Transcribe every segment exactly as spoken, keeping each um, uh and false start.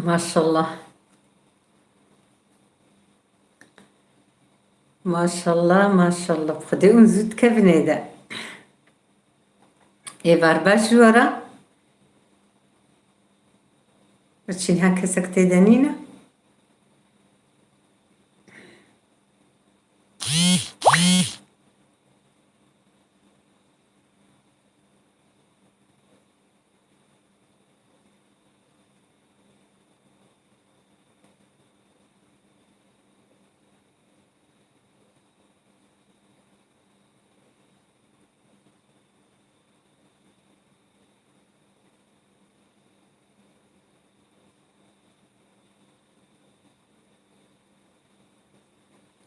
Maşallah. Maşallah, maşallah. Bi Xwedê hûn zû dikevin ê de. Êvar baş ji we re. Çîn ha kesek tê de nîne.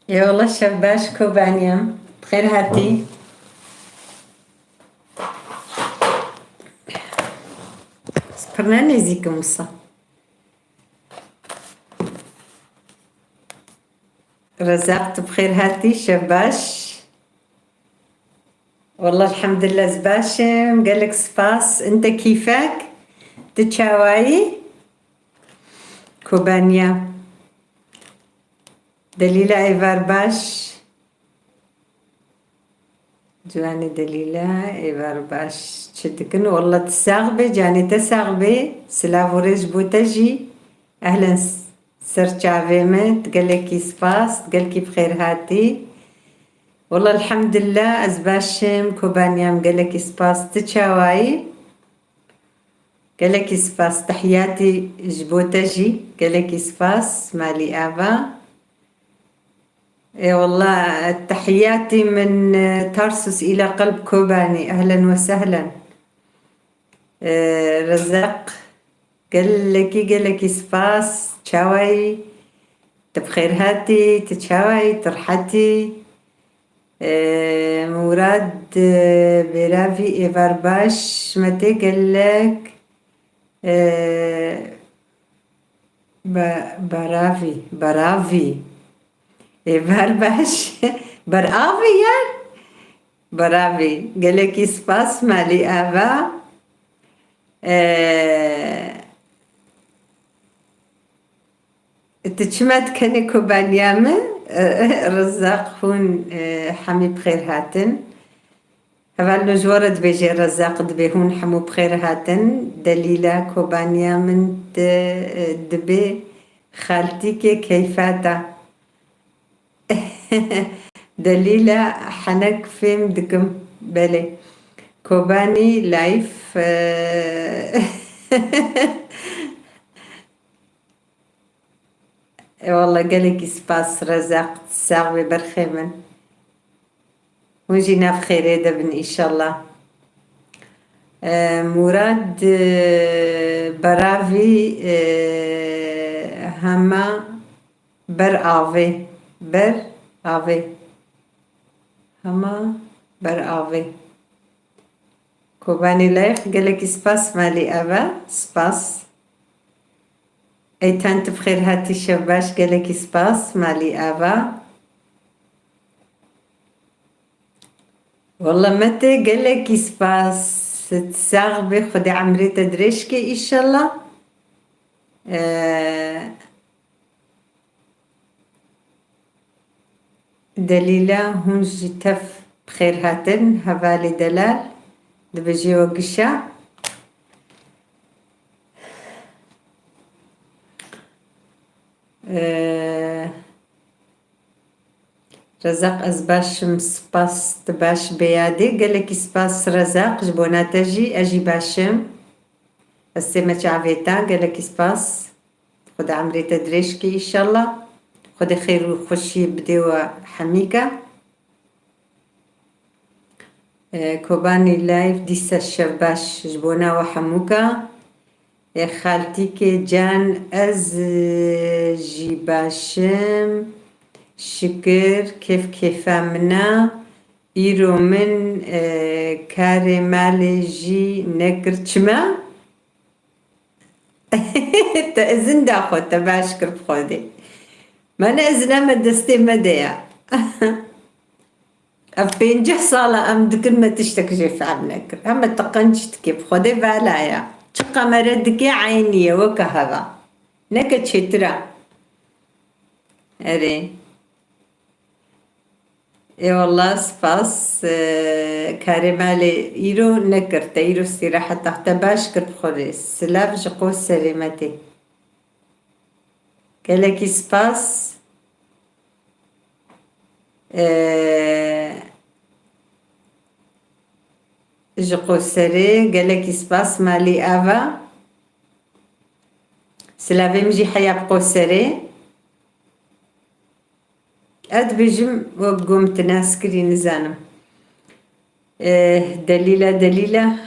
Eyvallah, şev baş Kobaniyam. Bi xêr hatî. Ez pir ne nêzîk im wisa. Rezaq, tu bi xêr hatî, şev baş. Wallah, elhamdülillah, ez baş im. Gelek spas. Inte kîfek? Tu çawayî? Kobaniya. Delîla, êvar baş. Ciwanê Delîla, êvar baş. Çi dikin? Wallah, tu sax bê, canê te sax bê. Silav û rêz ji bo te jî. Ehlen s-, ser çavê min. Tu gelekî spas. Tu gelekî bi xêr hatî. Wallah, elhamdülillah, ez baş im. Kobaniyam, gelekî spas. Tu çawayî? Gelekî spas. Tehiyatî ji bo te jî. Gelekî spas. Malî ava. Ê wallah, tehiyatî min, e, Tarsus îla qelb Kobanî. Ehlen we sehlen. E, Rezaq, gelekî, gelekî spas. Çawayî? Tu bi xêr hatî, tu çawayî, tu rihetî? E, Murad, e, Bêravî, êvar baş, me tê gelek. E, Be-, Beravî, Beravî. Êvar baş. Beravî ya. Beravî. Gelekî spas, malî ava. E, Tu çima dikenê Kobaniya min? Rizaq, hûn, e, hemî bi xêr hatin. Hevalno ji we re dibêje, Rezaq dibê hûn hemû bi xêr hatin. Delîla, Kobaniya min di, e, dibê xaltîkê keyfata. Delîla, henek fêm dikim. Belê. Kobanî layf, e, E, wallah, gelekî spas Rezaq, sax bê berxê min. Hûn jî nav xêrê de bin, înşallah. E, Murad, e, Beravî, e, hema ber avê, ber avê. Hema ber avê. Kobanî Leyx, gelekî spas, malî ava, spas. Eytan, tu bi xêr hatî, şev baş, gelekî spas, malî ava. Wallah Mete, gelekî spas. Sax bê, Xwedê emrê te dirêj ke, înşallah. Ee, Delîla, hûn jî tev bi xêr hatin, hevalê delal, dibêjê we gişa. Ee, Rezaq, ez baş im, spas, tu baş bê yadê. Gelekî spas Rezaq, ji bona te jî, ez jî baş im. Ez tême çavê te, gelekî spas. Xwedê emrê te dirêj ke, înşallah. Xwedê xêr û xweşiyê bidê we hemîka. E, Kobanî Live, dîsa şev baş ji bona we hemûka. E, xaltîkê can, ez, e, jî baş im. Şikir, kêf kêfa min e. Îro min, e, karê malê jî nekir. Çima? Te izin da xwe, te baş kir bi Xwedê. Me ne izina me destê me de ya. Ev pênceh sala em dikin, me tiştek jê fehm nekir. Heme te qenc dikê, bi Xwedê vala ya. Çi qemere dikê eynî ye, weke heva. Neke çêtir e. Erê. Ê wallah, spas. Ee, karê malê îro nekir. Te îro sîreheta te baş kir bi xwe rê. Silav ji Qoserê Metê. Gelekî spas. Ee, ji Qoserê gelekî spas malî ava. Silavê min jî heya bi Qoserê. Ez dibêjim wek ku min nas kirî nizanim. Eh, delîla, delîla,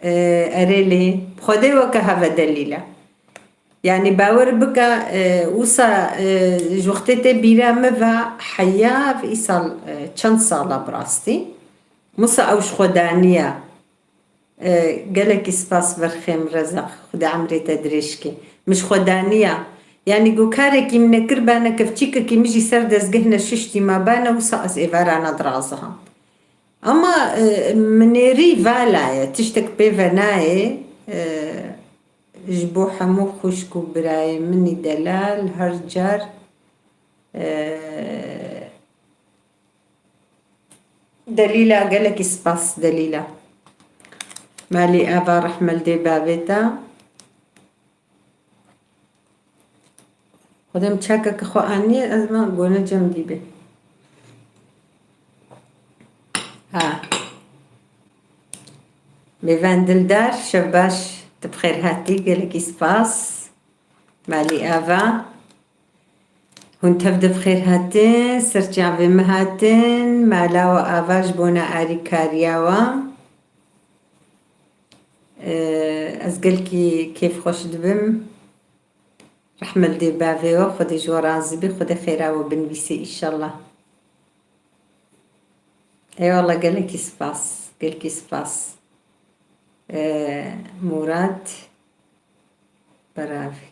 eh, erê lê. Xwedê weke heve delîla. Yanî bawer bike, eh, wisa, eh, ji wextê tê bîra min ve heya îsal, eh, çend sala bi rastî. Wisa ew ji xwe daniya. E, gelekî spas Berxê min Rezaq. Xwedê emrê te dirêj ke. Min ji xwe daniya. Yanî ku karekî min nekiribane, kevçîkekî min jî ser dezgeh neşuştî mabane, wisa ez êvarana diraziham. Ama, e, min nêrî vala ye. Tiştek pê ve nayê. E, ji bo hemû xwişk û birayê min î delal her car, e, Delîla, gelekî spas Delîla. Malî ava rehme li dê bavê te. Xwedê min çekeke xwe aniye, ez me gone cem dî bê. Ha. Mêvan dildar, şev baş, tu bi xêr hatî, gelekî spas. Malî ava. Hûn tev de bi xêr hatin, ser çavê min hatin, mala we ava ji bona arîkariya we. Ee, ez gelkî kêfxweş dibim. Rehme li dê bavê we, Xwedê ji we razî be, Xwedê xêra we binivîse înşallah. Eyvallah, gelekî spas, gelkî spas. Ee, Murad Beravî.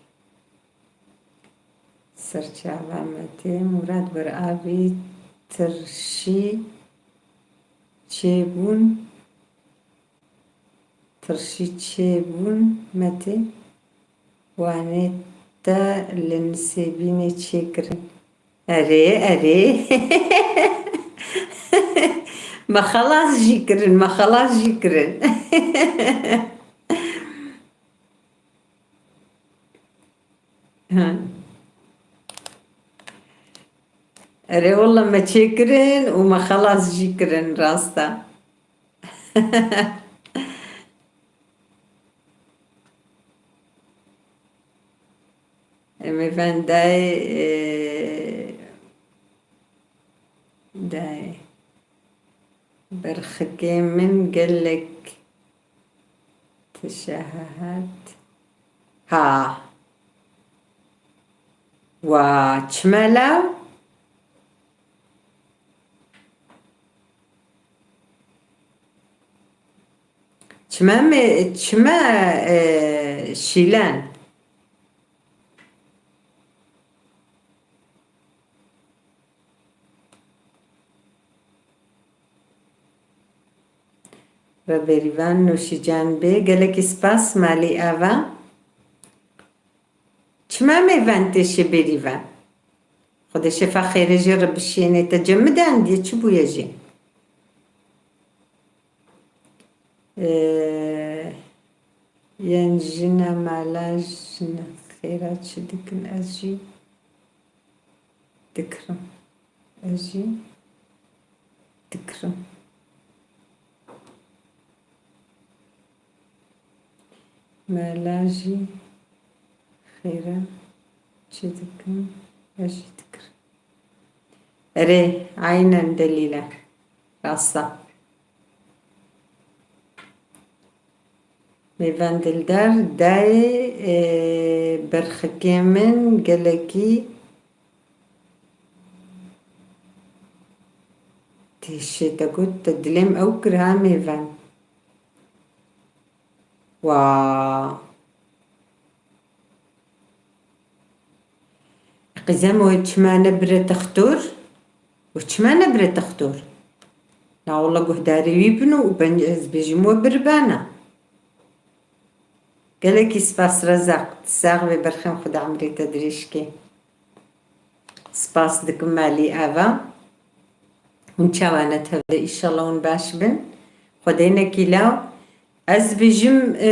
Serçava me tê. Murad Beravî tirşî çêbûn, tirşî çêbûn me tê. Wanê te li Nisêbînê çêkirin. Erê, erê. Me xelas jî kirin, me xelas jî kirin. Ha. Erê, wela me çêkirin û me xelas jî kirin, rast e. Em ê ven dayê, e, dayê. Berxikê min gelek tişehehet. Ha. Wa, çima law? Çima me, çima, e, şîlen? Ve berîvan nûşîcan bê. Gelekî spas malî ava. Çima mêvan tê şê berîvan? Xwedê şefa xêrê jê re bişêne. Te cem mi dandiye, çi bûye jê? Ee, yên jina mala jina xêra çi dikin, ez jî dikirim. Ez jî dikirim. Mela jî xêra çi dikin, ez jî dikirim. Erê, aynen delîl e. Rast e. Mêvan dildar, dayê, e, berxikê min gelekî tê şê te got, te dilê min ew kir ha mêvan. Wa. Qîzem, wê çima nebire textor? Wê çima nebire textor? Na wela guhdarê wî bin û ben ez bêjim we biribana. Gelekî spas Rezaq. Sax be berxem, Xweda emrê te dirêj ke. Spas dikim malî eva. Hûn çawa ne tevde, înşallah hûn baş bin. Xwedê nekî law. Ez dibêjim, e,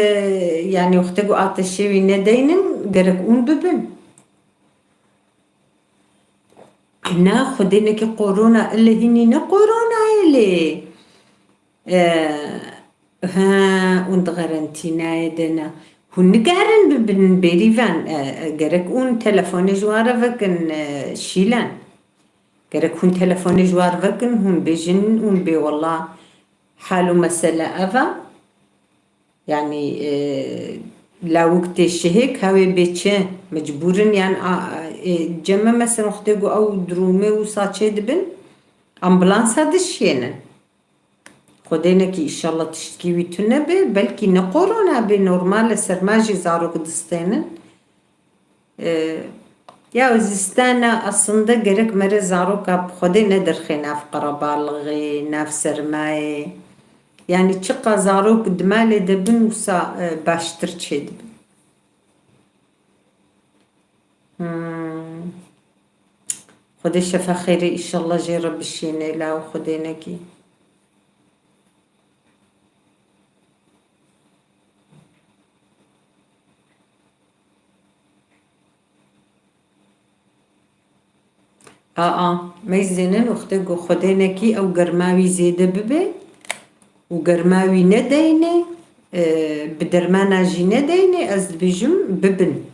yanî wextê ku ateşê wî nedeynin, gerek hûn bibin. Na, Xwedê nekî korona, ile hînî ne koronayê lê. E, he, hûn di xerentînayê de ne. Hûn nikarin bibin bêrîvan, e, e, gerek hûn telefonê ji wan re vekin, e, şîlen. Gerek hûn telefonê ji wan re vekin, hûn bêjin, hûn bê wela hal û mesele ev e. Yanî, e, lawik tê şihê, ka wê bê çi? Mecbûr in yan a, e, cem me mesela wextê ku ew durûmê wisa çê dibin, ambulansa dişiyênin. Xwedê nekî, înşallah tiştkî wî tune be, belkî ne korona be, normal e, serma jî zarok distênin. E, ya zistana aslında gerek mere zaroka bi Xwedê nedirxê nav qerebalixê, nav sermayê. Yanî çiqa zarok di malê de bin wisa, e, baştir çêdibin. Hmm. Xwedê şefa xêrê înşallah jê re bişîne, law Xwedê nekî. Aa, meyzênin wextê ku Xwedê nekî ew germa wî zêde bibe û germa wî nedeyne, e, bi dermana jî nedeyne, ez dibêjim bibin.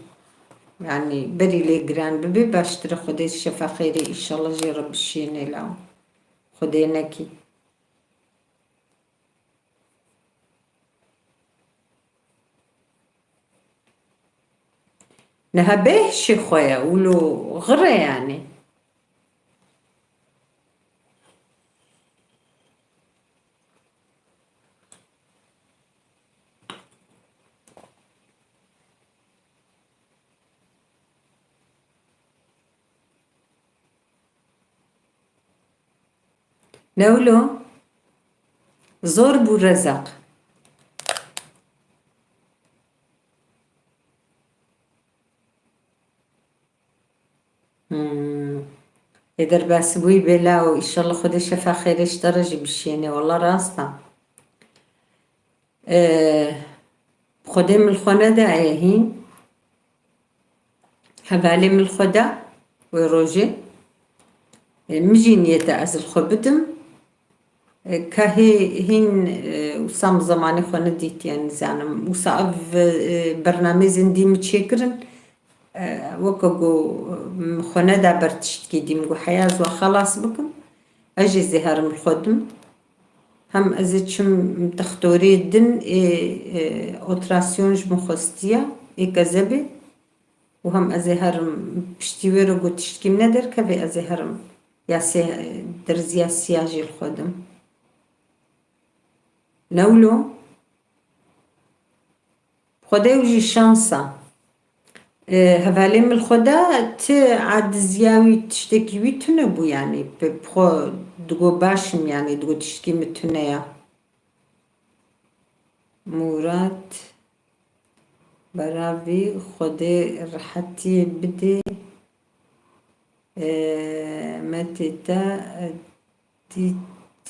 Yanî berî lê giran bibe baştir e. Xwedê şefa xêrê înşallah jê re bişîne law. Xwedê nekî. Niha bêhişê xwe ye, wilo xir e yanî. Ne wilo? Zor bû Rezaq. Hmm. Ê derbasbûyî bê law, înşallah Xwedê şefa xêrê ji te re jî bişiyêne. Wela rast e. Ee, Xwedê min li xwe nedaye hîn. Hevalê min li xwe da wê rojê. Ee, min jî niyet e ez li xwe bidim. Ee, ka hê hîn, e, wisa min zemanê xwe nedîtiye, nizanim. Wisa ev, e, bernamê zindî min çêkirin. E, weke ku min xwe neda ber tiştkî dî, min got heya ez we xelas bikim. Ez jî zêherim li xwe dim. Hem ez ê çim textorê din ê, e, operasyon ji min xwestiya, ê kezebê. Û hem ez ê herim piştî wê re ku tiştkî min nederkeve, ez ê herim ya sê, derziya siya jî li xwe dim. Ne wilo? Xwedê ew jî şans e. E, hevalê min li xwe de ti aciziya wî tiştekî wî tune bû, yanî bi xwe digo baş im, yanî digo tiştekî min tune ya. Murat, beravî Xwedê rehetiyê bidê. E, metê te, e, dît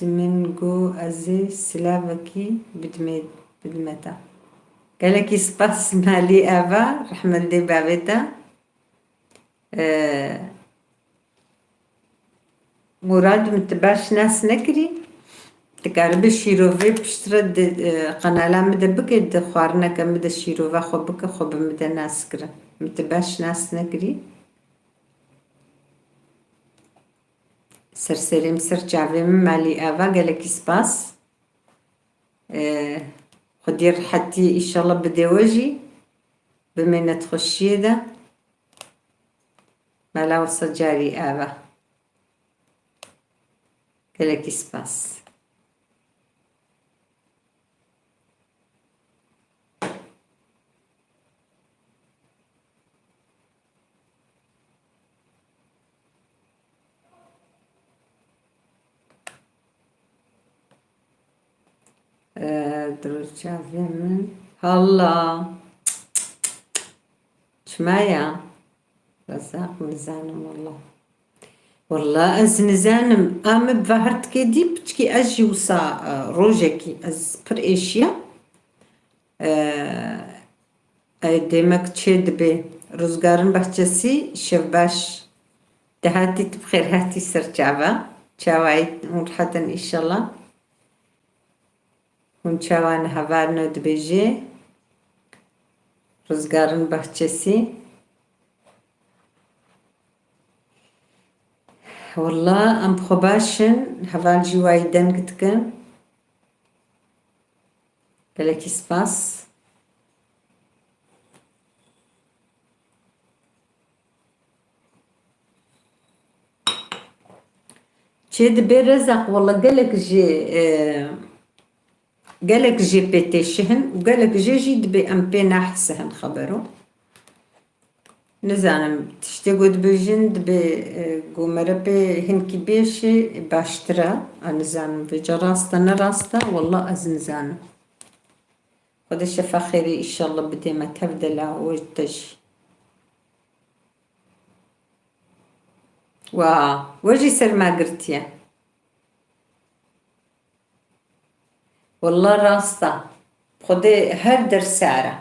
min got ez ê silavekî bidimê, bidime te. Gelekî spas malî Eva, rehmendê bavê te. E, Murad, min tu baş nas nekirî. Dikaribî şîrovê piştre di, e, qenala min de bike, di xwarineke min de şîrova xwe bike, xwe bi min de nas kirin. Min tu baş nas nekirî. Ser serê min, ser çavê min, malî Eva, gelekî spas. E, Xwedê rehetiyê înşallah bide we jî. Bimêne di xweşiyê de. Mela wisa carî Eva. Gelekî spas. Ee, dur çavê min. Halla. Çima ya? Rezaq, nizanim walla. Walla ez nizanim. A min bi va her tikê dî piçkî ez jî wisa, e, rojekî ez pir êşiya. E, ey demek çê dibê. Ruzgarin Bahçesi, şev baş. Dehatî tu bi xêr hatî ser çava. Çawayî hûn rehet in înşallah. Hûn çawa ne hevalno dibêjê? Ruzgarin Bahçesi. Walla em xwe baş in, heval jî wayî deng dikin. Gelekî spas. Çê dibê Rezaq, walla gelek jê, e, gelek jê pê têşihin û gelek jê jî dibê em pê nahisihin xebero. Nizanim, tiştê ku dibêjin dibê, e, ku mere pê hinkî bêşê baştir e. Ez nizanim vêca rast e, ne rast e, walla ez nizanim. Xwedê şefa xêrê înşallah bidê me tev de la we te jî. Wa, we jî ser me girtiye. Walla rast e. Xwedê her der sar e.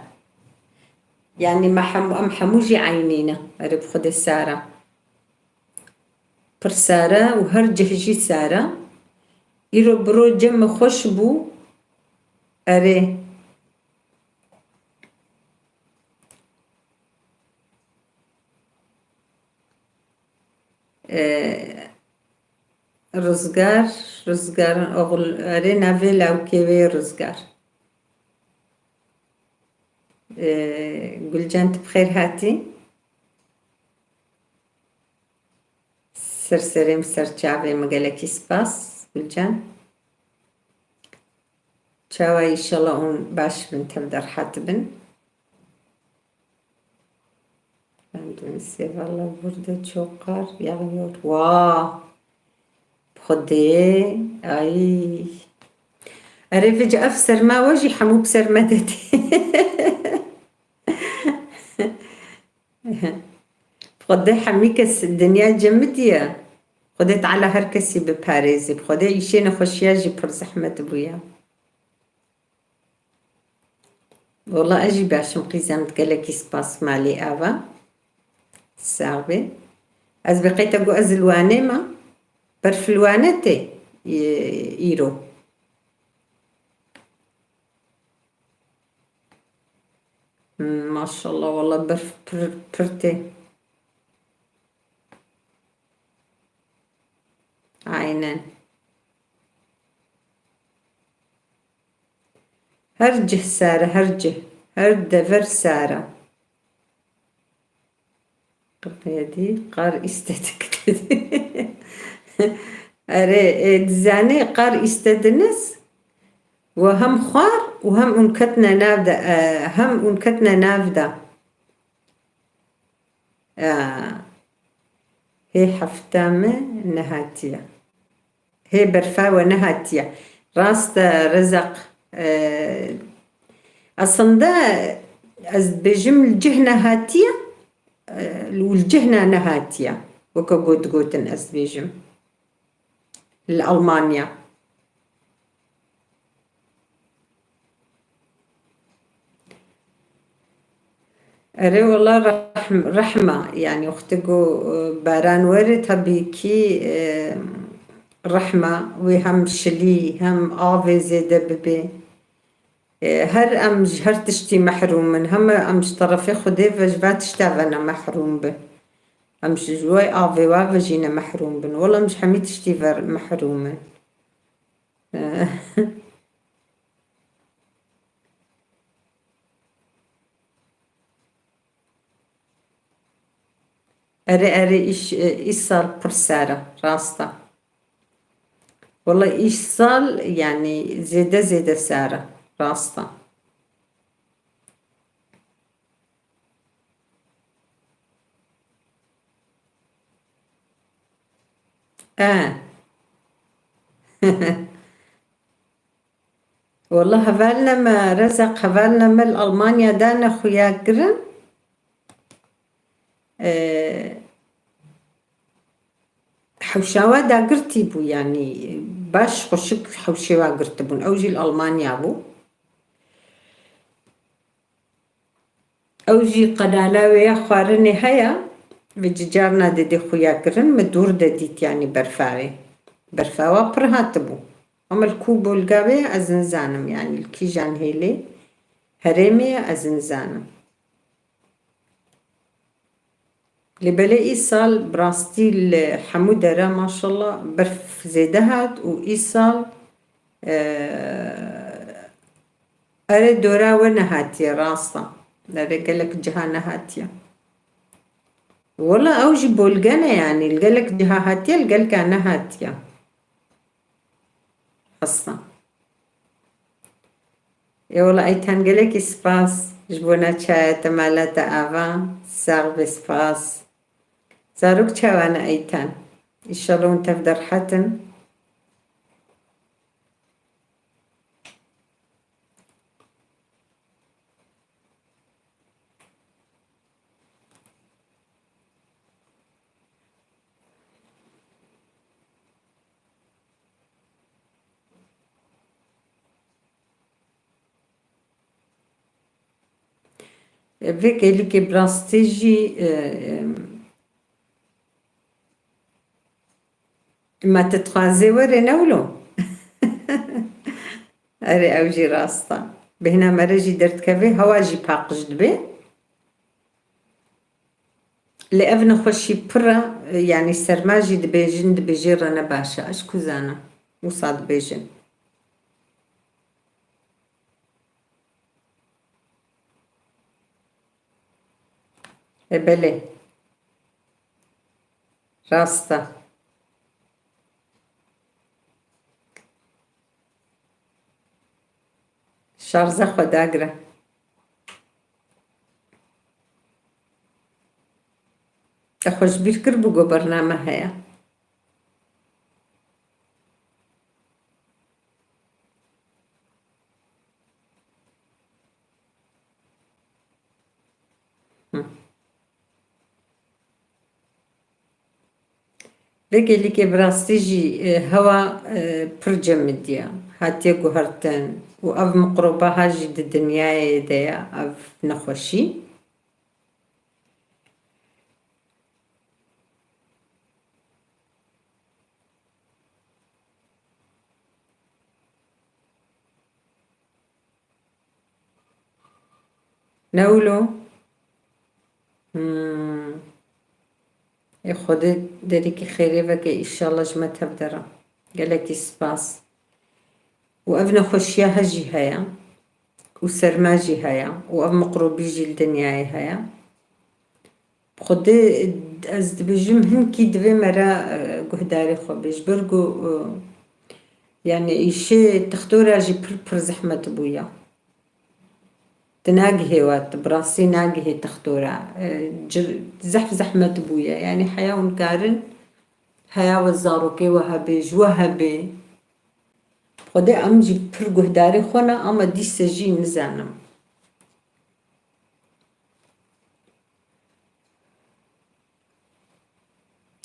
Yanî me hemû, em hemû jî eynî ne. Erê bi Xwedê sar e. Pir sar e û her cih jî sar e. Îro bi ro cem min xweş bû. Erê. E, Rizgar, Rizgarin oxul, erê navê lawkê wê Rizgar. E, Gulcan, tu bi xêr hatî. Ser serê min, ser çavê min, gelekî spas, Gulcan. Çawa, înşallah hûn baş bin, tev de rehat bin. Ben de sê valla burada çok kar yağıyor. Wa! Xwedê, ay. Erê vêca ev serma we jî hemû bi ser me de tê. Xwedê hemî kes dinya cemidiye. Xwedê Teala her kesî biparêzê. Xwedê îşê nexweşiya jî pir zehmet bûye. Wala ez jî baş im qîzem, gelekî spas malê ava. Sax bê. Ez bi qey te got ez li Wanê me. Berf li Wanê tê, e, îro. Hmm, maşallah, wala berf pir, pir tê. Aynen. Her cih sar e, her cih. Her dever sar e. Qirqiyedî, qar istedik dedi. Erê, e, dizanê qar istediniz, we hem xwar û hem hûn ketine nav de, e, hem hûn ketine nav de. E, hê hefta me nehatiye. Hê berfa we nehatiye. Rast e, Rezaq, e, aslında ez dibêjim li cih nehatiye, e, û li cih ne nehatiye. Weke got, gotin ez dibêjim. Li Almanya. Erê wala rehm-, rehma, yani wextê ku, e, baran were, tabii ki, e, rehma wê hem şilî, hem avê zêde bibê. E, her em ji her tiştî mehrûm in, heme em ji terefê Xwedê ve ji va tişta ve ne mehrûm bin. Em ji, ji wê avê wa ve jî ne mehrûm bin. Wala em ji hemî tiştî ve mehrûm in. Erê, erê, îş, îsal pir sar e, rast e. Wala îsal, yani, zêde, zêde sar e, rast e. E. Wala hevalne me, Rezaq, hevalne me li Almanya de ne xuya kirin. E, hewşa we dagirtî bû, yanî baş xweşik hewşê we girtibûn. Ew jî li Almanya bû. Ew jî qenala wê ya xwarinê heye, vê carna didê xuya kirin, min dûr de dît, yanî berfa wê. Berfa wa pir hatibû. Ama li ku bolga wê ye, ez nizanim, yanî li kîjan hêlê herêmê ye, ez nizanim. Lê belê îsal bi rastî li hemû dera maşallah berf zêde hat û îsal, e, erê dora we nehatiye, rast e. Erê gelek ciha nehatiye. Wela ew jî bolge ne, yanî li gelek ciha hatiye, li gelka nehatiye. Hestan. Ê wela Eytan, gelekî spas ji bona çaya te, mala te ava. Sax be, spas. Zarok çawa ne Eytan? Înşallah hûn tev de rehet in. Vê kêlîkê bi rastî jî, e, e, Ma tu dixwazê were, ne wilo? Erê, ew jî rast e. Bêhna mere jî derdikeve, hewa jî paqij dibe. Lê ev nexweşî pir e, yanî serma jî dibêjin, dibêjê re ne baş e. Ez ku zanim, wisa dibêjin. E, belê. Rast e. Şarja xwe dagire. Te xwe ji bîr kiribû ku bername heye? Hı. Vê kêlîkê bi rastî jî, e, hewa, e, pir cemidiye, hatiye guhertin û ev miqroba ha jî di dinyayê de ye, ev nexweşî. Ne wilo? Hmm. Ê Xwedê derîkî xêrê veke, îşallah ji me tev dera. Gelekî spas. Û ev nexweşiya he jî heye. Û serma jî heye. Û ev miqrobî jî li dinyayê heye. Xwedê, ez dibêjim, hinkî divê mere, e, guhdarê xwe bê. Ji ber ku, e, yanî îşê tixtora jî pir, pir zehmet bûye. Tu nagihê we, tu bi rastî nagihê tixtora. E, cir-, zehf zehmet bûye. Yanî heya hûn karin, heya we zarokê we hebê, ji we hebê. Xwedê em jî pir guhdarê xwe ne, ama dîse jî nizanim.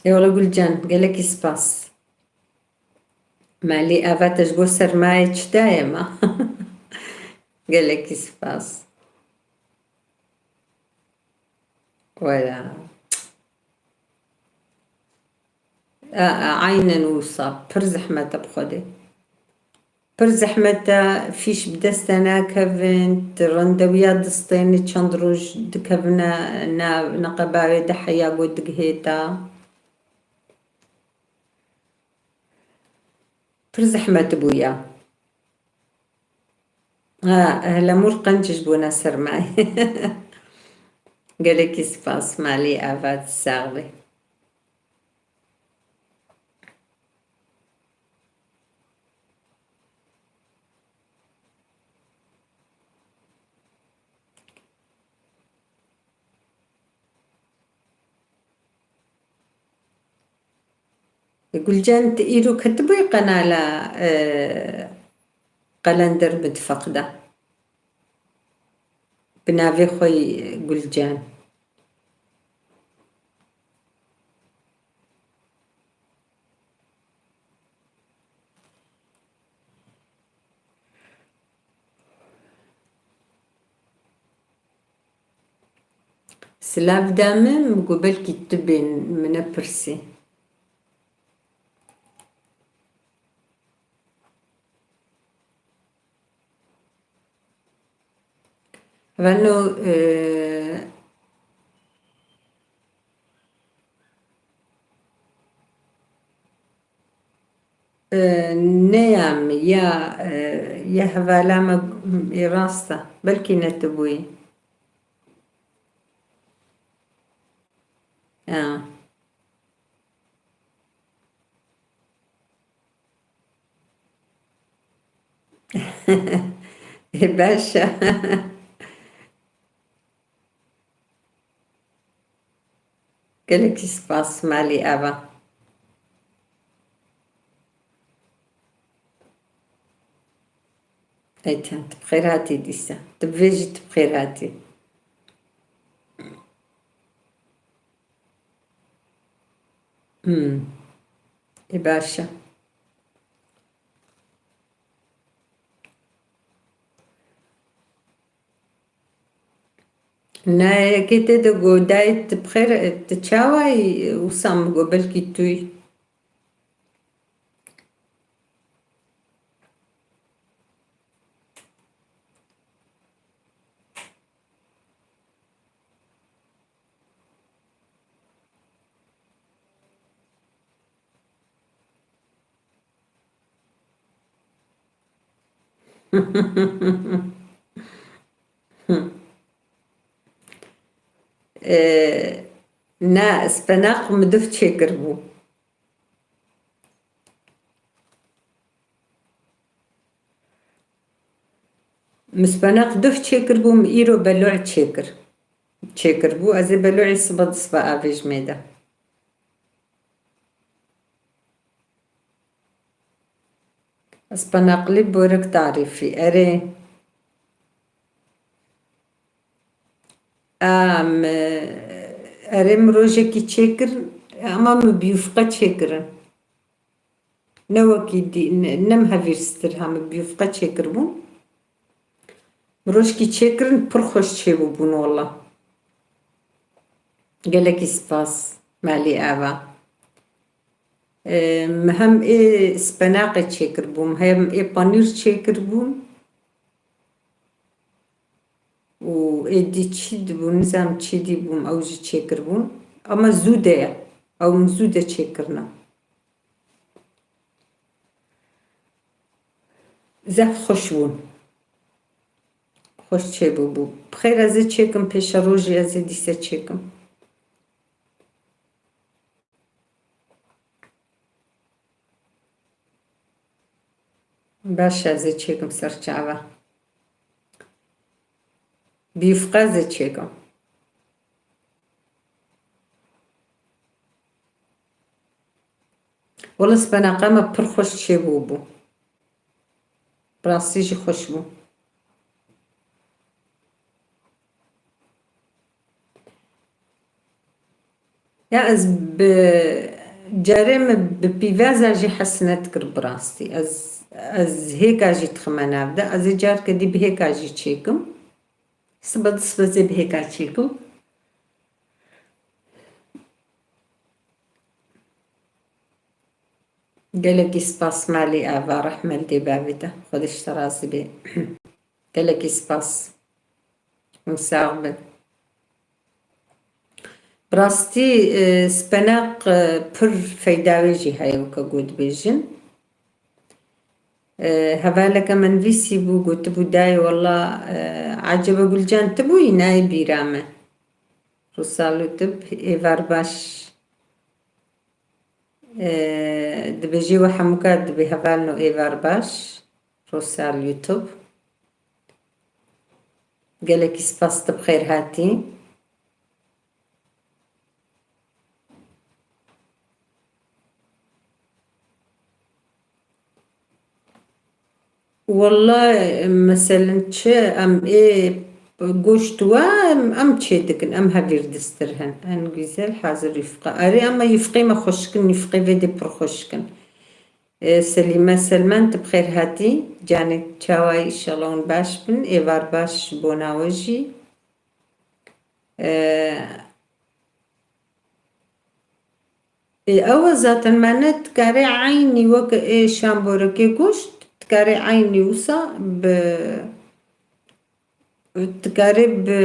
Eyvallah Gulcan, gelekî spas. Malî ava te ji bo sermayê çi daye me? Gelekî spas. Wela. A, a, aynen wisa. Pir zehmet e bi Xwedê. Pir zehmet e, fîş bi dest te nakevin, tu rendewiya distênî, çend roj dikevine nav neqeba wê de heya ku digihê te. Pir zehmet bûye. Ha, hele mûr qenc ji bona sermayê. Gelekî spas, malî ava, sax bî. Gulcan, tu îro ketibûyî qenala, e, Qelender Mitfeq de? Bi navê xwe yî Gulcan. Silav da min, min got belkî tu bên min nepirsî. Vano, e, e, ne ya min, ya, e, ya hevala me, ê rast e. Belkî ne tu bûyî. Ya. Ê, baş e. Gelekî spas malî ava. Ey ten, tu bi xêr hatî dîsa. Tu bi vê jî tu bi xêr hatî. Hmm. Ê baş e. Ne, yekê tê de got, dayê tu bi xêr, tu çawa yî? Wisa min got, belkî tu yî. Ee, na, spenak min duf çêkiribû. Min spenak duf çêkiribû, min îro belo'ê çêkir. Çêkiribû, ez ê belo'ê sibe di sibe avêjmê de. Spenaqlî borek tarîfî. Erê. Em, erê min rojekî çêkir, ama min bi yufqe çêkirin. Ne wekî dî, ne, ne min hevîrstir ha, min bi yufqe çêkiribûn. Min rojkî çêkirin, pir xweş çêbûbûn wela. Gelekî spas, malî ava. Em, hem ê spenaqê çêkiribûm, hem ê panîr çêkiribûm. Û êdî çi dibû, nizam çi dî bûm, ew jî çêkiribûn. Ama zû de ye. Ew min zû de çêkirine. Zehf xweş bûn. Xweş çêbûbû. Bi xêr ez ê çêkim, pêşerojî ez ê dîse çêkim. Baş e, ez ê çêkim ser çava. Bi yufqe ez ê çêkim. Wele spenaqa me pir xweş çêbûbû. Bi rastî jî xweş bû. Ya ez bi carê min bi pîvaza jî hes nedikirim bi rastî. Ez, ez hêka jî dixime nav de. Ez ê carke dî bi hêka jî çêkim. Sibe di sibe zê bi hêka çêkim. Gelekî spas malî ava, rehme li dê bavê te. Xwedê ji te razî bê. Gelekî spas. Hûn sax bin. Bi rastî, e, spenak, e, pir feyda wê jî heye, weke ku dibêjin. E, hevaleke me nivîsî bû, gotibû, dayê, wela, e, ecebe Gulcan tu bûyî, nayê bîra me. Rûsal û tib, êvar baş. E, dibêjê we hemûka dibê hevalno êvar baş. Rûsal YouTube. Gelekî spas, tu bi xêr hatî. Wallahî, meselen çi, em ê goşt we em, em çê dikin, em hevîr distir hin. En güzel hazır yufka. Erê, ama yufkê me xweşik in, yufkê vê dê pir xweşik in. Ê, Selîme Selman, tu bi xêr hatî. Canê çawa, înşallah hûn baş bin. Êvar baş ji bona we jî. E, ê, ew e zaten, me ne dikarê eynî weke ê şamborekê goşt, dikarê eynî wisa bi, dikarê bi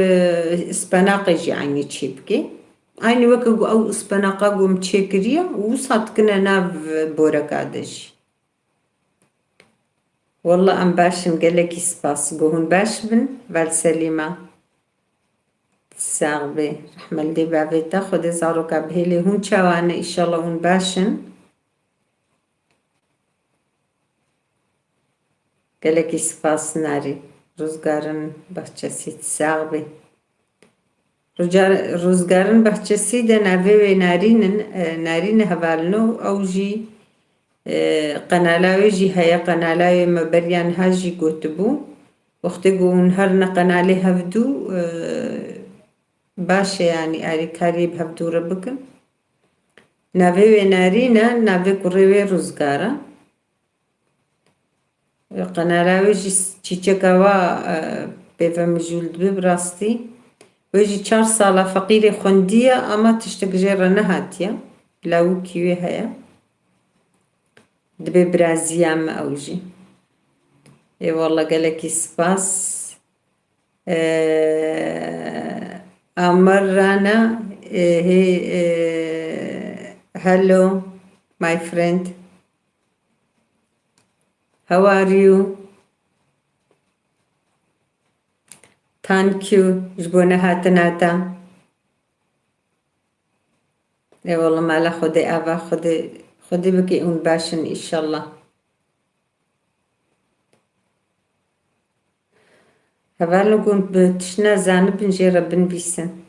ispenaqê jî eynî çê bikê. Eynî weke ku ew ispenaqa ku em çêkiriye, wisa dikine nav boreka de jî. Wallah em baş in, gelekî spas. Ku hûn baş bin, vel selîma. Sax bê. Rehme li dê bavê te, Xwedê zaroka bihêlê. Hûn çawa ne? Îşallah hûn baş in. Gelekî spas Narî. Rûzgarin Bahçesî, sax bê. Rûzgar-, Rûzgarin Bahçesî de navê wê Narîn in, e, Narîn e hevalino, ew jî, e, qenala wê jî heye, qenala wê me beriya niha jî gotibû. Wextê ku hûn herine qenalê hevdû, e, baş e, yanî alîkariyê bi hevdû re bikin. Navê wê Narîn e, navê kurê wê Rûzgar e. Qenala wê jî çîçeka wa, e, pê ve mijûl dibe bi rastî. Wê jî çar sala feqîrê xwendiye, ama tiştek jê re nehatiye. Lawikî wê heye. Dibe biraziya me ew jî. Ê wallah gelekî spas. E, Amar Rana, e, hey, e, hello, my friend. How are you? Thank you ji bo nehatina te. Ê wele mala Xwedê ava, Xwedê, Xwedê bike hûn baş in, îşallah. Hevalno ku hûn bi tişt nezanibin, jê re binivîsin.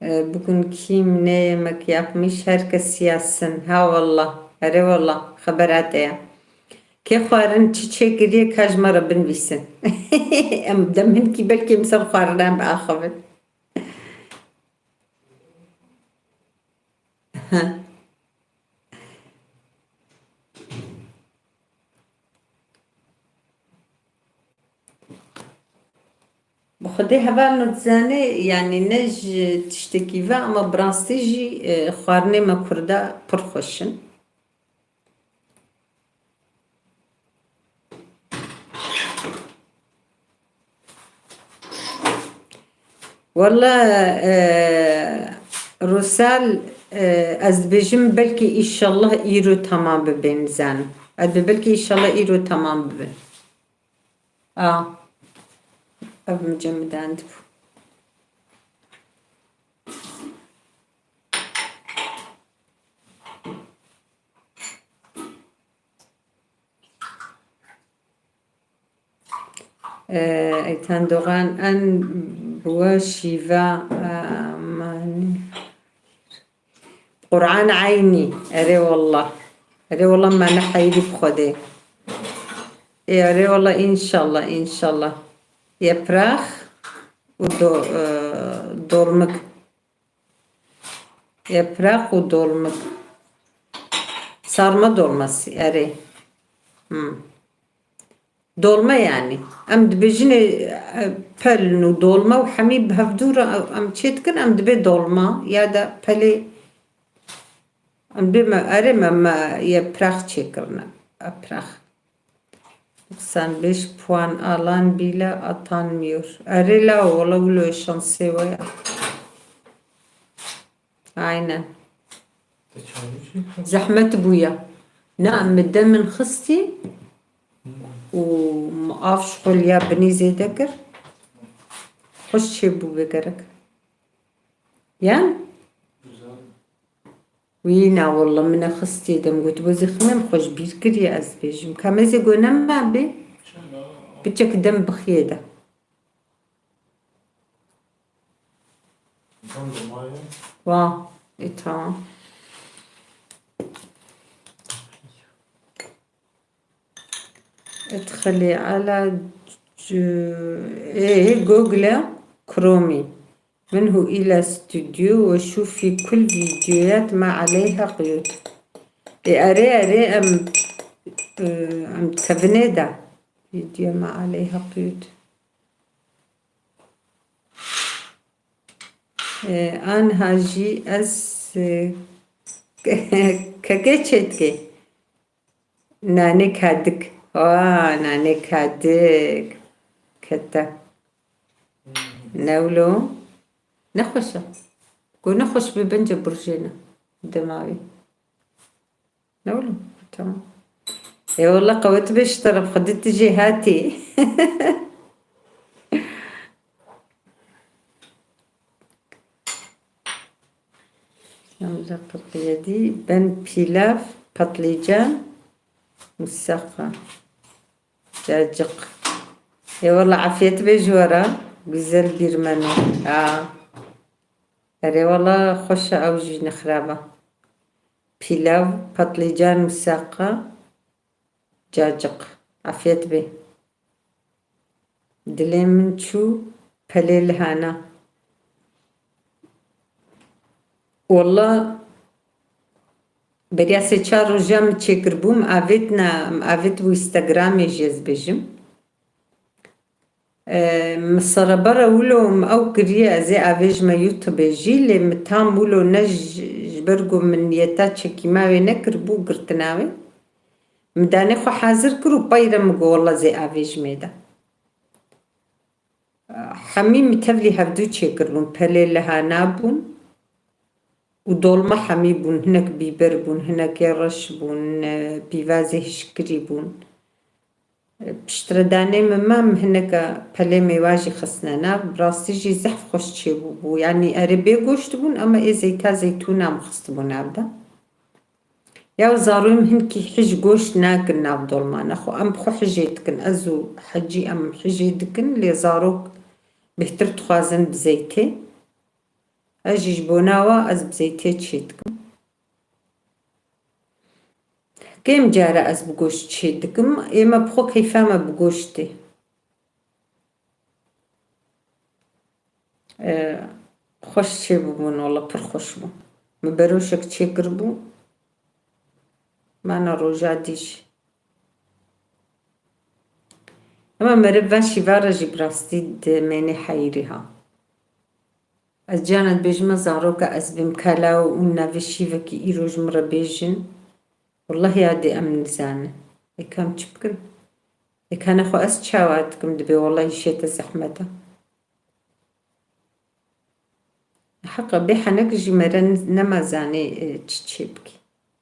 E, bugün kim ne yemek yapmış, herkes yazsın. Ha wallah. Erê wallah. Xebera te ye. Kê xwarin çi çêkiriye, ka ji me re binivîsin. Em dem hinkî belkî em ser xwarinan biaxivin. Bi Xwedê hevalno dizane, yanî ne ji tiştekî ve, ama bi rastî jî, e, xwarinê me kurda pir xweş in. Wele, e, Rûsal, e, ez dibêjim belkî îşallah îro temam bibe, nizanim. Ez dibêjim belkî îşallah îro temam bibe. A, ev min cem dendibû. Ee, Eytan Doğan, en bi we şîva, e, manî. Qur'an eynî. Erê wallah. Erê wallah me ne heyirî bi Xwedê. Ê, erê wallah, înşallah, înşallah. Yeprax û do-, e, dolmik. Yeprax û dolmik. Sarma dolması, erê. Hmm. Dolma yani. Em dibêjinê, e, pelin û dolma û hemî bi hevdû re em çê dikin, em dibê dolma ya da pelê em dibê me, erê me, me yeprax çêkirine. Yeprax. Doksan beş puan alan bile atanmıyor. Erê la, wala wilo şansê we ya. Aynen. Te çawa çêkir? Zehmet bûye. Na, min de min xistî û min av şixuliya binî zêde kir. Xweş çêbû bê gerek. Yan? Wî na, walla min e xistî de, min got, "Bo zixmê min xwe ji bîr kiriye, ez bêjim. Ka me zê got nema bê, piçek dem bixiye de." Wa, e, tamam. ادخلي على ج-، إيه، جوجل كرومي. منه إلى ستوديو وشوفي كل فيديوهات ما عليها قيود. إيه، أري، أري، أم، أم، تفنيدا. فيديو ما عليها قيود. E, anha jî ez, e, kekê çêdikê. Nanê kadik. Aa, nanê kadik. Kete. Newlo. Nexweş e. Ku nexweş bê bence burjêne. Dema wê. Newlo. Tamam. Ê wele qewet bê ji teref xwe di tu jê hatî. Em de qirqiyedî ben pîlav, patlıcan, musaqa, cacık. Ê wele afiyet bê ji we re, güzel bir menü. Ha. Erê wele xweş e, ew jî ne xirab e. Pîlav, patlıcan, musaqa, cacık. Afiyet bê. Dilê min çû pelê lihana. Walla beriya sê çar roja min çêkiribû, min avêt na, min avêt bû Instagramê jî ez bêjim. E, min serebere wilo min ew kiriye, ez ê avêjime YouTubeê jî, lê min tam wilo ne ji, ji ber ku min niyeta çekîma wê nekiribû, girtina wê. Min danê xwe hazir kir û peyre min got, walla zê avêjimê de. Hemî min tevlî hevdû çêkiribûn. Pelê lihana bûn û dolma hemî bûn. Hinek bîber bûn, hinekê reş bûn, e, pîvazê hişkirî bûn. E, piştre danê min ma, min hineka pelê mêwa jî xistine nav. Bi rastî jî zehf xweş çêbûbû. Yanî erê bê goşt bûn, ama ê zeyta zeytûna min xistibû nav de. Ya zarokên min hinkî hij goşt nakin nav dolmana xwe. Em bi xwe hijê dikin. Ez û Hecî em hijê dikin, lê zarok bêhtir dixwazin bi zeytê. Ez jî ji bona wa ez bi zeytê çê dikim. Kêm cara ez bi goşt çê dikim, ê me bi xwe keyfa me bi goşt tê. E, xweş çêbûbûn, wela pir xweş bû. Min beroşek çêkiribû, mana roja dî jî. Ema meriv va şîva re jî bi rastî dimêne heyirî ha. Ez cana dibêjime zaroka ez bêm kalaw û navê şîvekî îro ji min re bêjin. Wellahî yadê em nizanin. Ê ka em çi bikin? Ê ka ne xwe ez çawa dikim, dibê wellahî şête zehmet e. Heqa bê henek jî mere nema zanê, e, çi çê bikî.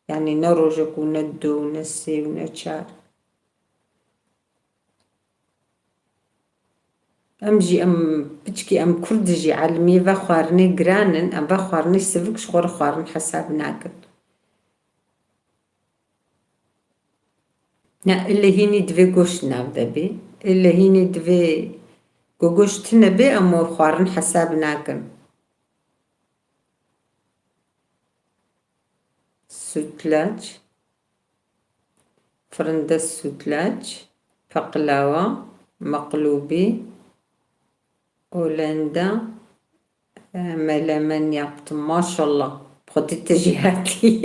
Yanî ne rojek û ne du û ne sê û ne çar. Em jî em piçkî em kurd jî elimiyê ve xwarinê giran in, em ve xwarinê sivik ji xwe re xwarin hesab nakin. Ne, ilê hînî divê goşt nav de bê. Ilê hînî divê ku goşt tune bê, em xwarin hesab nakin. Sütlaç, fırında sütlaç, paklava, meqlûbî, olenda, e, melemen yaptım. Maşallah. Xwedî te jî hatî.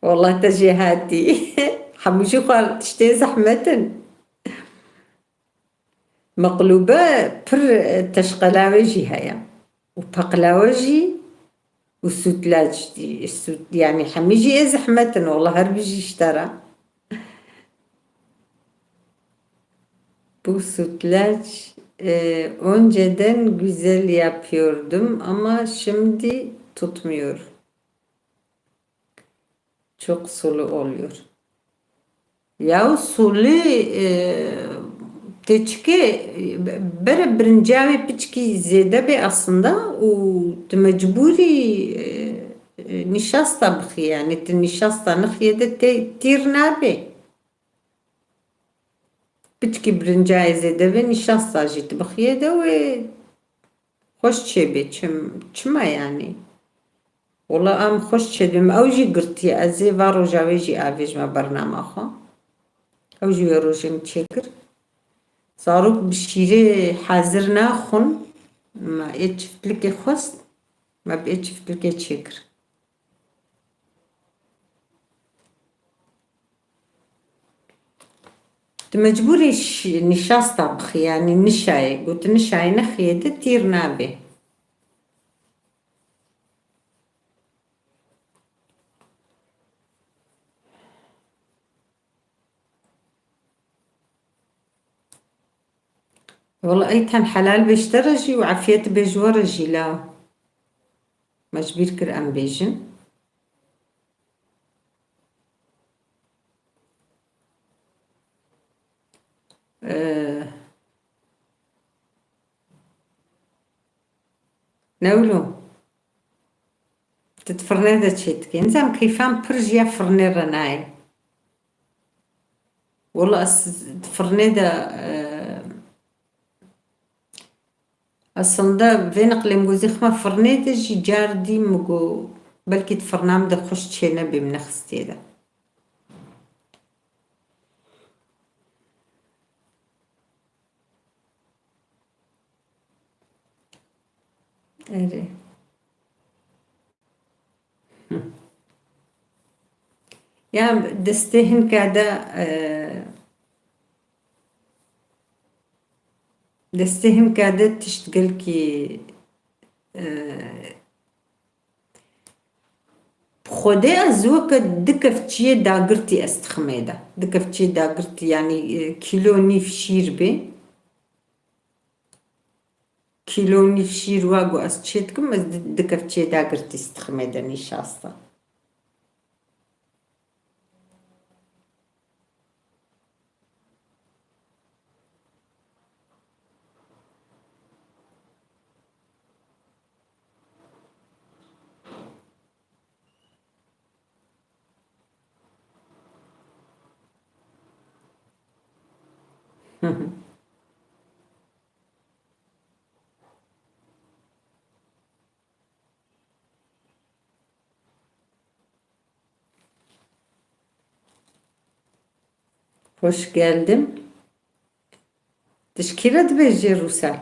Wallah te jî hatî. Hemû jî xwar tiştê zehmet in. Meqlûbe pir, e, teşqelawe jî heye. Û peqlawe jî û sûtlac, sût-, yanî hemî jî ê zehmet in, wala her bijî ji te re. Bu sütlaç, e, önceden güzel yapıyordum ama şimdi tutmuyor. Çok sulu oluyor. Ya sulu, e, tê çikê, e, bere birinca wê piçkî zêde bê aslında û tu mecbûrî, e, e, nişasta bixî, yani tu nişasta nixiyê de tê tîr nabê. Piçkî birincayê zêde ve nişasta jî tu bixiyê de wê xweş çêbê. Çim, çima yanî? Wala em xweş çêdibim. Ew jî girtiye. Ez ê va roja wê jî avêjime bernama xwe. Ew jî wê rojê min çêkir. Zarok bi şîrê hazir naxwin. Me ê çiftlikê xwest. Me bi ê çiftlikê çêkir. Tu mecbûrî şi-, nişasta bixî, yanî nişayê. Got nişayê nexiyê de tîr nabê. Wala Eytan, helal bê ji te re jî û efiyet bê ji we re jî, la me ji bîr kir em bêjin. Ee, ne wilo? Tu di firnê de çê dikî? Nizam keyfan pir ji ya firnê re nayê. Wala ez di firnê de, e, aslında vê neqlê min got, zî xima firnê de jî car dî min got, belkî di firna min de xweş çê nebê, min nexistiye de. Erê. Ya destê hinka de, e, destê hinka de tişt gelkî, e, bi xwedê ez weke du kevçiyê dagirtî ez diximê de. Du kevçiyê dagirtî, yanî, e, kîlo nîv şîr bê. Kîlo û nîv şîr wa ku ez çê dikim, ez di, di kevçiyê dagirtî stiximê de nîşasta. Hoş geldim. Tu ji kî re dibêjî Rûsel?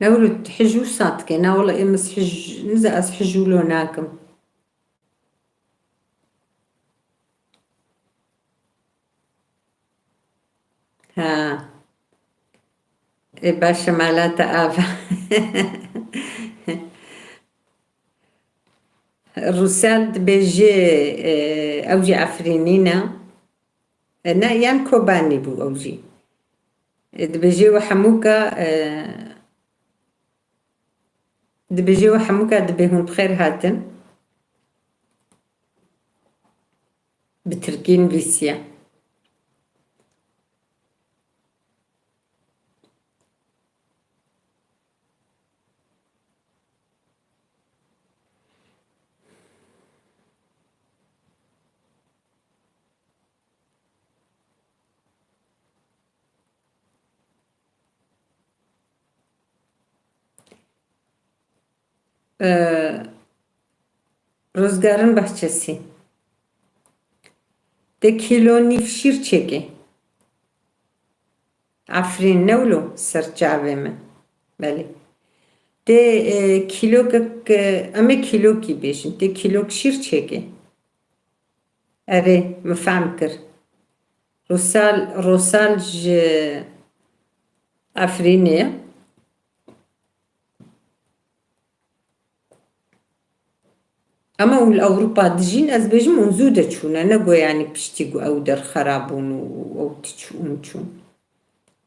Newrût, tu hij wisa dike? Na wela ê min hij, niza ez hij wilo nakim. Ha. Ê baş e, mala te ava. Rûsel dibêje, e, ew jî Efrînî ne. E, ne, yan Kobanî bû ew jî. E, dibêje we hemûka, e, dibêje we hemûka dibê hûn bi xêr hatin. Bi tirkî nivîsiye. Ee, Rozgarin Bahçesi. Tê kîlo nîv şîr çêke. Efrîn, ne wilo ser çavê min. Belê. Tê, e, kîlokek, e, em ê kîlokî bêjin. Tê kîlok şîr çêke. Erê, min fehm kir. Rosal, Rosal ji Efrînê ye. Ama hûn li Ewropa dijîn, ez bêjim hûn zû de çûne, ne go yanî piştî ku ew derxera bûn û ew diçûn çûn.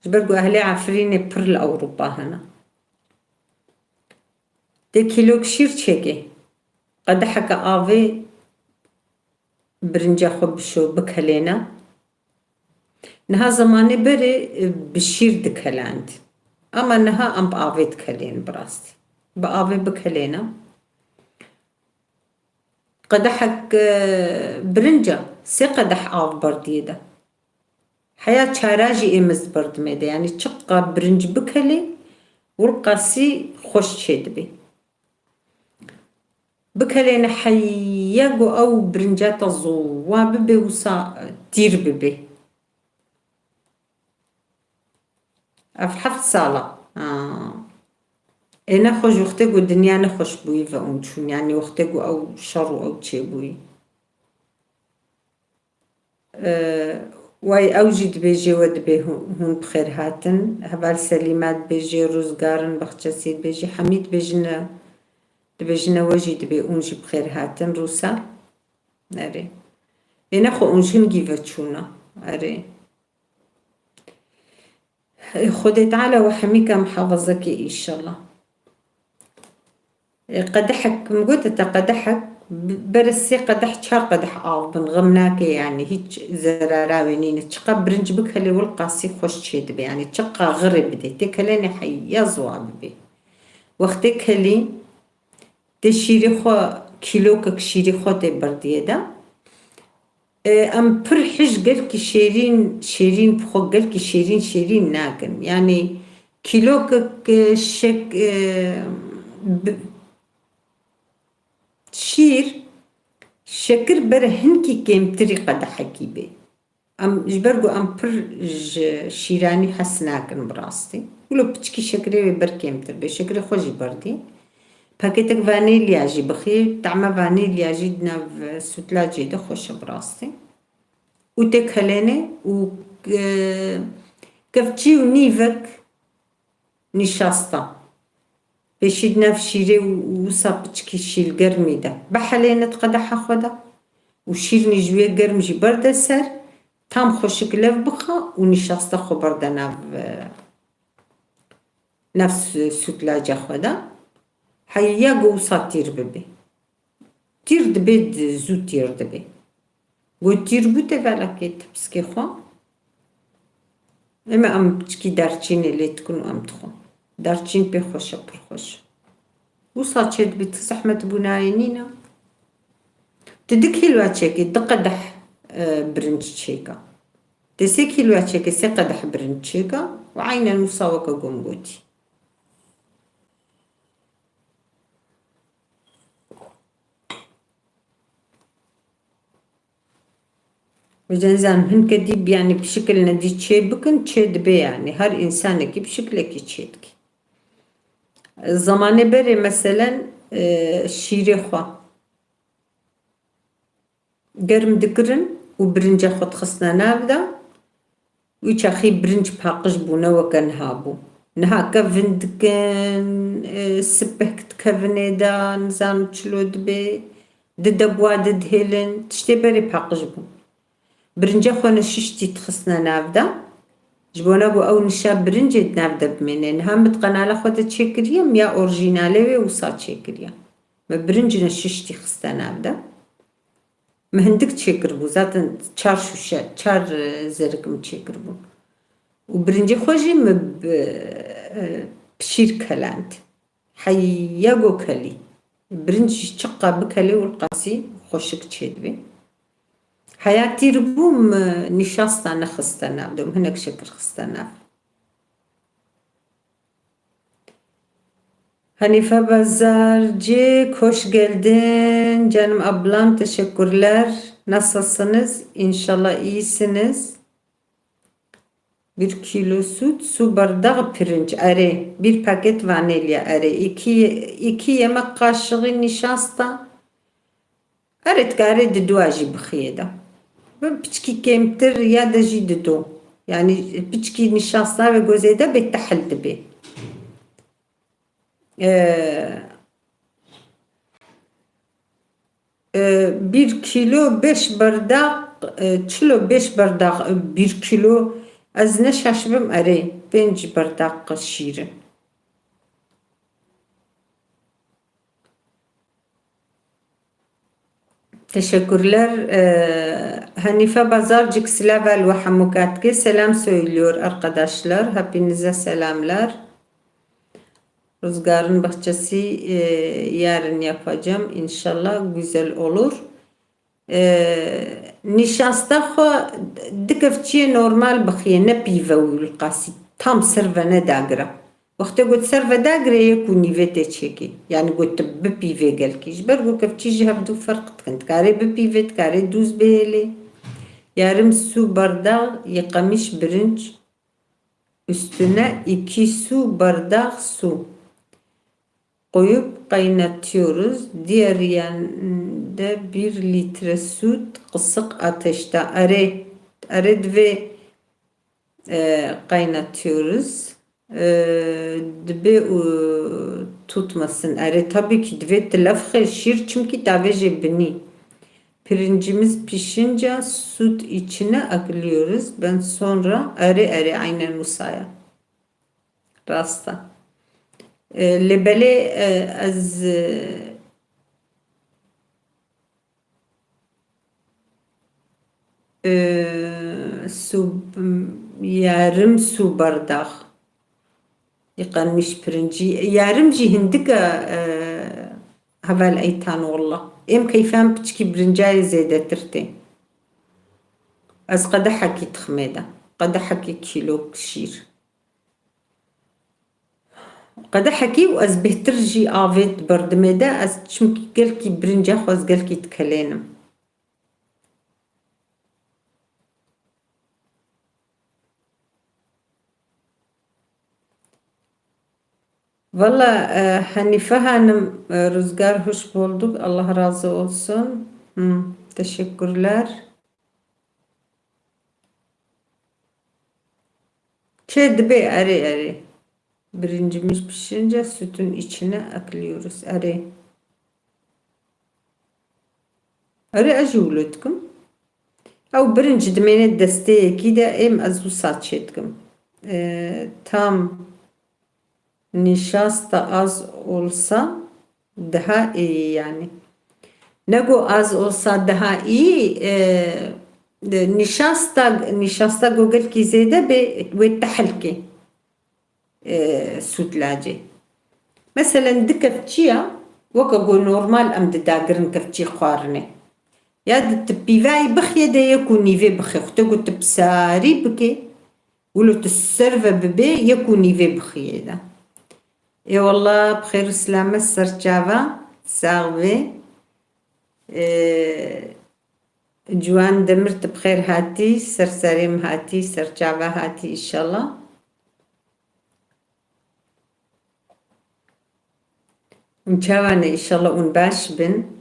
Ji ber ku ehlê Efrînê pir li Ewropa hene. Tê kîlok şîr çêkê. Qedeheke avê birinca xwe bişo, bikelêne. Niha zemanê berê, e, bi şîr dikelend. Ama niha em bi avê dikelên bi rastî. Bi avê bikelêne. Qedehek, e, birinca sê qedeh av berdiyê de. Heya çara jî ê min ji berdimê de. Yanî çiqa birinc bikelê, wilqasî xweş çêdibê. Bikelêne heya ku ew birinca te zowa bibe, wisa tîr bibe. Ev heft sala. Ha. Ê nexweş wextê ku dinya nexweş bûyî ve hûn çûn. Yanî wextê ku ew şer û ew çêbûyî. E, Way ew jî dibêjê we dibê hû-, hûn bi xêr hatin. Heval Selîma dibêjê, Rûzgarin Baxçesî dibêjê, Hemî dibêjine, dibêjine we jî dibê hûn jî bi xêr hatin. Rûsa. Erê. Ê nexwe hûn ji hingî ve çûna. Erê. Xwedê Teala we hemîka muhafaza ke înşallah. E, qedehek, min gote te qedehek, b-, bere sê qedeh, çar qedeh av bin, xem nake yani, hiç zerara wê nîne. Çiqa birinc bikelê wilqasî xweş çê dibe yani, çiqa xirê bidê, tê kelênê heya ziwa bibê. Wextê kelî, tê şîrê xwe, kîlokek şîrê xwe tê berdiyê de. E, em pir hij gelkî şêrîn, şêrîn bi xwe gelkî şêrîn, şêrîn nakin. Yani kîlokek, e, şek-, e, bi-, şîr, şekir bere hinkî kêmtirî qedehekî bê. Em, ji ber ku em pir ji şîranî hes nakin bi rastî. Wilo piçkî şekirê wê ber kêmtir bê. Şekirê xwe jî berdî. Pakêtek vanîlya jî bixî, tehma vanîlya jî di nav, e, sûtlacê de xweş e bi rastî. Û tê kelênê û, e, kevçî û nîvek nîşasta. Pêşî di nav şîrê û, û wisa piçkî şîl germî de bihelêne di qedeha xwe de û şîrnî ji wê germ jî berde ser, tam xweşik lev bixe û nîşasta xwe berde nav, e, nav su-, sûtlaca xwe de. Heya ku wisa tîr bibe. Tîr dibe, di-, zû tîr dibe. Got tîr bû tê velakê ti piskê xwe. Eme em piçkî darçînê lê dikin û em dixwin. Darçîn pê xweş e, pir xweş. Wisa çê dibe, ti zehmet bûnayê nîne. Ti di kîloa çêkî, di qedeh, e, birinc çêka. Tê sê kîloa çêkê, sê qedeh birinc çêka û eynen wisa weke ku min gotî. Hocam, nizam, hinke dî, yani, bi şikil nedî çê bikin, çê dibe, yani. Her insanekî bi şikilekî çê dike. Zamanê berê, meselen, e, şîrê xwe germ dikirin û birinca xwe dixistine nav de. Wî çaxî birinc paqij bû, ne weke niha bû. Niha kevin dikin, e, sipeh dikevine de, nizanim çilo dibe, di debwa de dihêlin, tiştê berê paqij bû. Birinca xwe ne şiştî dixistine nav de, ji bona ku ew nişa birincê di nav de bimêne. Niha min di qenala xwe de çêkiriye, min ya orjînalê wê wisa çêkiriye. Me birinc ne şiştî xiste nav de. Min hindik çêkiribû, zaten çar şûşe, çar, e, zerik min çêkiribûn. Û birincê xwe jî min bi, e, pişîr kelend. Heya go kelî. Birinc jî çiqa bikelê û qasî xweşik çêdibê. Heya tîr bû, min nîşasta nexiste nav de, min hinek şekir xiste nav. Hanife Bazarcık, hoş geldin. Canım ablam, teşekkürler. Nasılsınız? İnşallah iyisiniz. Bir kilo süt, su bardağı pirinç, erê. Bir paket vanilya, erê. İki, iki yemek kaşığı nişasta. Erê, dikarê diduwa jî bixiyê de. Bi piçkî kêmtir ya de jî didu. Yani piçkî nişasta ve gozê de bê tehil dibê. Ee, e, bir kilo beş bardak, e, çilo beş bardak, e, bir kilo, ez neşaşibim, erê, pênc bardak şîrin. Teşekkürler. Ee, Hanife Bazarcık, silav el ve hemukatke selam söylüyor arkadaşlar. Hepinize selamlar. Rüzgarın bahçesi, e, yarın yapacağım. İnşallah güzel olur. E, nişasta xwe di kevçiyê normal bixiye, ne pîve û qasî. Tam ser ve nedagire. Wextê ku di ser ve dagire, yek û nîvê tê çêkê. Yani ku tu bipîvê gelkî. Ji ber ku kevçî ji hevdu ferq dikin. Dikarê bipîvê, dikarê dûz bihêlê. Yarım su bardağı yıkamış pirinç, üstüne iki su bardağı su koyup kaynatıyoruz. Diğer yanında bir litre süt kısık ateşte. Erê, Erê divê, e, kaynatıyoruz. E, dibe û tutmasın. Erê tabii ki divê tilefxê şîr, çimkî tavê jê binî. Pirincimiz pişince süt içine ekliyoruz. Ben sonra erê erê aynen wisa ya. Rast e. E, lê belê, e, ez, e, e, su, yarım su bardak yıkanmış pirinci. Yarım jî hindik e, e, heval Eytan wallah. Êm keyfan piçkî birincayê zêdetir tê. Ez qedehekî tixmê de. Qedehekî kîlok şîr. Qedehekî û ez bêhtir jî avê di berdimê de, ez çimkî gelkî birinca xwe ez gelkî dikelênim. Valla, e, Hanife Hanım, e, Rüzgar, hoş bulduk. Allah razı olsun. Hı, teşekkürler. Çê dibe, erê, erê. Birincimiz pişince sütün içine ekliyoruz. Erê. Erê, ez jî wilo dikim. Ew birinc dimêne desteyekî de êm ez wisa çê dikim. Ee, tam nişasta az olsa daha iyi yani. Ne go az olsa daha iyi, e, de nişasta, nişasta go gelkî zêde be wê tehilkê, e, sûtlacê. Meselen di kevçiya, weke go normal em didagirin kevçî xwarinê. Ya di ti pîvayî bixiyê de yek û nîvê bixê. Xwe te got tu bi sarî bikê, wilo tu serve bibê, yek û nîvê bixiyê de. Ê wallah, bi xêr û selamet serçava, sax bê. Ê, Ciwan Demir, tu bi xêr hatî, ser serê min hatî, serçava hatî înşallah. Hûn çawa ne? Înşallah hûn baş bin.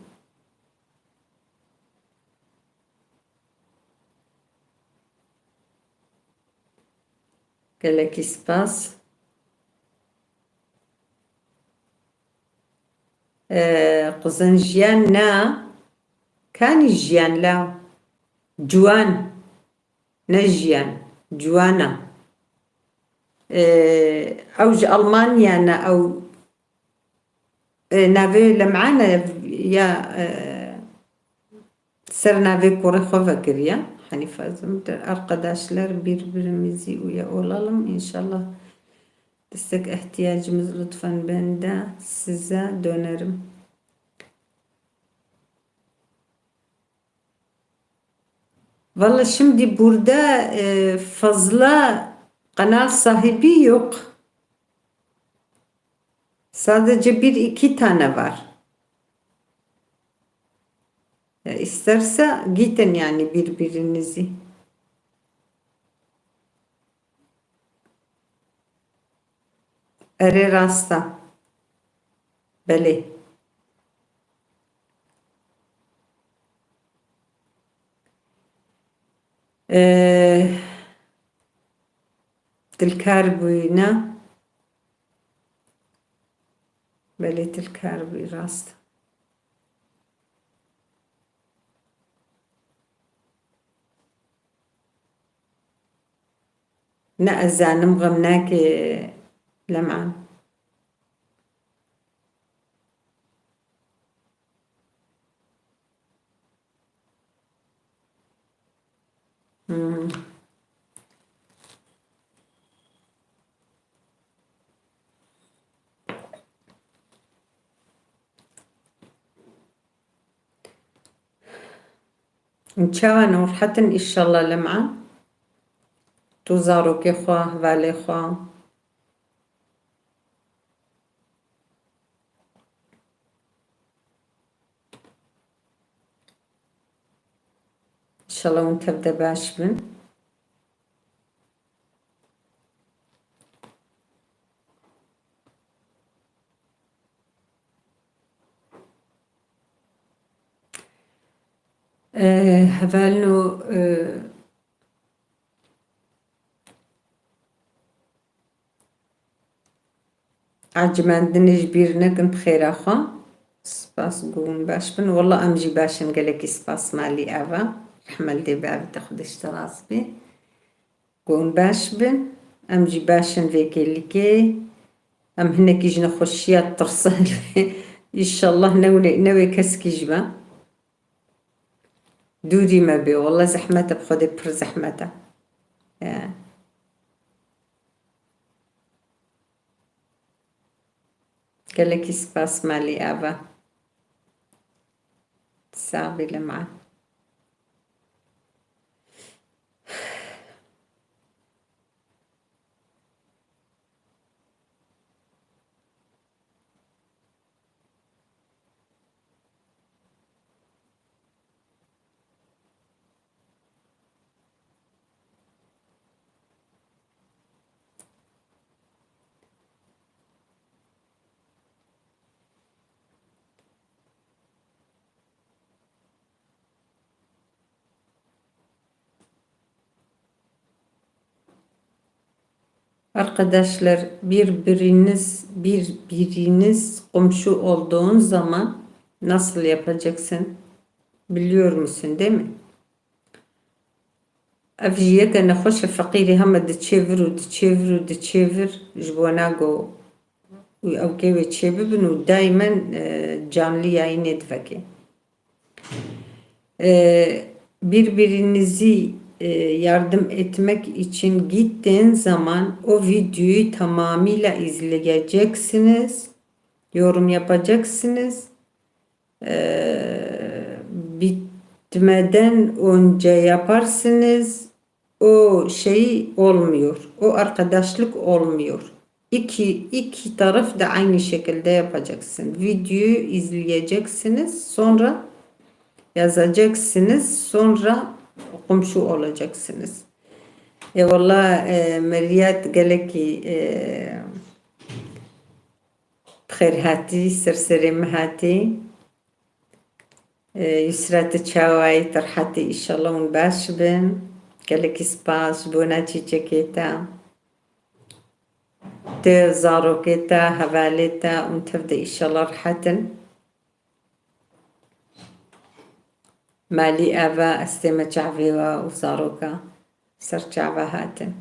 Gelekî spas. Ee, Qizin Jiyan na. Kanî Jiyan la? Ciwan. Ne Jiyan. Ciwana. Ee, ew ji Almanya ne, ew, e, navê Lem'an e ya, e, ser navê kurê xwe vekiriye. Hanife Zimdir, arkadaşlar birbirimizi üye olalım. İnşallah destek ihtiyacımız lütfen ben de size dönerim. Valla şimdi burada, e, fazla kanal sahibi yok. Sadece bir iki tane var. E, isterse gidin yani birbirinizi. Erê rast e. Belê. Ee, Dilkar bûyî ne? Belê dilkar bûyî rast. Ne ez zanim xem nake Lem'an. Hmm. Çawa ne, rehet in înşallah Lem'an? Tu zarokê xwe, hevalê xwe. Înşallah hûn tev de baş bin. Ee, hevalno, e, Ecibendinê ji bîr nekin bi xêra xwe. Spas, guhûn baş bin. Wela em jî baş in, gelekî spas malî ava. Rehme li dê bi evî te, Xwedê ji te razî bê. Guhûn baş bin. Em jî baş in vê kêlîkê. Em hinekî ji nexweşiya tirsin. Înşallah newê, newê keskî ji me. Dûrî me bê. Wela zehmet e, bi Xwedê pir zehmet e. Ya. Gelekî spas malî ava. Sax bî lema. Arkadaşlar, birbiriniz, birbiriniz komşu olduğun zaman nasıl yapacaksın? Biliyor musun, değil mi? Ev jî yeke nexweş e, feqîrî heme diçê vir û diçê vir û diçê vir, ji bona ku ew kê wê çê bibin û daimen, e, canlı yayınê diveke. E, birbirinizi, e, yardım etmek için gittiğin zaman o videoyu tamamıyla izleyeceksiniz, yorum yapacaksınız. E, bitmeden önce yaparsınız, o şey olmuyor, o arkadaşlık olmuyor. İki, iki taraf da aynı şekilde yapacaksın. Videoyu izleyeceksiniz, sonra yazacaksınız, sonra komşu olacaksınız. Eyvallah, e, Meriyet gelekî, e, bi xêr hatî, ser serê min hatî. E, Yusra, tu çawa yî? Tu rehet î? Înşallah hûn baş bin. Gelekî spas ji bona çîçekê te. Tu, zarokê te, hevalê te, hûn tev de înşallah rehet in. Malî eve, estê me çavê we û zaroka ser çava hatin.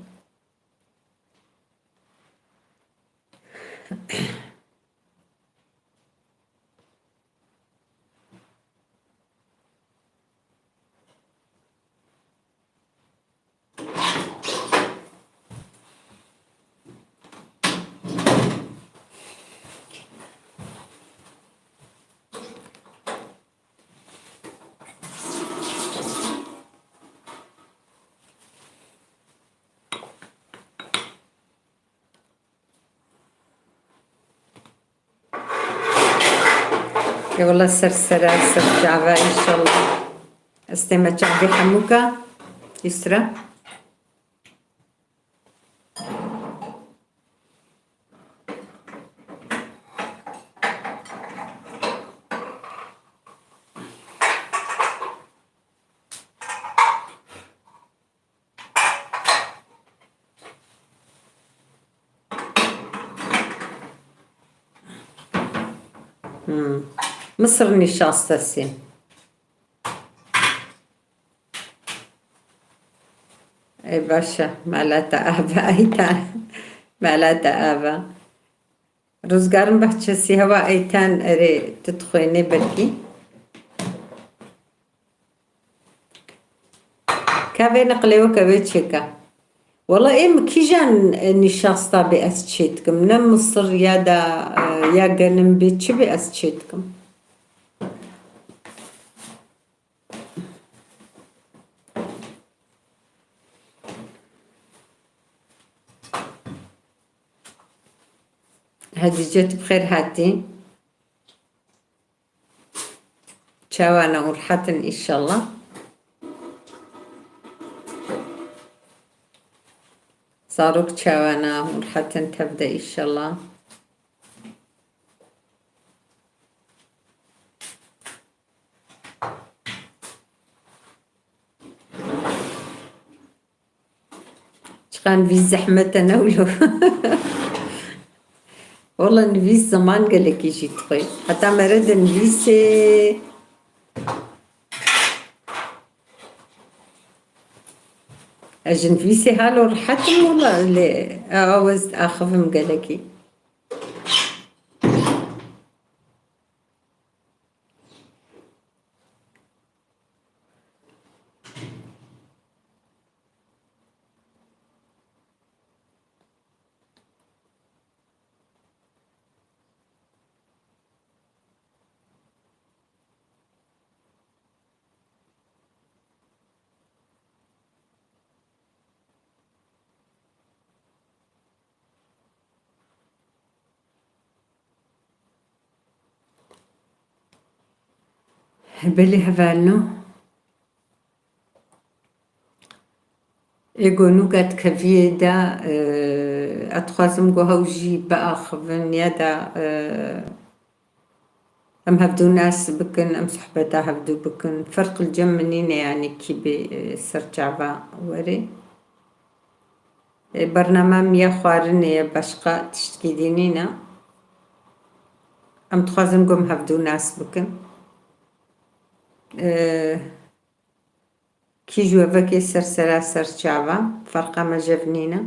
Ê wele ser sera, ser çava înşallah. Ez tême çavê hemûka, Yusra. Hmm. Mısır nişastesi. Ê baş e, mala te ava, Eytan. Mala te ava. Ruzgarın Bahçesi, hewa Eytan, erê, tu dixwênê belkî. Ka vê niqlê weke wê çêka. Wela ê min kîjan, e, nîşasta bê ez çê dikim. Ne misir ya da, e, ya genim bê, çi bê ez çê dikim. Hatice, tu bi xêr hatî. Çawa ne, hûn rehet in înşallah. Zarok çawa ne, hûn rehet in tev de înşallah. Çiqan vî zehmet e ne wilo. Wala nivîs ziman gelekî jî dixwe. Heta mere de nivîsê. Ez ji nivîsê halo rehet im wala lê ew ez axivim gelekî. Belê hevalno. Ê ku nûke dikeviyê de, e, ez dixwazim ku hew jî biaxivin ya da, e, em hevdû nas bikin, em sohbeta hevdû bikin. Ferq li cem min nîne, yanî kî bê, e, ser çava werê. E, bername min ya xwarinê ye, başqa tiştkî dî nîne. Em dixwazin ku em hevdû nas bikin. E, Kî ji we vekê ser sera ser çava, ferqa me jev nîne.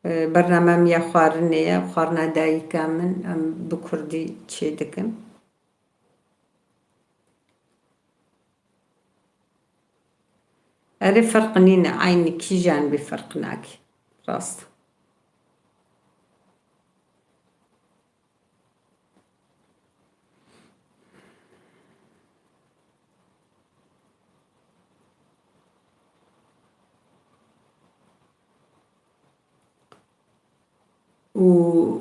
E, bername min ya xwarinê ye, xwarina dayika min, em bi kurdî çê dikin. Erê, ferq nîne, eynî kîjan bî ferq nake. Rast. Û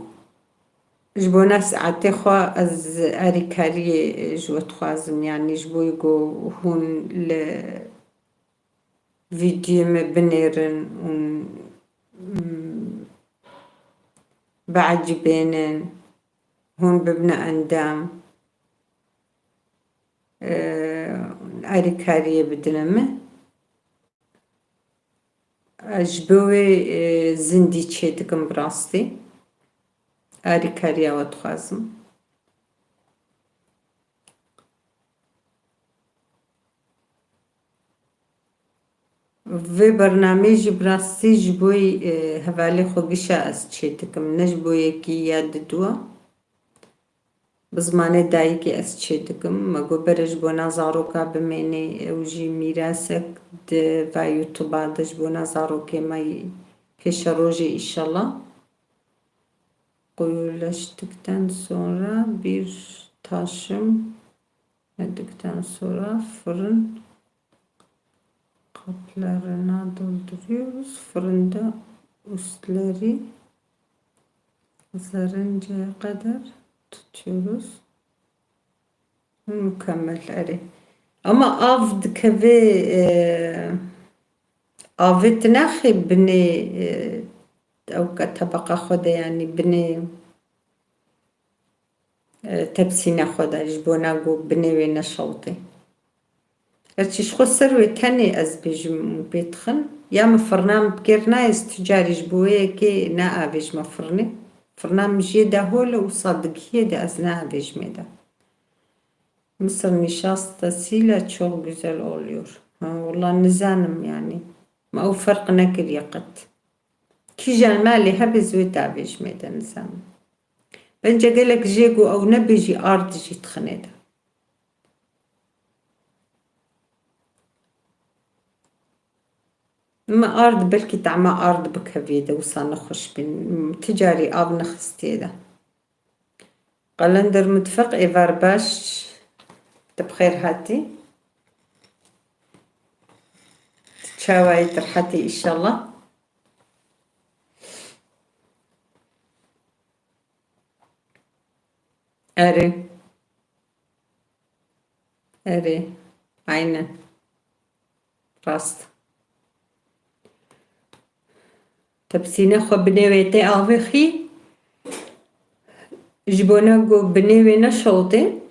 ji bona saetê xwe ez erîkariyê ji we dixwazim, yanî ji bo ku hûn li vîdyoyê me binêrin û, mm, biecibênin, hûn bibine endam, e, erîkariyê bidine min. Ez ji bo wê, e, zindî çê dikim bi rastî. Erîkariya we dixwazim. Vê bernameyê jî bi rastî ji bo, e, hevalê xwe gişa ez çê dikim, ne ji bo yekî ya diduwa. Bi zimanê dayikê ez çê dikim. Me got bere ji bona zaroka bimênê, ew jî mîrasek di va YouTube-a de ji bona zarokê me yî pêşerojê, îşallah. Koyulaştıktan sonra bir taşım, yedikten sonra fırın kaplarına dolduruyoruz. Fırında üstleri kızarıncaya kadar tutuyoruz. Mükemmel, erê. Ama av dikeve, e, avê tu naxê binê, e, ew ke tebeqa xwe de, yanî binê, e, tepsîna xwe de, ji bona ku binê wê neşewitê. Gerçî ji xwe ser wê tenê ez bêjim û pê dixin. Ya min firna min bi kêr nayê, ez tu carî ji bo wê yekê naavêjime firnê. Firna min jê de hol e û sadigihiyê de ez naavêjimê de. Mısır nişastasıyla çok güzel oluyor. Ha, wala nizanim yanî. Ma ew ferq nekiriye qet. Kîjan malê hebe ez wê davêjimê de nizanim. Bence gelek jê ku ew nebêjî ard jî dixinê de. Me ard belkî tama ard bikeviyê de wisa nexweş bîn. Ti carî av nexistiye de. Qelender Mutfeq êvar baş. Tu bi xêr hatî. Tu çawayî, tu rehetî înşallah. Erê. Erê. Aynen. Rast. Tepsîne xwe binê wê tê avê xî. Ji bona ku binê wê neşewitê.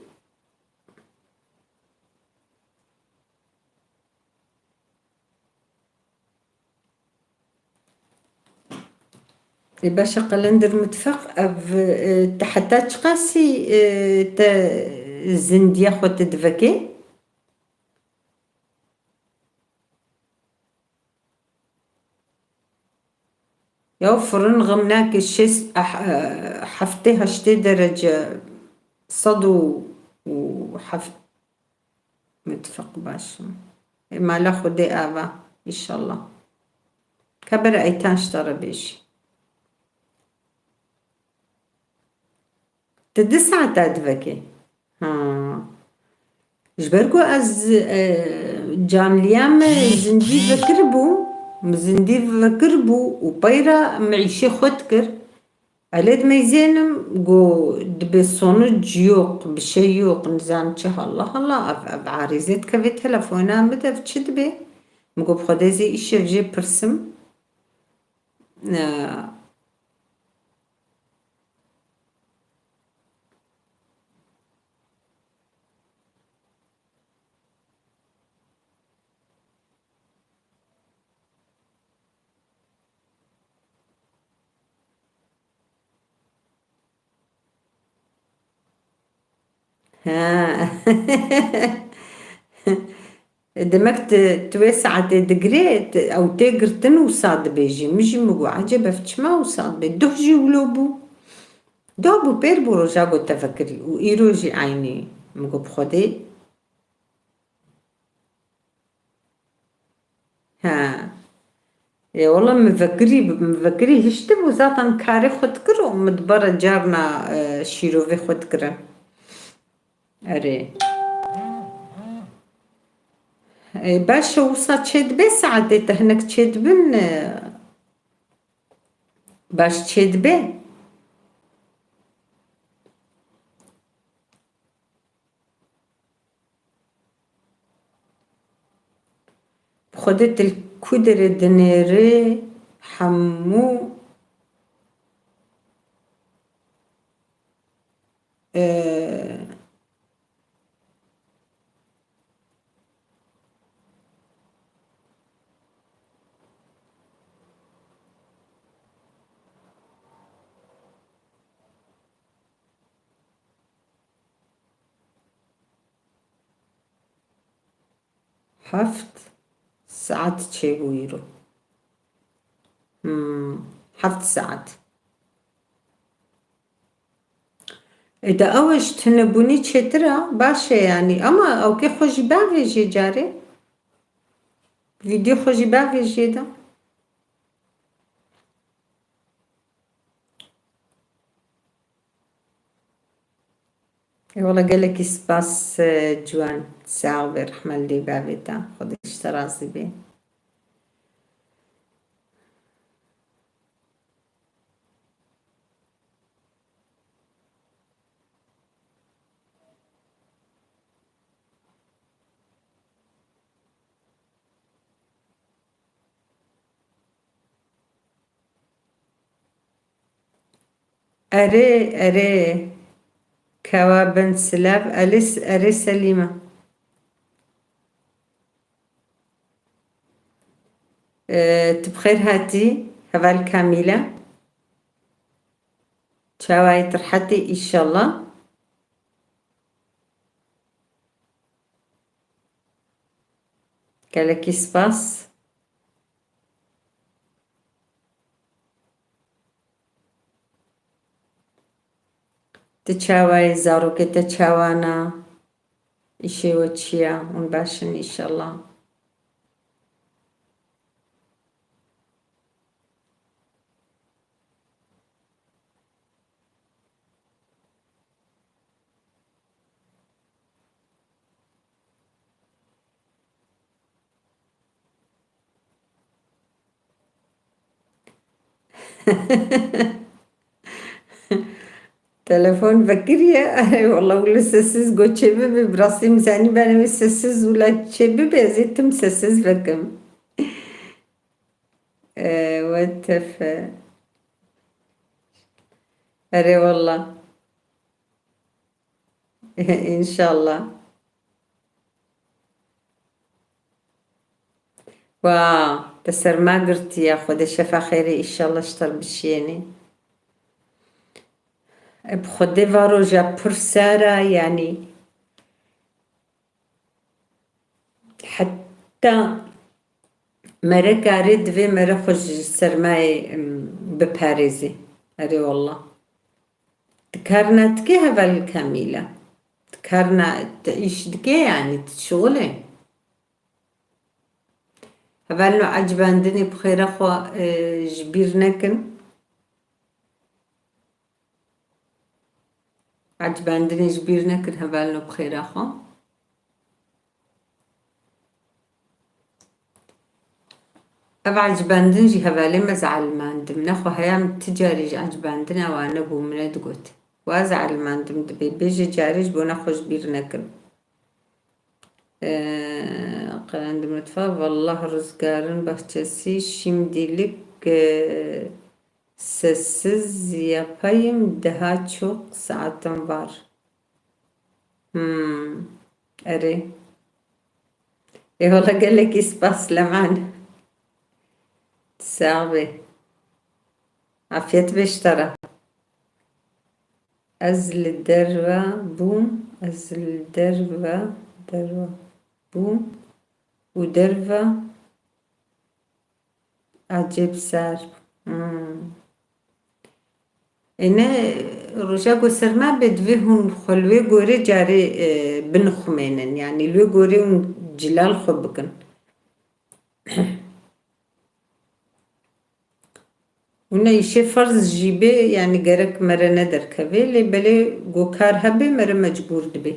Ê, baş e, Qelendir Mitfeq, ev, e, te heta çiqasî, e, te zindiya xwe te divekê? Ya firin xem nake, şêst, eh, eh, heftê heştê derece, sed û heft. Mitfeq baş e. Ê, mala Xwedê ava, înşallah. Ka bere Eytan ji te re bêjî. Ti di saeta divekê? Ha. Ji ber ku ez, e, canliya me zindî vekiribû, min zindî vekiribû û peyra min îşê xwe dikir. Elê dimeyzênim, got, dibê sonuc yok, bir şey yok, nizam çi, Allah Allah, ev, ev arîze dikevê telefona min de, ev çi dibê? Min got, bi Xwedê zê îşev jê pirsim. E, Ha. Demek tu, tu wê saetê digirê, tu, ew tê girtin wisa dibêjî. Min jî min got, ecêb ev çima wisa dibê? Duh jî wilo bû. Duh bû, pêr bû roja ku te vekirî û îro jî eynî. Min got, bi Xwedê. He. Ê, wela min vekirî, min vekirî hiştibû, zaten karê xwe dikir û min dibara carna, e, şîrovê xwe dikire. Erê. Ê, baş e, wisa çêdibe saetê te hinek çêdibin, e, baş çêdibe. Bi Xwedê tu li ku derê dinêrî hemû, e, Heft saet çêbû îro. Hmm, heft saet. Ê de ew ji tunebûnî çêtir e, baş e yanî. Ama ew kê xwe jî bavêjê carê. Vîdyo xwe jî bavêjê de. Ê wele gelekî spas, e, ciwan. Sax be, rehmet lê bavê te. Xwedê ji te razî be. Erê, erê. Kewa bin silav, Elîs, erê Selîme. Ee, tu bi xêr hatî, heval Kamîle. Çawayê tu rehetî, înşallah. Gelekî spas. Tu çawa yî, zarokê te çawa ne? Îşê we çi ye? Hûn baş in înşallah. Telefon vekiriye. Wala wilo sessiz go çêbibe. Bi rastî min zanî bene wê sessiz wila çêbibe. Ez ê tim sessiz vekim. E, we tefe. Erê wala. Înşallah. Wa, Te serma girtiye, Xwedê şefa xêrê îşallah ji te re bişiyênê. E, bi Xwedê va roja pir sar e, yanî heta mere karê divê mere xwe ji sermayê, em, biparêzê. Erê wallah. Ti kar nadikê heval Kamîla? Ti kar na, ti îş dikê, yanî ti şixul e? Hevalno, ecibandinê bi xêra xwe, e, ji bîr nekin. Ecibandinê ji bîr nekin, hevalno, bi xêra xwe. Ev ecibandin jî hevalê me ez elimandim. Nexwe heya min ti carî ji ecibandina wan nebû, min nedigot. Wa ez elimandim, dibê bêje carî ji bona xwe ji bîr nekin. Ee, Qelen Demirtfa, vallah rüzgarın bahçesi şimdilik, e, sessiz yapayım, daha çok saatim var. Hmm, erê. Ê wala gelekî spas Leman. Sax bê. Afiyet be ji te re. Ez li derve bûm, ez li derve, derve bûm û derve ecêb sar. Hmm. Ê ne, roja ku serma bê divê hûn xwe li wê gorê carê, e, binixumênin. Yanî li wê gorê hûn cilal xwe bikin. Û ne îşê ferz jî bê, yanî gerek mere nederkevê, lê belê ku kar hebe mere mecbûr dibê.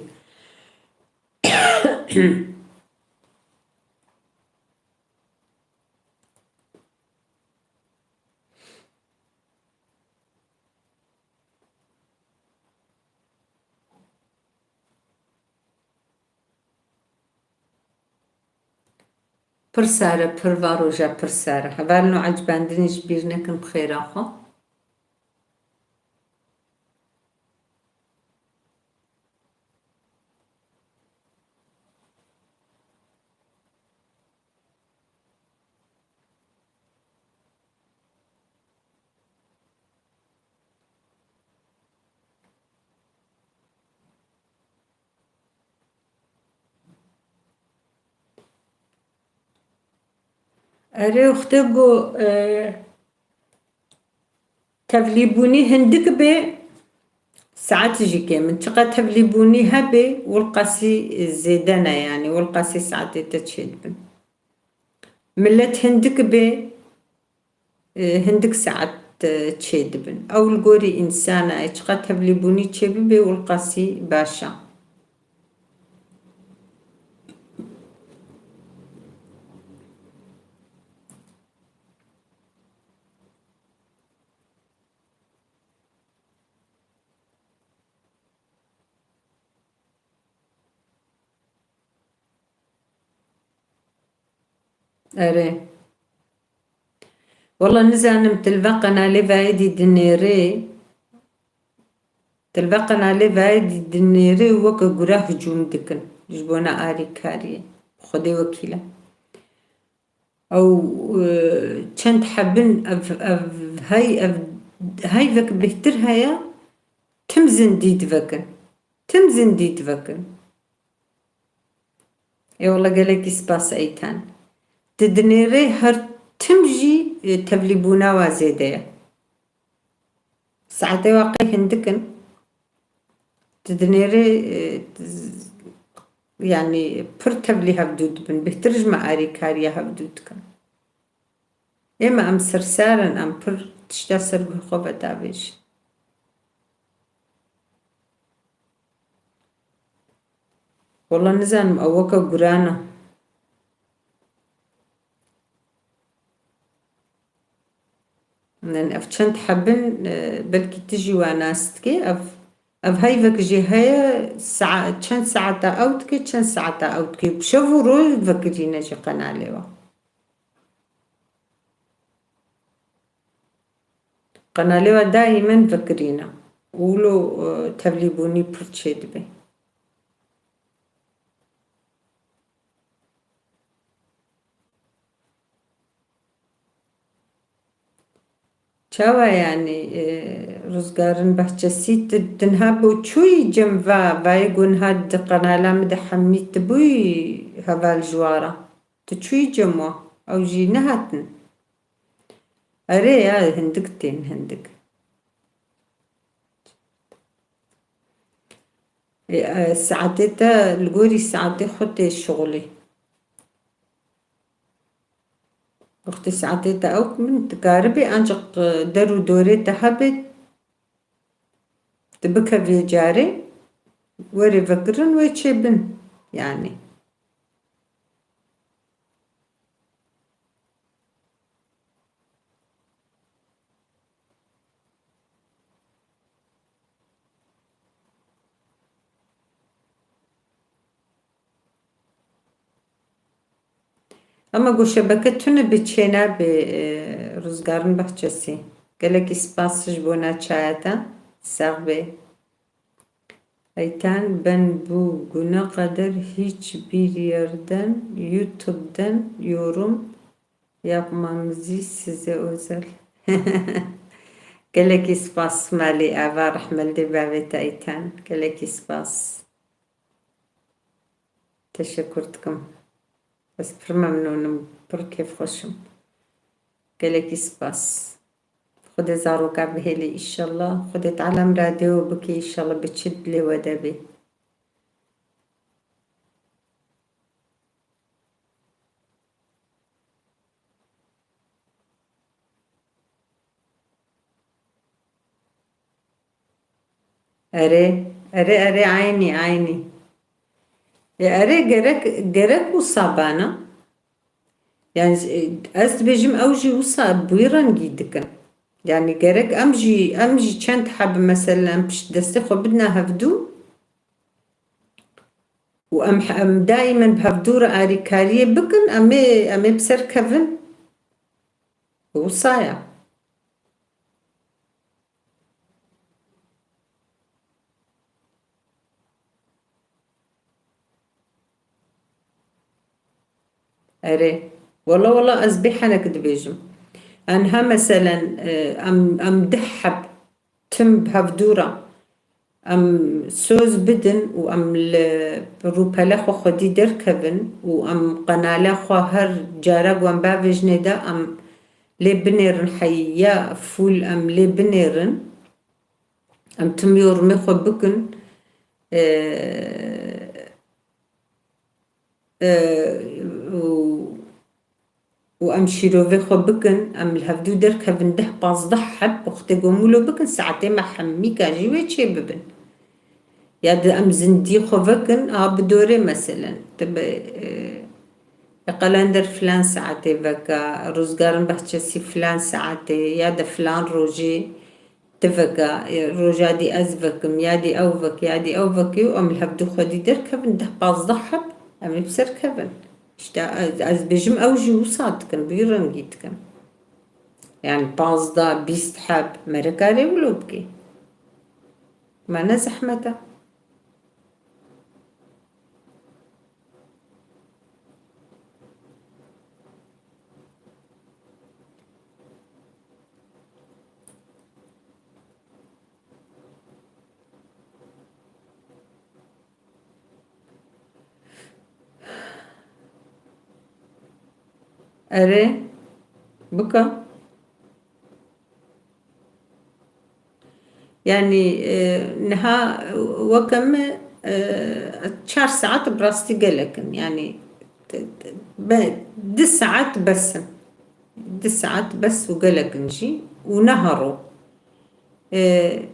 Pir sar e, pir va roja pir sar e. Hevalno, ecibandinê ji bîr nekin bi xêra xwe. Erê, wextê ku, e, tevlîbûnî hindik bê, saet jî kêm in. Çiqas tevlîbûnî hebe, wilqasî zêde ne, yanî wilqasî saetê te çêdibin. Milet hindik bê, e, hindik saet, e, çêdibin. Ew li gorî însana ye, çiqas tevlîbûnî çêbibe, wilqasî baş e. Erê. Wela nizanim, ti li va qenalê Vaidî dinêrê, ti li va qenalê Vaidî dinêrê weke gura hicûm dikin ji bona arîkariyê. Xwedê wekîl e. Ew, e, çend hebin ev, ev hey, ev hey vek bêhtir heye, tim zindî divekin. Tim zindî divekin. Ê wele gelekî spas Eytan. Di dinêrê her tim jî, e, tevlîbûna wa zêde ye. Saetê wa qey hindik in. Di dinêrê, e, z-, yanî pir tevlî hevdû dibin. Bêhtir ji me arîkariya hevdû dikin. Ê me em sersar in, em pir tişta ser guhê xwe vedavêjin. Wela nizanim ew weke guran e. Nen ev çend hebin, e, belkî tu jî wa nas dikê. Ev, ev heyvek jî heye, saa-, çend saeta ew dike, çend saeta ew dike. Bi şev û roj vekirîne jî qenalê wa. Qenalê we daîmen vekirîne. Wilo, e, tevlîbûnî pir çêdibe. Çawa yanî, e, Rûzgarin Behçesî, tu, tu niha bû çûyî cem va, vayê ku niha di qenala min de hemî tu bûyî heval ji wa re? Tu çûyî cem wa? Ew jî nehatin? Erê ya, hindik tên, hindik. E, e, saetê te, li gorî saetê xwe tê şixulê. Wextê saetê te ew min dikaribê ancaq, e, der û dorê te hebe, tu bikevê carê, werê vekirin wê çêbin. Yanî. Ama ku şebeke tune bê çênabê, e, Rûzgarin Behçesî. Gelekî spas ji bo na çaya te. Sax bê. Eytan, ben bugüne kadar hiçbir yerden, YouTube'den yorum yapmamızı size özel. Gelekî spas malî ava rehmeldê bavê te Eytan. Gelekî spas. Teşekkür dikim. Ez pir memnûn im, pir kêfxweş im. Gelekî spas. Xwedê zaroka bihêlî îşallah. Xwedê Teala miradê we bike îşallah, bi çi dilê we de bê. Erê, erê, erê, eynî, eynî. E, erê, gerek, gerek wisa bana. Yani, e, ez dibêjim ew jî wisa bi wî rengî dikin. Yani, gerek em jî, em jî çend heb, meselen, em pişt destê xwe bidine hevdû û em, em daîmen bi hevdû re arîkariyê bikin, em ê, em ê bi ser kevin. Wisa ya. Erê. Wela, wela ez bê henek dibêjim. Enha meselen, e, em, em deh heb tim bi hevdû re em soz bidin û em li rûpele xwe xwedî derkevin û em qenala xwe her cara ku em bavêjinê de em lê binêrin, heya fûl em lê binêrin. Em tim yorumê xwe bikin, e, e, û, û em şîrovê xwe bikin, em li hevdû derkevin deh pazdeh heb, wextê ku em wilo bikin, saetê me hemîka jî wê çê bibin. Ya di em zindî xwe vekin, a bi dorê meselen. Ti bi, e, e, Qelender filan saetê veka, Rûzgarin Behçesî filan saetê, ya di filan rojê ti veka, e, roja dî ez vekim, ya dî ew vek, ya dî ew vekê û em li hevdû xwedî derkevin, deh pazdeh heb, em ê bi ser kevin. Îşte ez, ez bêjim ew jî wisa dikin, bi wî rengî dikin. Yani pazdeh, bîst heb, mere karê wilo bikê. Ma ne zehmet e. Erê, bika. Yani, e, niha weke min, e, çar saet bi rastî gelek in. Yani, te-, te-, be-, du saet bes in. Du saet bes û gelek in jî. Û ne haro. E,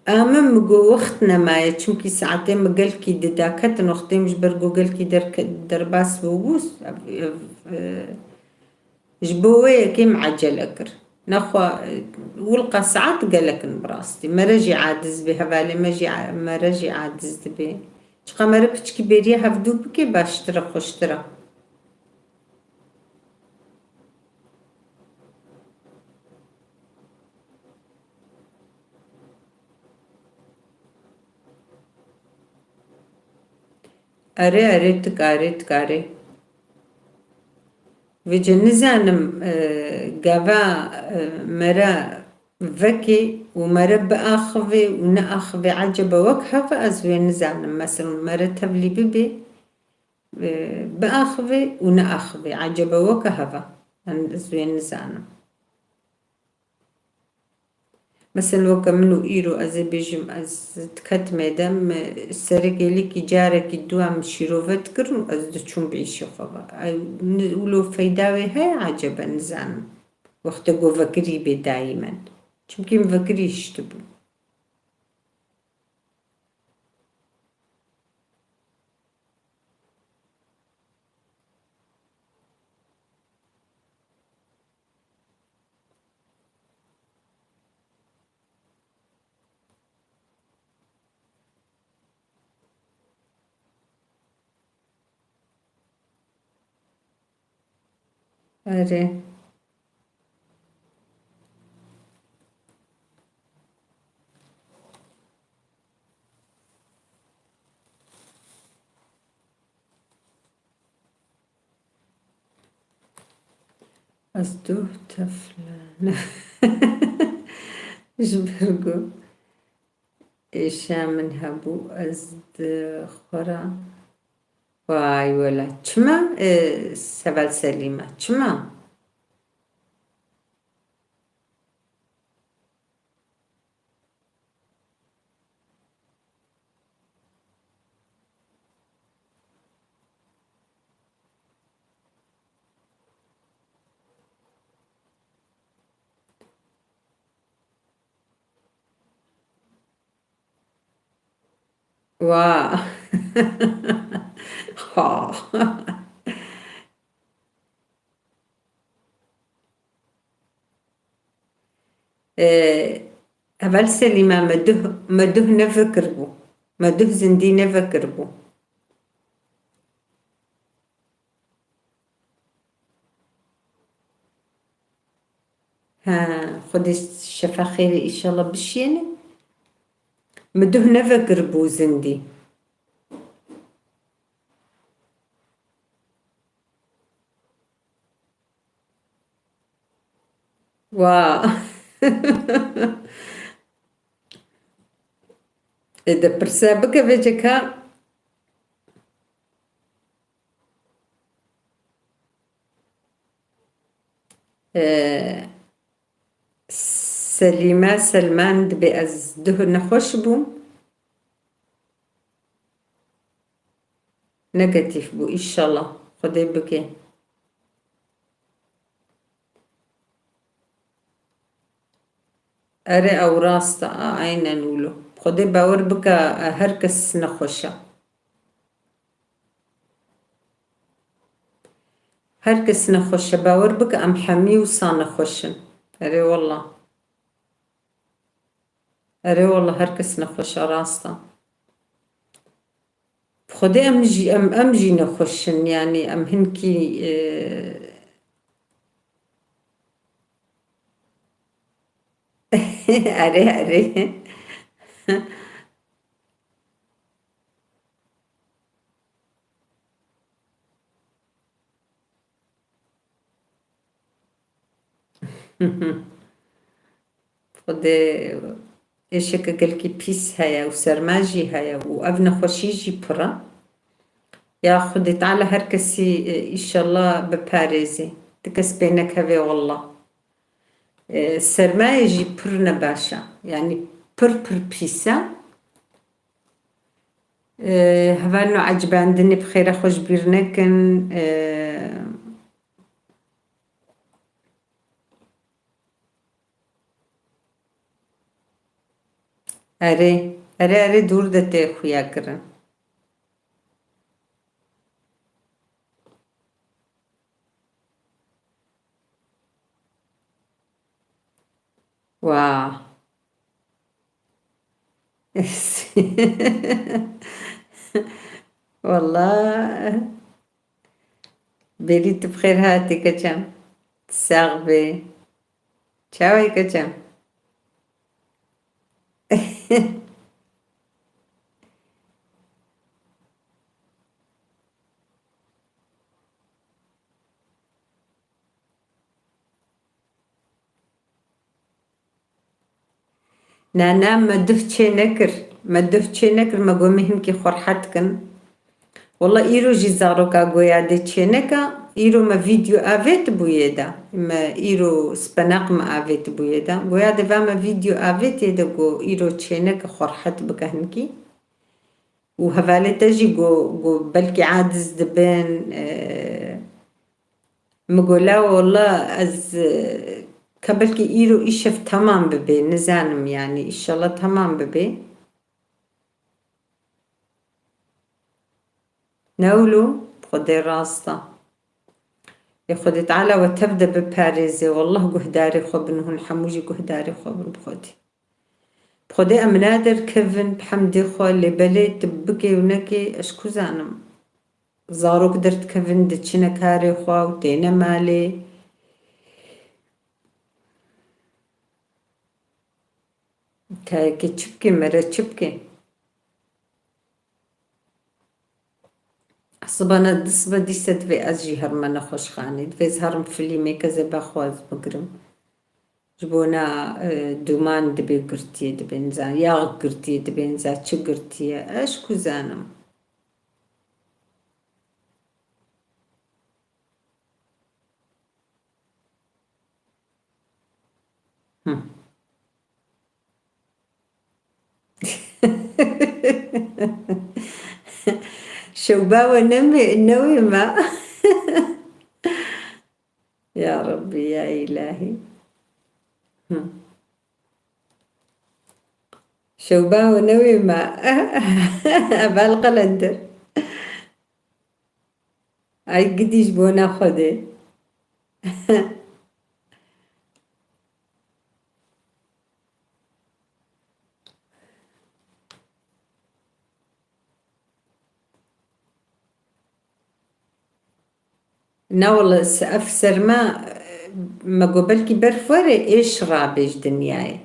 a min mi got wext nemaye, çimkî saetê min gelkî didaketin, wextê min ji ber ku gelkî derke-, derbas bûbû, ev, ev, e, Ji bo wê yekê min ecele kir. Nexwe, wilqa saet gelek in bi rastî. Mere jî adiz bê, hevalê me jî a-, mere jî adiz dibê. Çiqa mere piçkî bêriya hevdû bikê, baştir e, xweştir e. Erê, erê, tu karê, tu karê. Vêce nizanim, e, gava, e, mere vekê û mere biaxivê û neaxivê, ecebe wek hev e, ez wê nizanim. Mesela mere tevlî bibê, e, biaxivê û neaxivê, ecebe wek hev e. Ez wê nizanim. Mesela weke min û îro ez ê bêjim, ez diketim êde, min serê gêlekî carekî dua min şîrove dikir û ez diçûm bi îşê xwe ve. Ew ni-, wilo feyda wê heye, ecebe nizanim. Wextê ku vekirî bê dayî min. Çimkî min vekirî hiştibû. Erê. Ez duh tefle ji ber ku êşa min hebû, ez di xwe re. Way wela. Çima, e, Seval Selîme? Çima? Wa. Ha. Ee, Heval Selîme, me duh, me duh nevekiribû. Me duh zindî nevekiribû. He, Xwedê şefa xêrê îşallah bişiyêne. Min duh nevekiribû zindî. Wa. Ê de pirse bike vêceka. Ee, Selîme Selman dibê ez duh nexweş bûm. Negatîf bû, îşallah. Xwedê bike. Erê, ew rast e, aynen wilo. Xwedê bawer bike, her kes nexweş e. Her kes nexweş e, bawer bike, em hemî wisa nexweş in. Erê wallah. Erê wallah, her kes nexweş e, rast e. Bi Xwedê em jî, em, em jî nexweş in, yanî em hinkî, e, erê, erê. Xwedê êşeke gelkî pîs heye û serma jî heye û ev nexweşî jî pir e. Ya Xwedê Teala her kesî, e, îşallah biparêzê. Ti kes pê nekeve wallah. E, sermayê jî pir ne baş e. Yanî pir pir pîs e. E, hevalno ecibandinê bi xêre xwe ji bîr nekin. E, Erê, erê, erê, dûr de tê xuya kirin. Wa. Wallah. Bêrî tu bi xêr hatî keçem. Sax bê. Çawa yî keçem? Na, na, me duh çê nekir. Me duh çê nekir, me got, me hinkî xwe rehet kin. Wela îro jî zaroka goya dê çêneka, îro me vîdeo avêt bûyê de. Me îro speneq me avêt bûyê de. Goya dê va me vîdeo avêt yê de go îro çêneke xwe rehet bike hinkî. Û hevalê te jî go, go belkî aciz dibin, e, min go la wela ez, e, ka belkî îro îşev temam bibe, nizanim yanî, înşallah temam bibe. Ne wilo, Xwedê rast e. Ê Xwedê Teala we tev de biparêze. Wallah guhdarê xwe bin, hûn hemû jî guhdarê xwe bin bi Xwedê. Bi Xwedê em naderkevin, bi hemdê xwe, lê belê tu bikê û nekê, ez ku zanim. Zarok derdikevin, diçine karê xwe û têne malê. Kayekê çi bikê, mere çi bikê? Sibana di sibe dîse divê ez jî herime nexweşxanê. Divê ez herim filîmêk ez ê bexwe ez bigrim. Ji bona, e, dûman dibê girtiyê, dibên za, yax girtiyê, dibên za çi girtiye. Ez ku zanim. Hı. Şewba we nemê-, newê me. Ya Rabbî, ya Îlahî. Hı. Şewba we newê me. Heval Qelender. Ay gidî ji bona Xwedê. Na wele se-, ev serma, me got belkî berf were êş rabe ji dinyayê.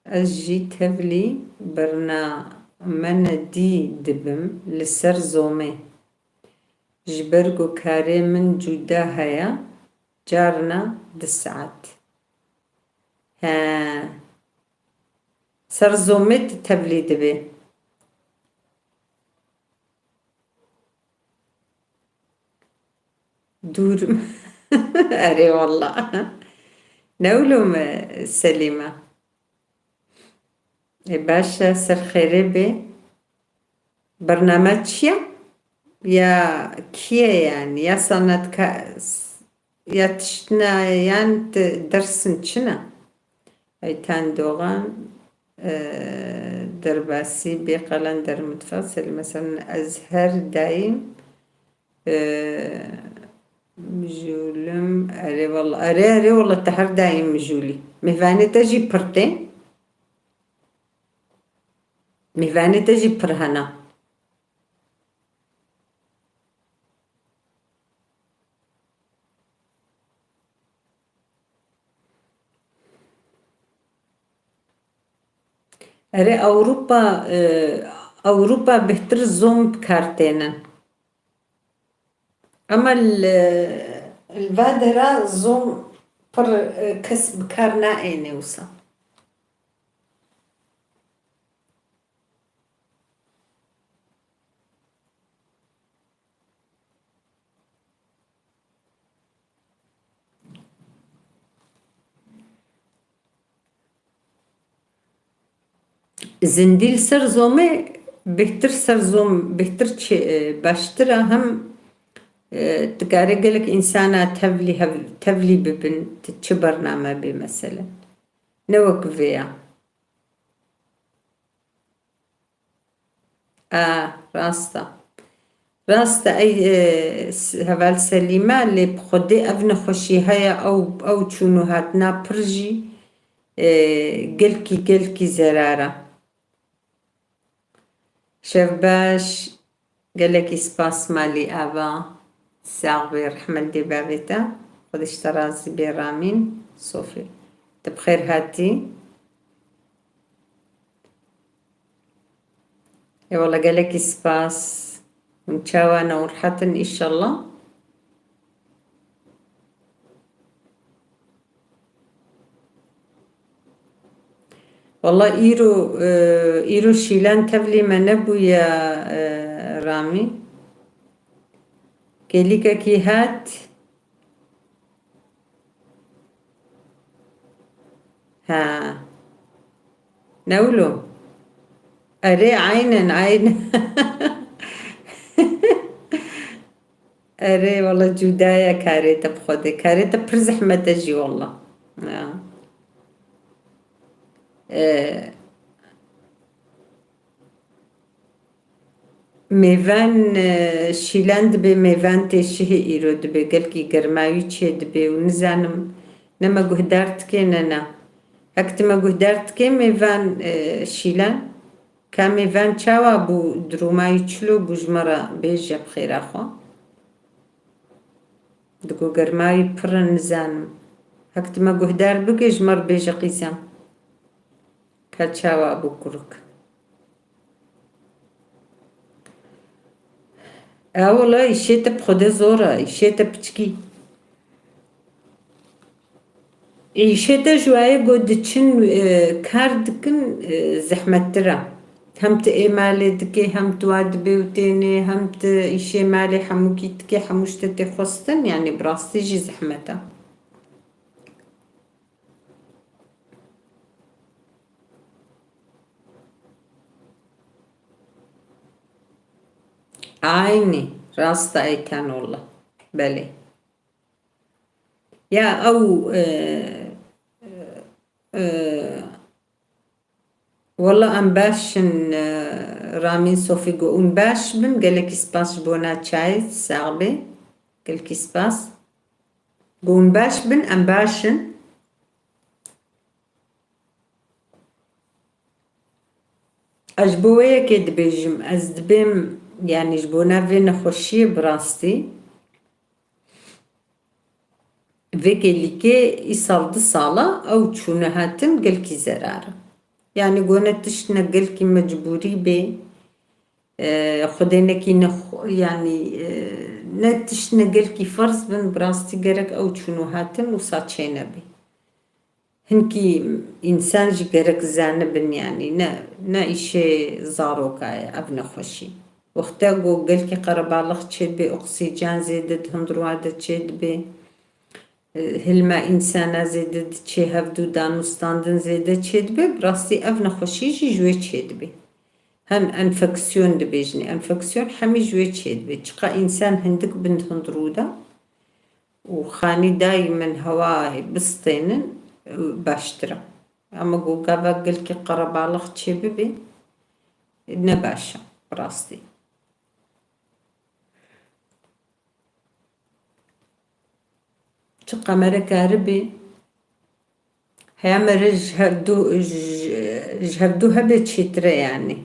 Ez jî tevlî bernamene dî dibim li ser zomê. Ji ber ku karê min cuda heye, carna du saet. He. Ser zomê tu tevlî dibê. Dûr. Erê wallah. Ne wilo me Selîme. Ê baş e, ser xêrê bê. Bername çi ye? Ya kî ye yanî? Ya sanatka-, ya tiştine yan ti-, dersin çi ne? Aytan Doğan, e, derbasî bê qelen dermutfak, Selîme Selîme, ez her daîm, e, mijûlim, erê wela, erê, erê wela, te her daîm mijûlî. Mêvanê te jî pir tê. Mêvanê te jî pir hene. Erê, Ewropa, e, Ewropa bêhtir zom bi kar tênin. Ema li, li va dera zom pir, e, kes bi kar naêne wisa. Zindî li ser zomê bêhtir ser zom, bêhtir çi, e, baştir e, hem, e, dikare gelek însana tevlî hev-, tevlî bibin, ti çi bername bê meselen. Ne wek vê ya. A, rast e. Rast e, ey, e, s-, heval Selîme, lê bi Xwedê ev nexweşî heye, ew, ew çûn û hatina pir jî, e, gelkî, gelkî zerar e. Şev baş, gelekî spas malî ava, sax bê, rehmet dê bavê te. Xwedê ji te razî bê Ramîn Sofî. Tu bi xêr hatî. Ê wele gelekî spas. Hûn çawa ne û rehet in înşallah? Wele îro, e, îro Şîlan tevlî me nebûye, e, Ramî. Kêlîkekî hat. Ha. Ne wilo? Erê, aynen, aynen. Erê, wele cuda ye karê te bi Xwedê. Karê te pir zehmet e jî wele. Ya. E, Mêvan, e, Şîlan dibê, mêvan tê şihê îro dibê, gelkî germayî çê dibê û nizanim ne me guhdar dikê ne na. Hek tu me guhdar dikê mêvan, e, Şîlan? Ka mêvan çawa bû, dirûmayî çilo bû ji me re bêje bi xêra xwe. Digo germayî pir in nizanim. Hek tu me guhdar bikê ji me re bêje qîzem. Ka çawa bû kurik. E wele îşê te bi Xwedê zor e, îşê te piçkî. Îşê te ji wayê ku diçin, e, kar dikin, e, zehmettir e. Hem tu ê malê dikê, hem tu wa dibê û tênê, hem tu îşê malê hemûkî dikê, hemû ji te tê xwestin, yanî bi rastî jî zehmet e. Aynî, rast e Eytan wele. Belê. Ya ew, e, e, e, wele em baş in, e, Ramîn Sofî got, hûn baş bin, gelekî spas ji bona çayê, sax bê. Gelekî spas. Got, hûn baş bin, em baş in. Ez ji bo wê yekê dibêjim, ez dibêm, yanî ji bona vê nexweşiyê bi rastî, vê kêlîkê îsal du sal e, ew çûne hatin gelkî zerar e. Yanî gone tiştine gelkî mecbûrî bê, e, Xwedê nekî ne xwe-, yanî, e, ne tiştine gelkî ferz bin, bi rastî gerek ew çûn û hatin wisa çênebê. Hinkî însan jî gerek zanibin, yanî ne, ne îşê zaroka ye ev nexweşî. Wexta ku gelkî qerebalix çêdibê, oksîjen zêde di hundirwa de çêdibê, e, hilma însana zêde diçê, hevdû danûstandin zêde çêdibê, bi rastî ev nexweşî jî ji wê çêdibê. Hem enfeksiyon dibêjinê. Enfeksiyon hemî ji wê çêdibê. Çiqa însan hindik bin di hundirû de, û xanî dayî min hewa bistênin, baştir e. Ama ku gava gelkî qerebalix çêbibê, ne baş e, bi rastî. Çi qemere karibê, heya mere ji hevdu, ji, ji hevdu hebe çêtir e yanî.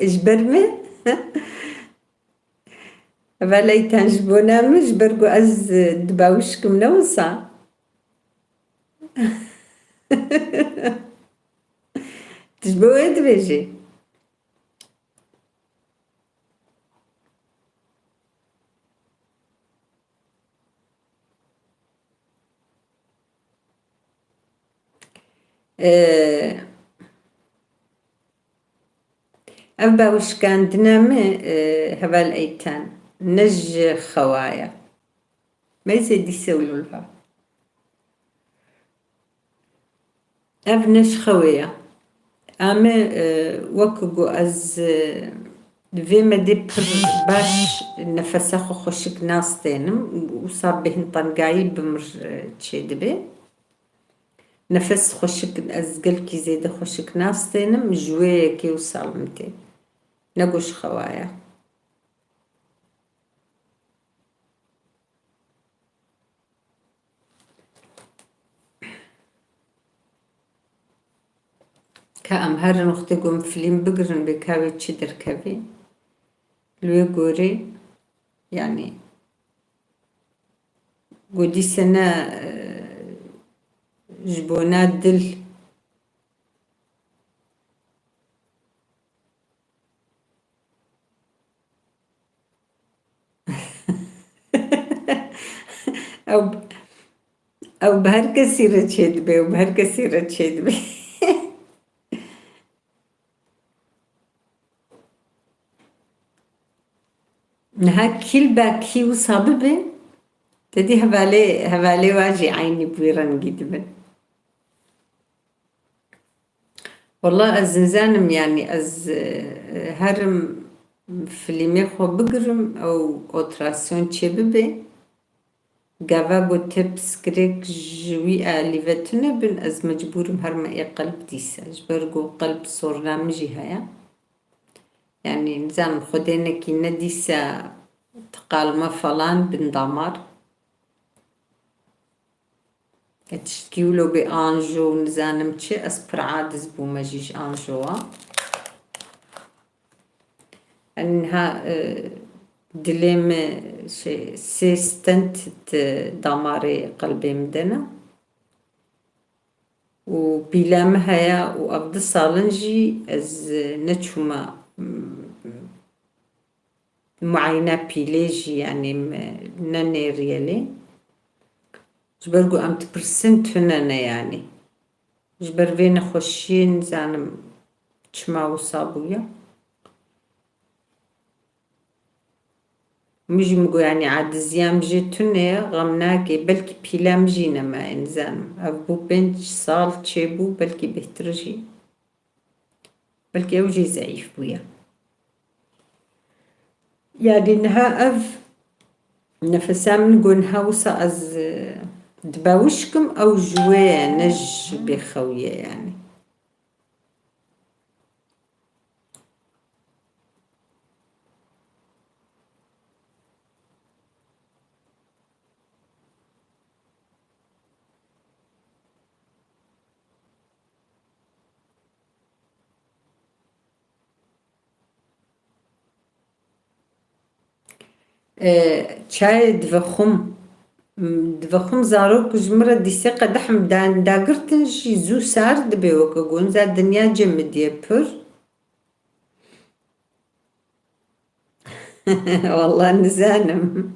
Ji ber min? Heval Eytan, ji bona min, ji ber ku ez, e, dibawişkim, ne wisa? Tu ji bo wê dibêjî? Ee, ev bawişkandina me, e, heval Eytan, ne ji xewa ye. Meyzê dîse û lulva. Ev ne ji xewê ye. Em ê, e, wek ku ez, e, vê medê pir baş nefesa xwe xweşik nastênim, wisa bêhn tengayî bi mir, e, çêdibe. Nefes xweşik, ez gelkî zêde xweşik nastênim, ji wê yekê wisa li min tê. Ne ku ji xewa ye. Ka em herin wextê ku em filîm bigirin bê ka wê çi derkevê. Li wê gorê, yanî, ku dîse ne, e, ji bona dil. Ew, ew bi her kesî re çêdibe, ew bi her kesî re çêdibe. Niha kî li ba kî wisa bibe, te dî hevalê, hevalê wa jî eynî bi wî rengî dibin. Wela ez nizanim, yanî ez, e, herim filmê xwe bigirim, ew operasyon çêbibe. Gava ku tê piskirêk ji wî alî ve tune bin, ez mecbûr im herime ê qelb dîse. Ji ber ku qelb sorna min jî heye. Yanî nizanim, Xwedê nekî ne dîse tiqalme falan bin damar. E, tiştkî wilo bê anjo û nizanim çi, ez pir aciz bûme jî ji anjowa. Niha, e, dilê min, şey, sê stent di damarê qelbê min de ne. Û pîle min heye û ev du sal in jî ez, e, neçûme, m-, muayene pîlê jî, yanî, me nenêriye lê. Ji ber ku em dipirsin tune ne, yanî. Ji ber vê nexweşiyê nizanim çima wisa bûye. Min jî min got, yanî, aciziya min jê tune ye, xem nake, belkî pîle min jî neme, nizanim. Ev bû pênc sal çêbû, belkî bêhtir jî. Belkî ew jî zeîf bûye. Yanî niha ev nefesa min ku niha wisa ez, e, dibe wişk im, ew ji wê ye, ne ji bêxewiyê, yanî. E, çayê divexwim, m, divexwim zarok ji min re dîse qedehim dan-, dagirtin jî zû sar dibe weke gonza dinya cemidiyê pir. Wallah nizanim.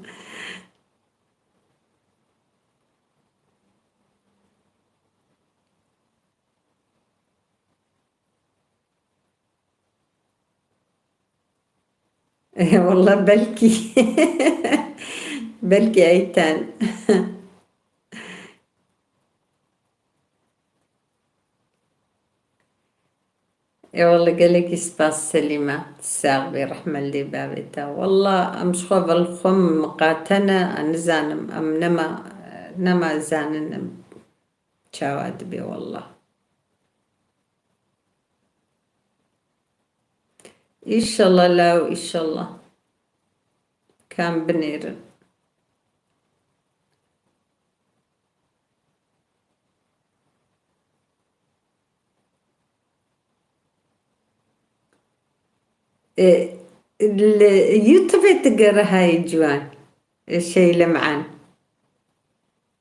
Wallah belkî. Belkî Eyten. Ê wele gelekî spas Selîme. Sax bê, rehme li dê bavê te. Wela em ji xwe ve li xwe miqate ne, ez nizanim, em nema, nema zanin em çawa dibe wela. Înşallah law, înşallah. Kam binêrin. E, li YouTube digere hay ciwan. E, Şeyle Me'an.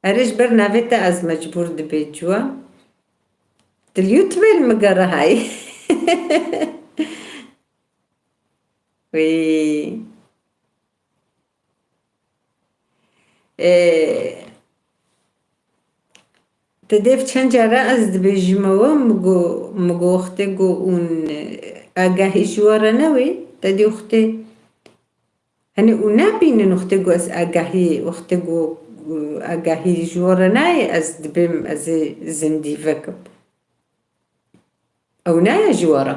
Erê, ji ber navê te ez mecbûr dibê ciwan. Tu li YouTube li min gerehayî. Wî. Ê, te dêv çend cara ez dibêjime we, min got, min got wextê got hûn agahî ji we re newê, te dê wextê Hani û nabînin wextê ku ez agahî, wextê ku, e, agahî ji we re nayê, ez dibêm, ez ê zindî vekim. Ew nayê ji we re.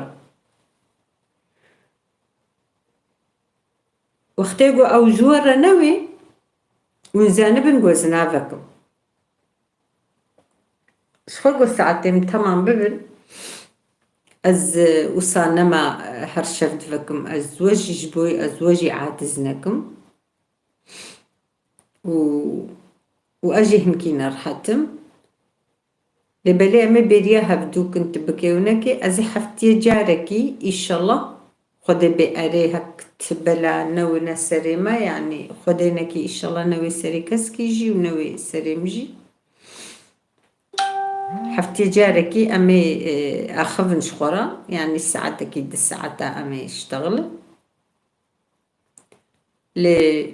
Wextê ku ew ji we re newê, hûn zanibin ku ez navekim. Ji xwe ku saetê min temam bibin, ez, e, wisa nema, e, her şev divekim. Ez we jî ji bo, ez we jî aciz nekim. Û, û ez jî hinkî nerehet im. Lê belê em ê bêriya hevdû kin tu bikê û nekê, ez ê heftiyê carekî, îşallah, Xwedê bê erê hek ti bela newine serê me, yanî Xwedê nekê îşallah newê serê keskî jî û newê serê min jî. Heftiyê carekî em ê, e, axivin ji xwe re, yanî saetekî di saeta em ê ştexilin. Lê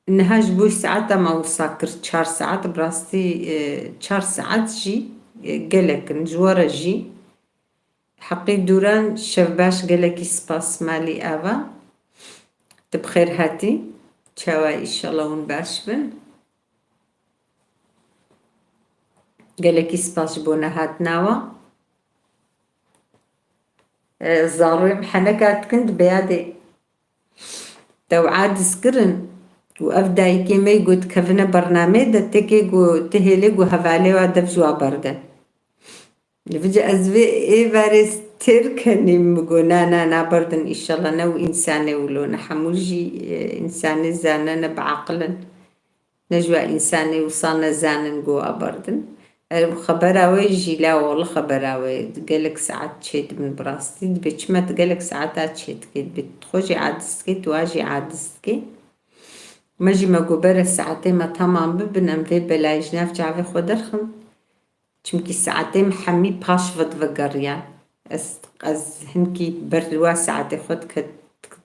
niha ji bo saeta me wisa kir çar saet, bi rastî, e, çar saet jî, e, gelek in. Ji we re jî heqî dûran şev baş, gelekî spas malî ava. Tu bi xêr hatî. Çawa, îşallah hûn baş bin. Gelekî spas ji bo nehatina we. E, zarûyê min heneka dikin dibe yadê. Te û aciz kirin û ev dayikê me got kevine bernameyê de, tekê got, ti hêlê got hevalê wa dev ji wa berde. Li vêce ez vê êvarê têr kenîm, min got, na, na, naberdin, îşallah ne û însanê wilo, ne hemû jî, e, însanê zane ne biaqil in. Ne ji we însanê wisa nezanin ku aberdin. Ev xebera we jî la wele xebera we gelek saet çêdibin bi rastî. Dibê çima tu gelek saeta çêdikê? Dibê tu xwe jî aciz dikê, tu wa jî aciz dikê. Me jî me got bere saetê me tamam bibin, em vê belayê ji nav çavê xwe derxin. Çimkî saetê min hemî paş ve divegeriyan. Ez, ez hinkî ber li wa saetê xwe diket-,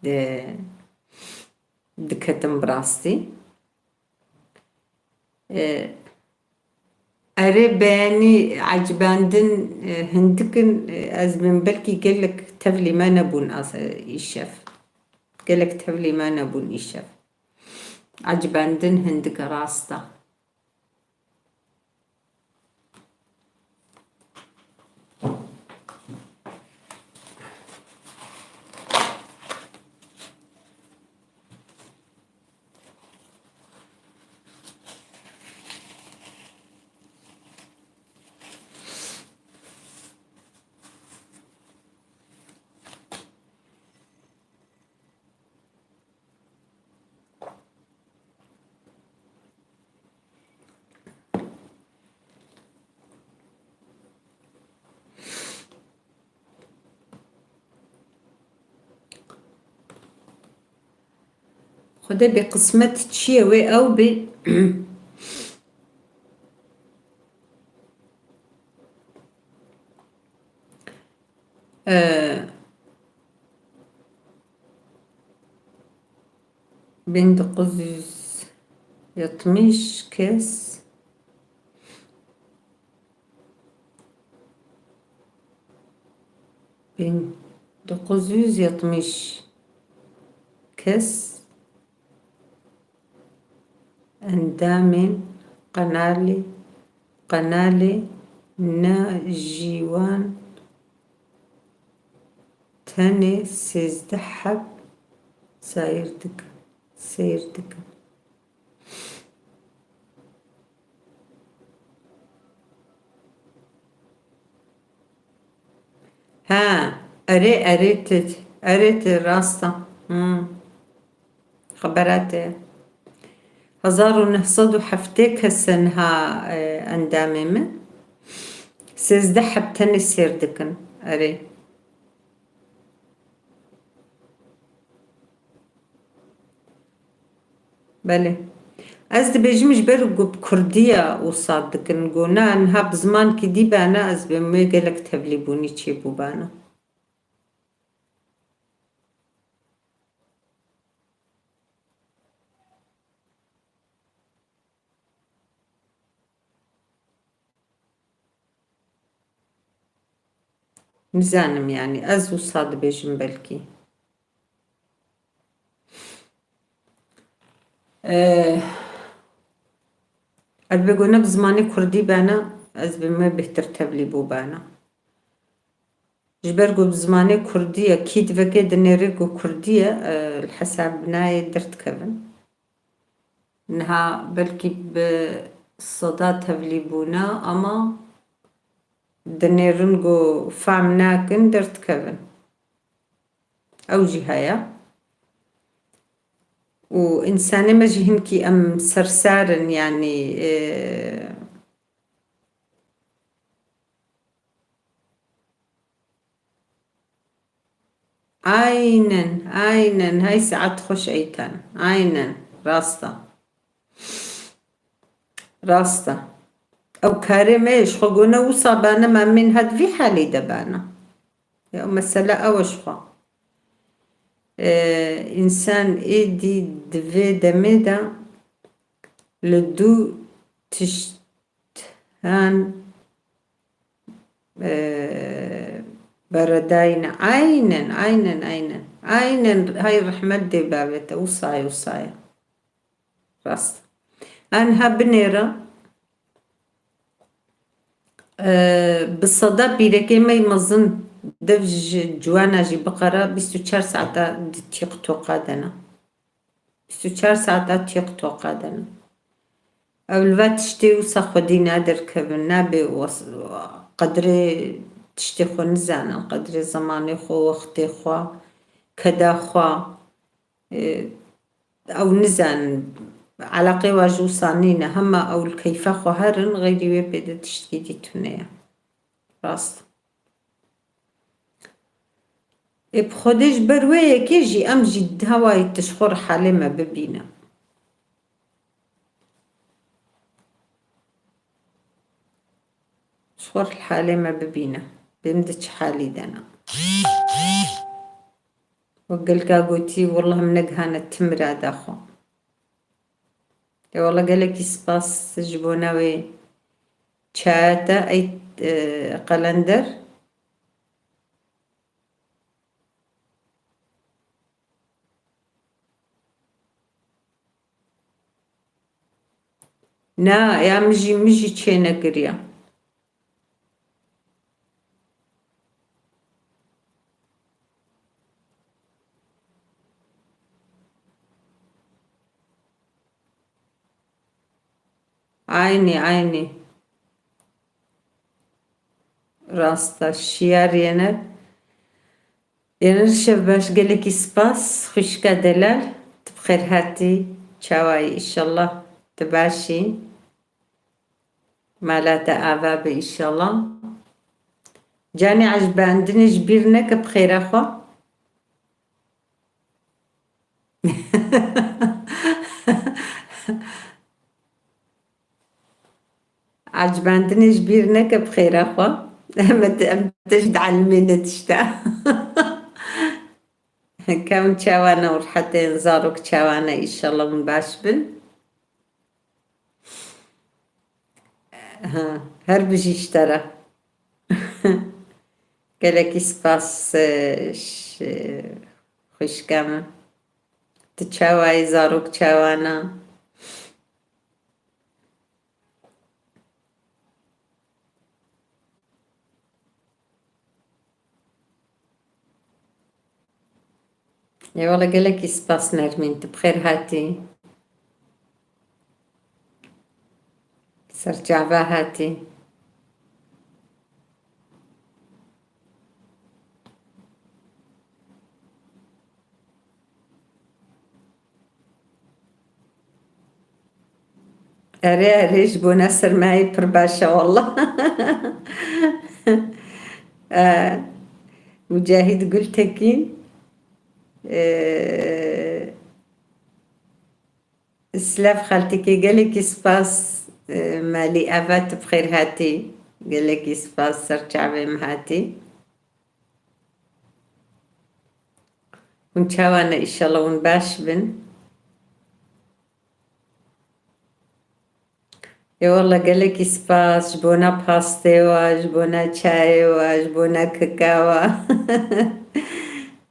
di-, diketim bi rastî. E, erê beyanî ecibandin, e, hindik in, e, ez bin belkî gelek tevlî me nebûn az-, e, îşev. Gelek tevlî me nebûn îşev. Ecibandin hindik e, rast e. Xwedê bê qismet çi ye wê ew bê. Ee, bin dokuz yüz yetmiş kes, bin dokuz yüz yetmiş kes endamên qenalê, qenalê ne ji wan tenê sêzdeh heb seyr dikin, seyr dikin. Ha, erê, erê ti, erê ti rast e. Hmm. Xebera te. Hezar û neh sed û heftê kes e niha, e, endamê min. Sêzdeh heb tenê sêr dikin. Erê. Belê. Ez dibêjim ji ber ku bi kurdî ya wisa dikin, ku na niha bi zimankî dî bana, ez bê wê gelek tevlîbûnî çêbûbana. Nizanim, yanî ez wisa dibêjim belkî. Eh, ez bê ku ne bi zimanê kurdî bena, ez bê me bêhtir tevlî bû bena. Ji ber ku bi zimanê kurdî ye, kî divekê dinêrê ku kurdî ye, eh, li hesab binayê derdikevin. Niha belkî bi seda tevlî bûne, ama dinêrin ku fam nakin derdikevin. Ew jî heye. Û însanê me jî hinkî em sersar in, yanî, e, Aynen, aynen. Hey saet xweş Eytan. Aynen. Rast e. Rast e. Ew karê me ye, ji xwe gone wisa bane, me min het vî halî de bane. Ya, mesela ew e ji xwe. Ee, însan êdî di vê demê de li dû tiştan, ee, beredayî ne. Aynen, aynen, aynen. Aynen, hay rehmet dê bavê te, wisa ye, wisa ye. Rast. Aniha binêre, e, bi seda pîrekê me yê mezin dev ji ciwana jî biqere bîst û çar saeta di TikToka de ne. Bîst û çar saeta TikToka de ne. Ew li va tiştê wisa xwedî naderkevin, nabê was-, qedrê tiştê xwe nizanin, qedrê zemanê xwe, wextê xwe, keda xwe. Ê, ew nizanin, eleqê wa ji wisa nîne, hema ew li keyfa xwe herin, xeyrî wê pê de tiştkî dî tune ye. Rast. Ê, bi Xwedê ji ber wê yekê jî em jî di hawayê tu ji xwe re halê me bibîne. Ji xwe re halê me bibîne. Bê min di çi halî de ne. Wek gelka gotî, wallah min negihane ti mirada xwe. Ê wallah gelekî spas ji bona wê çaya te ey, e, Qelender. Na, ya min jî, min jî çênekiriye. Eynî, eynî. Rast e, şiyar Yener. Yener şev baş, gelekî spas, xwişka delal, tu bi xêr hatî, çawa yî, îşallah tu baş î. Mala te ava be, îşallah. Canê, ecbendinê ji bîr neke bi xêra xwe. Ecbendinê ji bîr neke bi xêra xwe. Em te, em te jî dielimîne tişta. Kevin çawa ne û rehetên zarok çawa ne, îşallah hûn baş bin. Ha, her bijî ji te re. Gelekî spas, e, ş-, xwişka min. Tu çawa yî, zarok çawa ne? Ê wele gelekî spas Nermîn, tu bi xêr hatî. Ser çava hatî. Erê, erê, ji bona sermayê pir baş e, wallah. E, Mucahîd Gultekîn, e, Silav xaltikê, gelekî spas, e, Malî Ava, tu bi xêr hatî. Gelekî spas, ser çavê min hatî. Hûn çawa ne? Îşallah hûn baş bin. Ê wele gelekî spas ji bona pastê we, ji bona çayê we, ji bona kika we.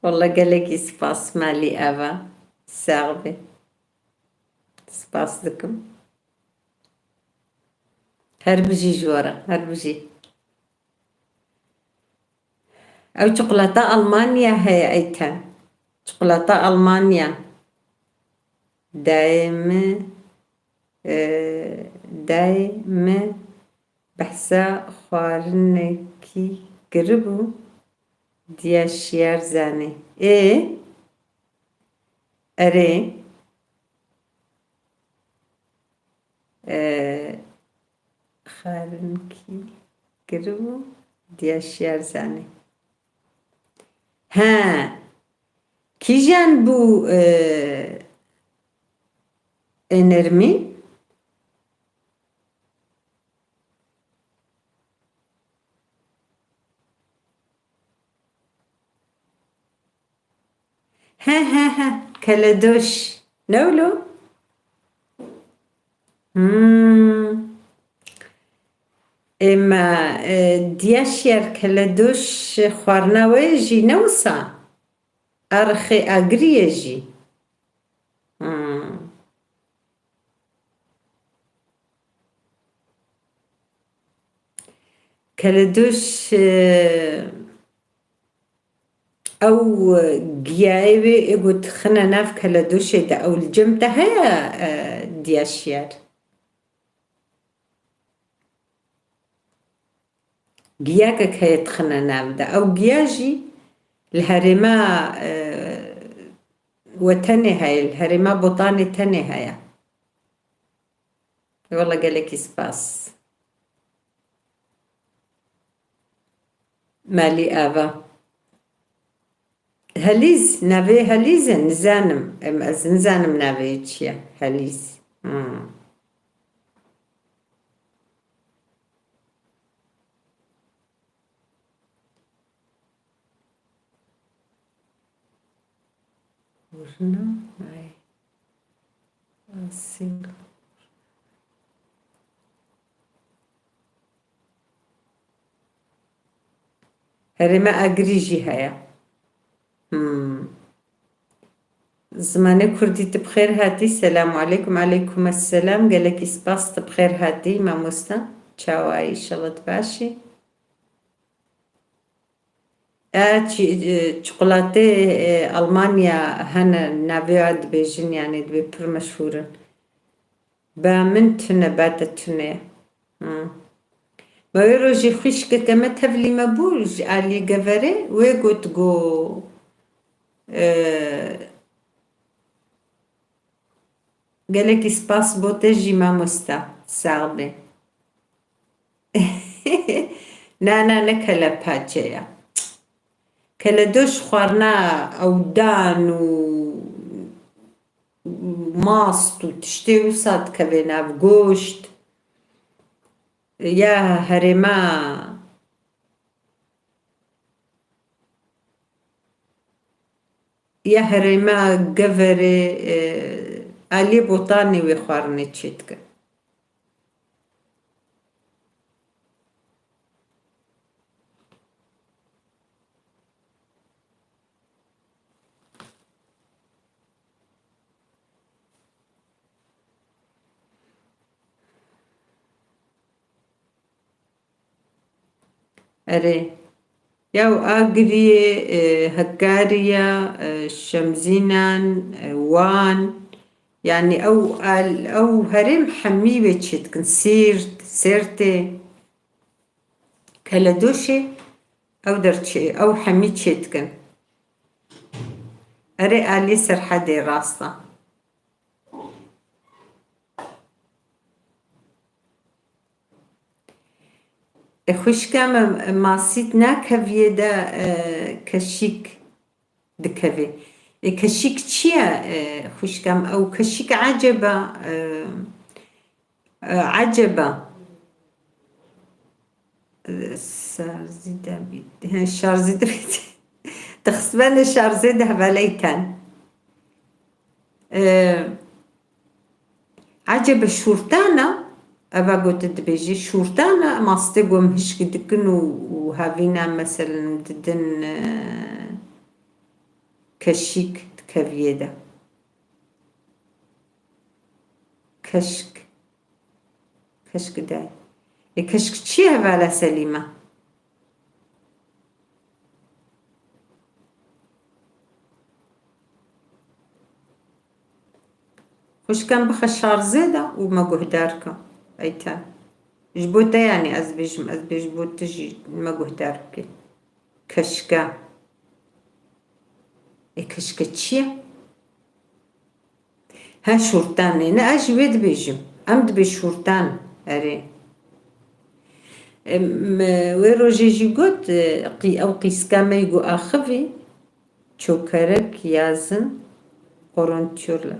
Wele gelekî spas Malî Ava. Sax be. Spas dikim. Her bijî ji we re, her bijî. Ew çikolata Almanya heye Eyten. Çikolata Almanya. Dayê min, e, dayê min behsa xwarinekî kiribû, diya şiyar zanê. Ê? Erê. E, xwarinkî kiribû, diya şiyar zanê. He, Kîjan bû, e, ê nermî? He, he, he. Keledoş. Ne wilo? Hmm. Ema, e, diya şiyar keledoş xwarina we jî ne wisa? Arxê agiriyê jî. Hmm. Keledoş, e, ew giyayê wê ê ku dixine nav keledoşê de, ew li cem te heye, e, diya şiyar? Giyakek heye dixine nav de. Ew giya jî li herêma, e, we tenê heye, li herêma Botanê tenê heye. Wela gelekî spas. Malî ava. Helîz, navê Helîz e, nizanim. Em, ez nizanim navê çi ye. Helîz. Hmm. Hurna, ay. Asil. Herêma Agirî jî heye. Hmm. Zimanê Kurdî, tu bi xêr hatî. Selamu aleykum. Aleykum esselam. Gelekî spas, tu bi xêr hatî mamosta. Çawa yî? Înşallah tu baş î. E, çi-, e, çikolatê, e, Almanya hene, navê wan dibêjin, yanî dibê pir meşhûr in. Ba min tune, ba te tune. Hı. Ma wê rojê xwişkeke me tevlî me bû ji aliyê Geverê, wê got, got, e, Gelekî spas bo te jî mamosta. Sax be. Na, na, ne kelepaçe ya. Keledoş xwarina ewdan û mast û tiştê wisa dikeve nav, goşt. Ya herêma Ya herêma Geverê, e, aliyê Botanê wê xwarinê çêdike. Erê. Ya û Agiriyê, e, Hekarî ya, e, Şemzînan, e, Wan. Yanî ew al-, ew herêm hemî wê çêdikin. Sîrt, Sêrtê, Keledoşê, ew derçê, ew hemî çêdikin. Erê alî Serhedê rast e. E, xwişka me, e, masît nakeviyê de, e, keşîk dikevê. E, keşîk çi ye, e, xwişka me? Ew keşîk eceba, e, e, eceba. E, şarzî de bît. He, şarzî de bît. Dixistbene şarzê de hevaleyken. E, Ecebe şûrtana, eva gote dibêje, şûrtana mastê gom hişk dikin û, û havîna meselen didin, e, keşîk dikeviyê de. Keşk. Keşk day. E, keşk çi ye hevala Selîma? Xwişkan bixe şarzê de û me guhdar ke. Ey te. Ji bo te, yanî ez bêjim, ez bê ji bo te jî me guhdar bike. Keşke. E, keşke çi ye? He, şortanê. Ne, ez ji wê dibêjim. Em dibê şortan. Erê. Em, wê rojê jî got, e, qî-, ew qîska me yî got axivî. Çokerek yazın Korintiyorlar.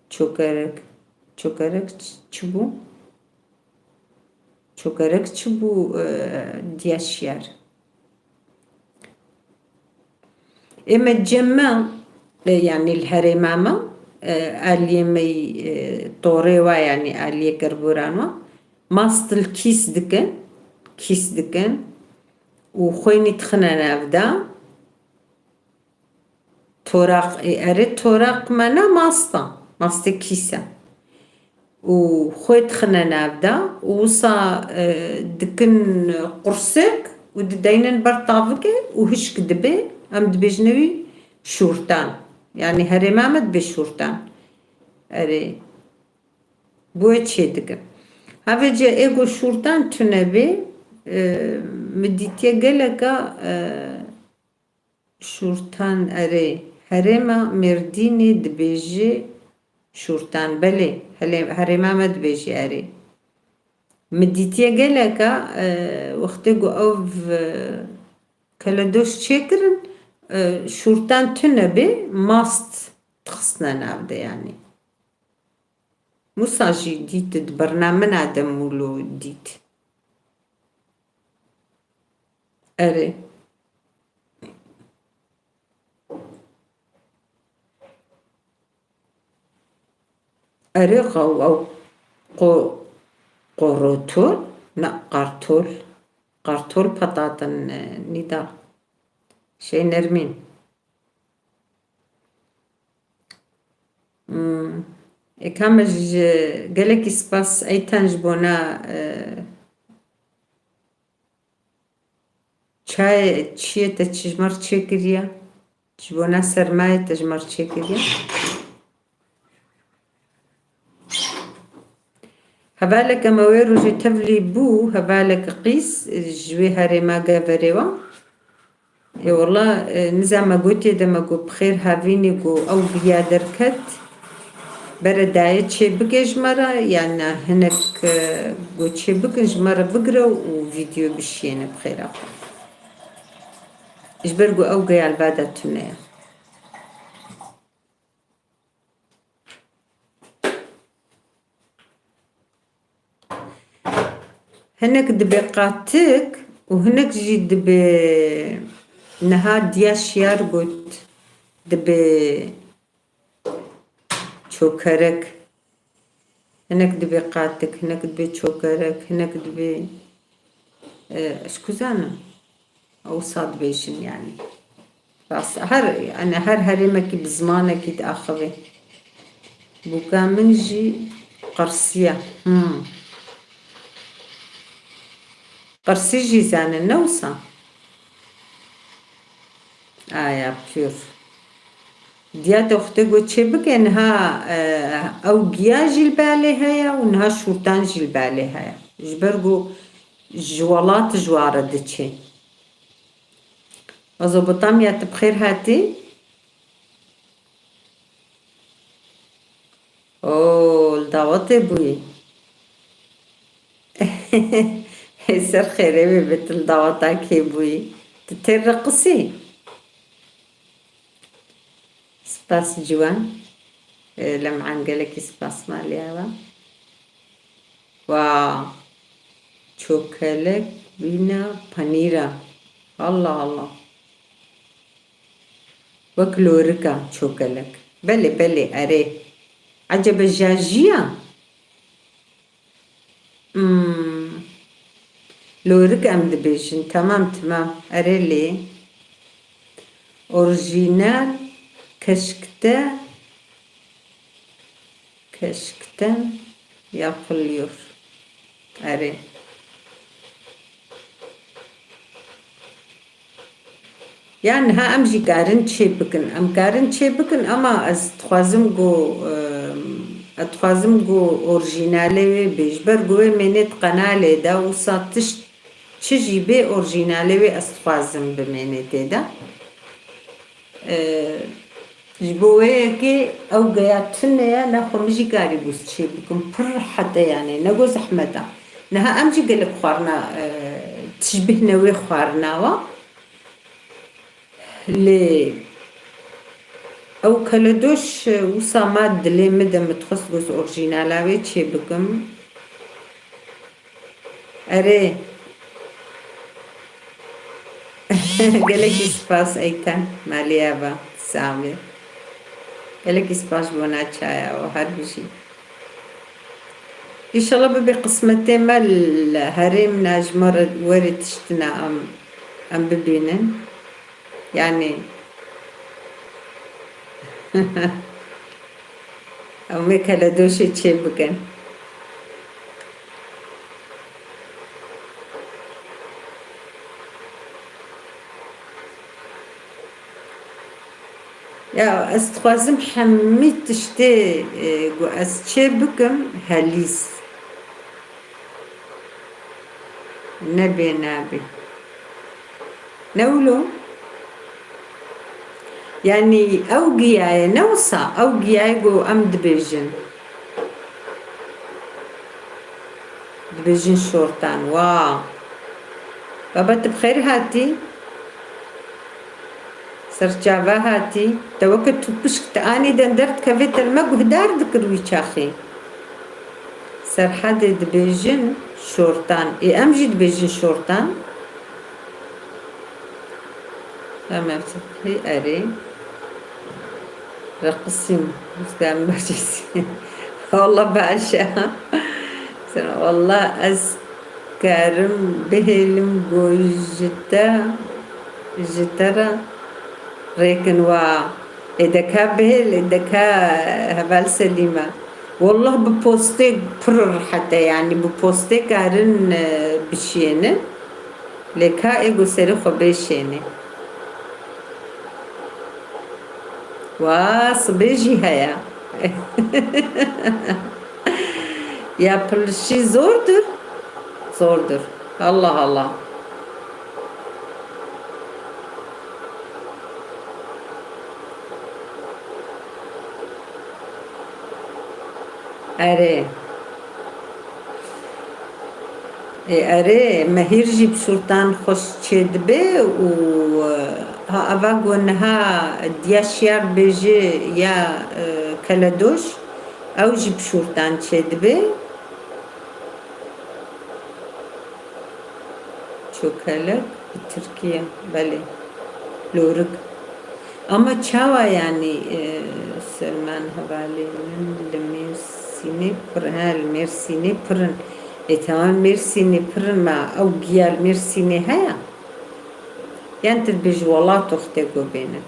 Çokerek. Çokerek ç-, çi bû? Çokerek çi bû, e, diya şiyar? Ê me cem me, e, yanî li herêma me, e, aliyê me yî, e, torê wa, yanî aliyê kerboran wa, mast li kîs dikin, kîs dikin û xwênî dixine nav de. Toraq, e, erê toraq me ne mast e, mastê kîs e. Û xwê dixine nav de û wisa, e, dikin qursik û dideynin ber tavikê û hişk dibe, em dibêjine wî şûrtan. Yanî herêma me dibê şûrtan. Erê. Bo wê çê dikin. Havêce ê ku şûrtan tune bê, e, min dîtiye geleka, e, şûrtan erê. Herêma Mêrdînê dibêjê şûrtan. Belê, helê-, herêma me dibêjê erê. Min dîtiye geleka, e, wextê ku ew, e, keledoş çêkirin, e, şûrtan tune bê, mast dixistine nav de yanî. Wisa jî dît di bernamena de mûlo dît. Erê. Erê xew ew qo-, qorotol, ne qartol. Qartol patatin, e, nîda. Şey Nermîn. Hmm. Ê Kamil ji gelekî spas Eytan ji bona, e, çayê, çiyê te ji me re çêkiriye. Ji bona sermayê te ji me re çêkiriye. Hevaleke me wê rojê tevlî bû, hevaleke qîz, ji wê herêma Geverê wa. Ê wela, e, niza me gotiye de me got, bi xêr havînî, got, ew biya derket, bere dayê çê bike ji me re, yan na hinek, e, got, çê bikin ji me re bigire û vîdeo bişiyêne bi xêra xwe. Ji ber ku ew geya li ba de tune ye. Hinek dibe qatik û hinek jî dibe niha diya şiyar got dibe çokerek. Hinek dibe qatik, hinek dibe çokerek, hinek dibe, e, ez ku zanim. Ew wisa dibêjin yanî. Rast, her, yanî her herêmekî bi zimanekî diaxive. Bûka min jî qirsiya. Hmm. Qirsî jî zanin, ne wisa? Aya pîyor. Diya te xwe tê got çê bike, niha, e, ew giya jî li balê heye û niha şûrtan jî li balê heye. Ji ber ku ji welat ji wa re diçe. Mezopotamya, tu bi xêr hatî. Oo, li dawetê bûyî. Hê ser xêrê bê, bê tu li daweta kê bûyî? Tu têr reqisî? Spas ciwan. E, Lem'an gelekî spas maliya we. Wa, çokelek bîna panîra. Allah Allah. Wek lorika çokelek. Belê, belê, erê. Ecebe jajiya? Hmm. Lorik em dibêjin. Temam, temam. Erê lê. Orijînal keşkte Keşkten yapılıyor. Erê. Ya niha em jî karin çê bikin. Em karin çê bikin ama ez dixwazim ku, em, ez dixwazim ku orijînalê wê bê. Ji ber ku wê mênê di qenalê de wisa tişt Çi jî bê, orjînalê wê ez dixwazim bimênê tê de. Ee, ji bo wê yekê ew geya tune ye, nexwe min jî karîbû çê bikim. Pir rehet e yani, ne ku zehmet e. Niha em jî gelek xwarina, e, tişbihne wê xwarina wa. Lê Ew keledoş, e, wisa ma dilê min de, min dixwest ku ez orjînala wê çê bikim. Erê. Gelekî spas Eyten, malê eva, sağ ol. Gelekî spas ji bona çaya, o her bijî. Înşallah bibe qismetê me li herêmna ji me re werê tiştina em, em bibînin. Yani em ê keledoşê çê bikin. Ya ez dixwazim hemî tiştê, e, ku ez çê bikim, helîs. Nebê nabê. Ne wilo? Yanî ew giya ye, ne wisa? Ew giya ye ku em dibêjin. Dibêjin şortan. Wa. Baba, tu bi xêr hatî. Serçava hatî. Te weke tu pişk tu anî den derdikevê, te li me guhdar dikir wî çaxê. Serhedê dibêjin şortan. Ê, em jî dibêjin şortan. Em ev hê erê. Reqisîm, rizgan bacîsî. Wallah baş e. Sen, wallah ez karim bihêlim ku ji te, ji te re rêkin wa. Ê deka bihêl, ê deka heval Selîme. Wallah bi postê pir rehet e, yanî bi postê karin, e, bişiyênin. Lê ka ê ku serê xwe bêşênê. Wa, sibê jî heye. Ya pilişî zordur. Zordur. Allah Allah. Erê. Ê, erê, mehîr jî bi şortan xweş çêdibe û, e, ha, eva ku niha diya şiyar bêje ya, e, keledoş, ew jî bi şortan çêdibe. Çokelek bi tirkî ye, belê. Lorik. Ama çawa, yanî, e, Selman hevalê min li Mêrsînê pir, he, li Mêrsînê pir in. Ê, tamam, Mêrsînê pir in, ma ew giya li Mêrsînê heye? Yan tu dibêjî welat wextê ku bêne.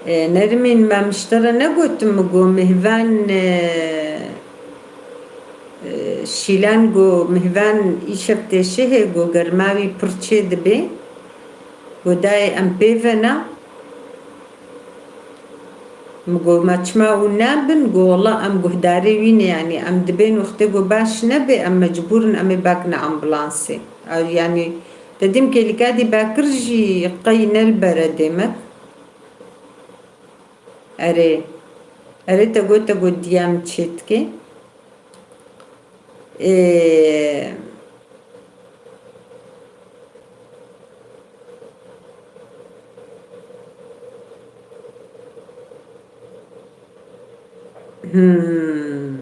E, Nermîn, me min ji te re negotin, min got mihvan, e, e, Şîlan got mihvan îşev tê şehê, got germa wî pir çê dibe, got dayê em pê ve ne. Min got, me çima hûn nabin? Got, wela em guhdarê wî ne, yanî em dibên wextê ku baş nebe, em mecbûr in, em ê bakine ambulansê. Ew, yanî, te dîm kêlîka dî bakir jî qey ne li ber e dê me. Erê. Erê, te got, te got diya min çê dike. Ê, Hmm.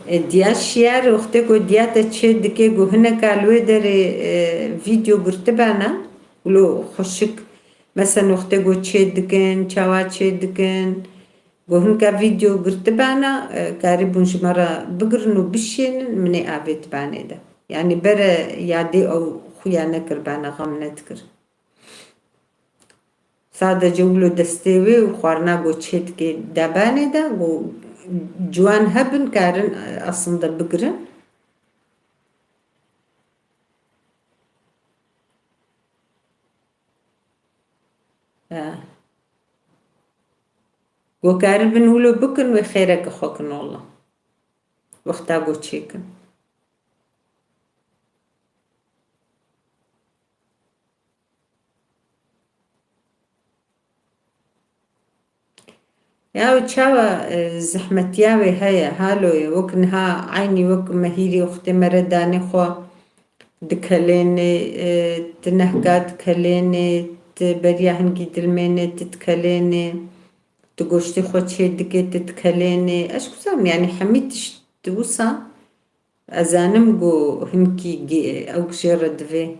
E, diya şiyar, wextê ku diya te çê dike, ku hineka li wê derê, e, vîdeo girtibana, wilo xweşik, mesela wextê ku çê dikin, çawa çê dikin, ku hineka vîdeo girtibana, e, karîbûn ji me re bigirin û bişênin, min ê avêtibanê de. Yanî bere yadê ew xuya nekirbana, xem nedikir. Sadece wilo destê wê û xwarina ku çê dike debanê de, ku ciwan hebin, karin, e, aslında bigirin. E. Ku karibin wilo bikin, wê xêreke xwe kin, wela. Wexta ku çêkin. Ya çawa, e, zehmetiya wê heye, halo ye, wek niha eynî wek mehîrê wextê me re danê xwe dikelênê, e, ti nehka dikelênê, ti beriya hingî dilmênê, ti dikelênê, ti goştê xwe çê dikê, ti dikelênê. Ez ku zanim, yanî hemî tişt wisa ez zanim ku hinkî gi-, ew jê re divê.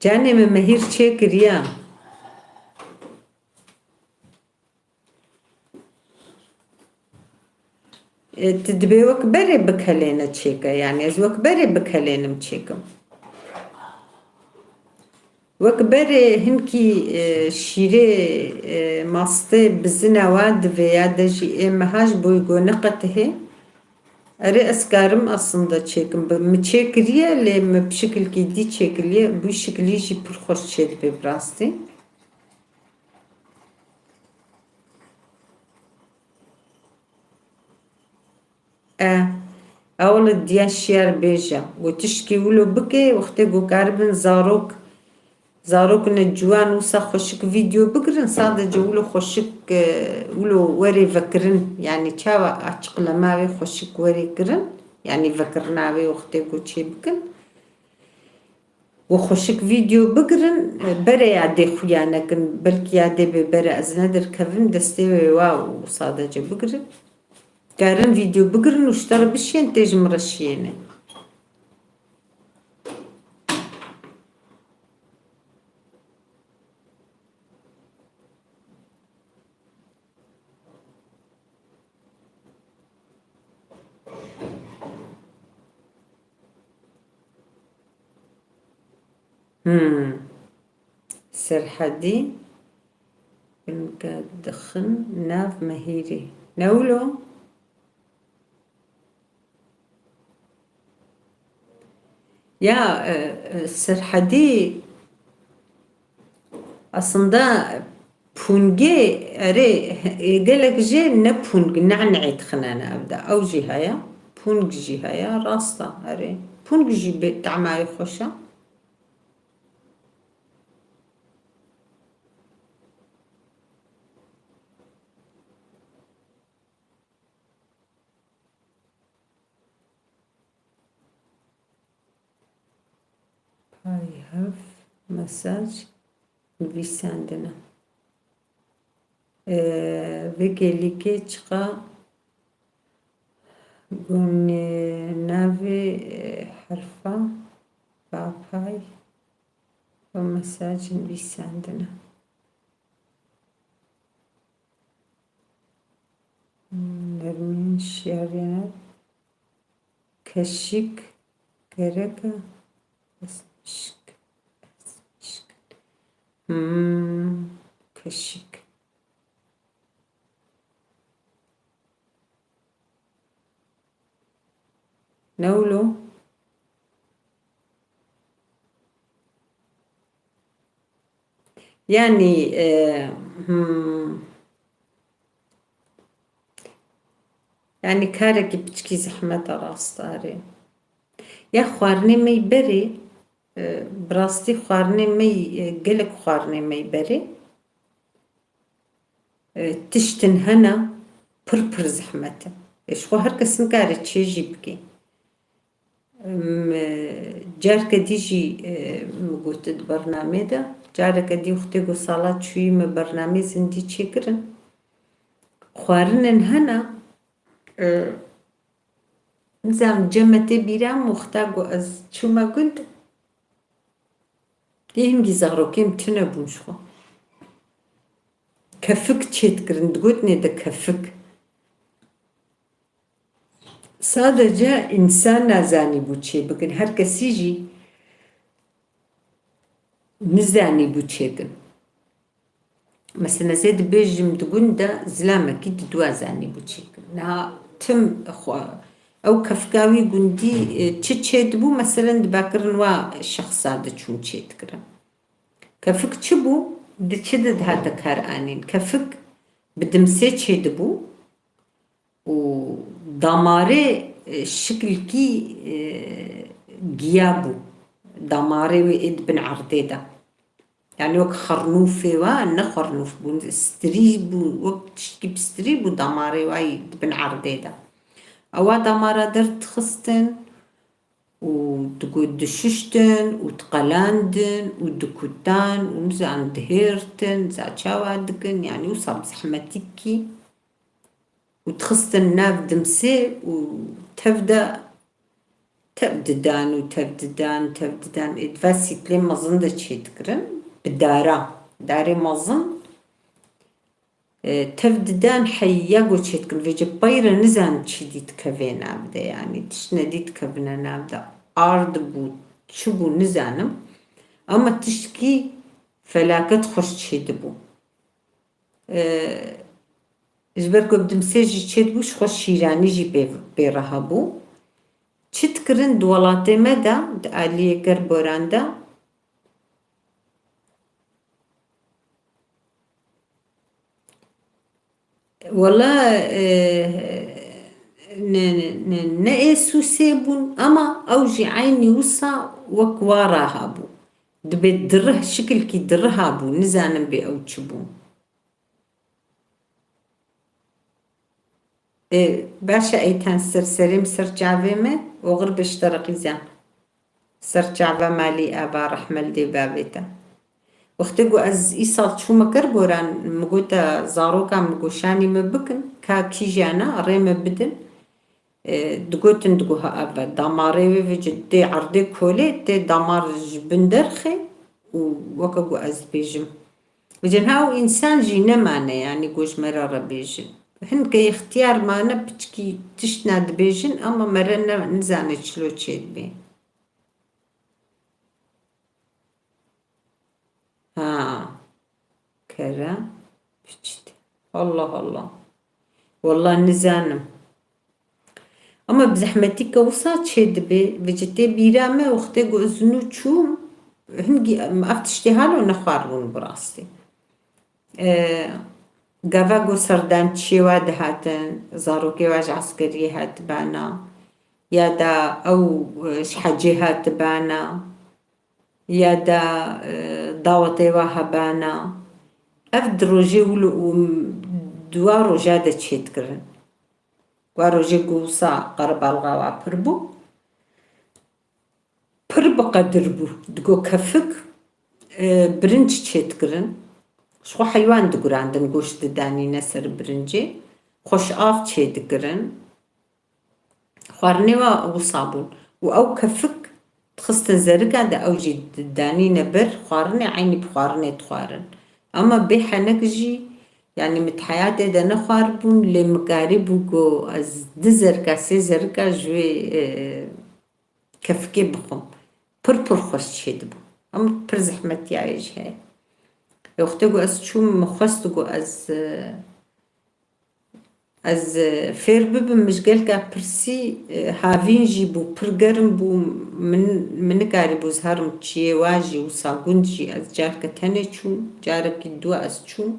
Canê min mehîr çêkiriya. E, tu dibê wek berê bikelêne çêke, yanî ez wek berê bikelênim çêkim. Wek berê hinkî, e, şîrê, e, mastê bizine wa divê ya de jî ê meha ji bo go neqetihê. Erê ez karim aslında çêkim. Bi-, mi çêkiriye lê mi bi şikilkî dî çêkiriye. Bu şikilî jî pir xweş çêdibe bi rastî. E, ewil diya şiyar bêje. Got tişkî wilo bike, wextê ku karibin zarok, zarok ne ciwan wisa xweşik vîdeo bigirin, sadece wilo xweşik, e, wilo werê vekirin. Yanî çawa açıklama wê xweşik werê kirin, yanî vekirina wê wextê ku çê bikin. Û xweşik vîdeo bigirin, e, berê ya dê xuya nekin, belkî ya dê bê bere ez nedirkevim, destê wê wa û sadece bigirin. Karin vîdeo bigirin û ji te re bişiyên tê ji min re şiyêne. Hmm. Serhedî binke dixin nav mehîrê. Ne wilo? Ya, e, e, Serhedî aslında pûngê, erê, e, gelek jê ne pûng, ne nehê dixinene ev de. Ew jî heye, pûng jî heye, rast e, erê. Pûng jî bê tema wê xweş e. Payhev mesaj nivîsandine. Ee, vê gelîkê çiqa gunê navê, e, herfa bapay ve mesaj nivîsandine. Nermîn şiyariyene keşik gereke. Kesmişk. Kesmişk. Hmm, keşik. Ne wilo? Yanî, e, hmm, yanî karekî piçkî zehmet e rast arê. Ya xwarinê me yî berê, e, bi rastî xwarinê me yî, e, gelek xwarinê me yî berê. E, tiştin hene pir pir zehmet e. E, ji xwe her kes nikare çê jî bike. Em, e, careke dî jî, e, min got di bernamê de, careke dî wextê ku sala çûyî me bernamê zindî çêkirin. Xwarinên hene, e, nizanim cem me tê bîra min wexta ku ez çûme gund, dê hingî zarokên tune bûn ji xwe. Kefik çêdikirin, digotinê de kefik. Sadece însan nazanîbû çê bikin. Her kesî jî nizanîbû çêkin. Mesela, ez ê dibêjim di gund de zilamekî di dua zanîbû çêkin. Niha tim xwe, ew kefika wî gundî, e, çi çêdibû, meselen, dibe kirin wa şexsa diçûn çêdikirin. Kefik çi bû? Di çi de dihate kar anîn? Kefik bi dimsê çêdibû û damarê, e, şikilkî, e, giya bû. Damarê wê ê di bin erdê de. Yani wek xernûfê wa, ne xernûf bûn, stirî bû, wek tiştkî bi stirî bû, damarê wa yî di bin erdê de. Ewa damara derdixistin û digo dişiştin û diqelandin û dikutan û nizan dihêrtin, za çawa dikin, yani wisa bi zehmetîkî û dixistin nav dimsê û tev de tev didan û tev didan, tev didan. Ê, diva sîtlê mezin de çêdikirin, bi dara, darê mezin, e, tev didan heya go çêdikirin. Vêce peyre nizan çi dî dikeve nav de, yani tişt nedî dikevine nav de. Ard bû, çi bû nizanim. Ama tiştkî felaket xweş çêdibû. E, ji ber ku bi dimsê jî çêdibû, ji xwe şîranî jî pê, pê re hebû. Çi dikirin di welatê me de, di aliyê gerboran de? Wela, e, ne, ne, ne, ne ê sûsê bûn, ama ew jî eynî wisa wek wara habû. Dibê dirih, şikilkî diriha bû, nizanim bê ew çi bû. Ê, baş e, Eytan, ser serê min, ser çavê min, oxir be ji te re qîzan. Ser çava malî ava rehme li dê bavê te. Wextê ku ez îsal çûme gerboran, min gote zarokan, min goşanî min bikin, ka kîjana rê min bidin. E, digotin, digoha ev e, damarê wê vêce tê erdê kolê, tê damar ji bin derxê û weke ku ez dibêjim. Vêce niha ew însan jî nemane, yanî ku ji me re re bêjin. Hinke ixtiyar mane, piçkî tiştna dibêjin, ama me re ne, nizane çilo çêdibê. Ha. Kere. Piçit. Allah Allah. Wallah nizanim. Ama bi zehmetî ke wisa çêdibe, vêce tê bîra me, wextê ku ez nû çûm, hingî em ev tiştê halo nexwarbûn bi rastî. E, gava ku serdançiyê wa dihatin, zarokê wa ji eskeriyê hatibana, ya da ew, e, ji hecê hatibana, ya da, e, dawetê wa hebana. Ev di rojê wilo û m-, di wa roja de çêdikirin. Wa rojê ku wisa qerebalxa wa pir bû. Pir bi qedir bû. Digo kefik, e, birinc çêdikirin. Ji xwe heywan digurandin, goşt didanîne ser birincê. Xweş av çêdikirin. Xwarinê wa wisa bûn. Û ew kefik dixistin zerika de, ew jî didanîne ber xwarinê, eynî bi xwarinê dixwarin. Ama bê henek jî, yanî min di heyatê de nexwaribûn, lê min karîbû ku ez du zerika, sê zerika ji wê, e, kefikê bixwim. Pir pir xweş çêdibû. Ama pir zehmetiyayê jî heye. Lê wextê ku ez çûm, min xwest ku ez, e, Ez, e, fêr bibim, min ji gelka pirsî, e, havîn jî bû, pir germ bû, min, min nikarîbû ez herim çiyê wa jî û sagûn jî, ez careke tenê çûm, carekî dû ez çûm,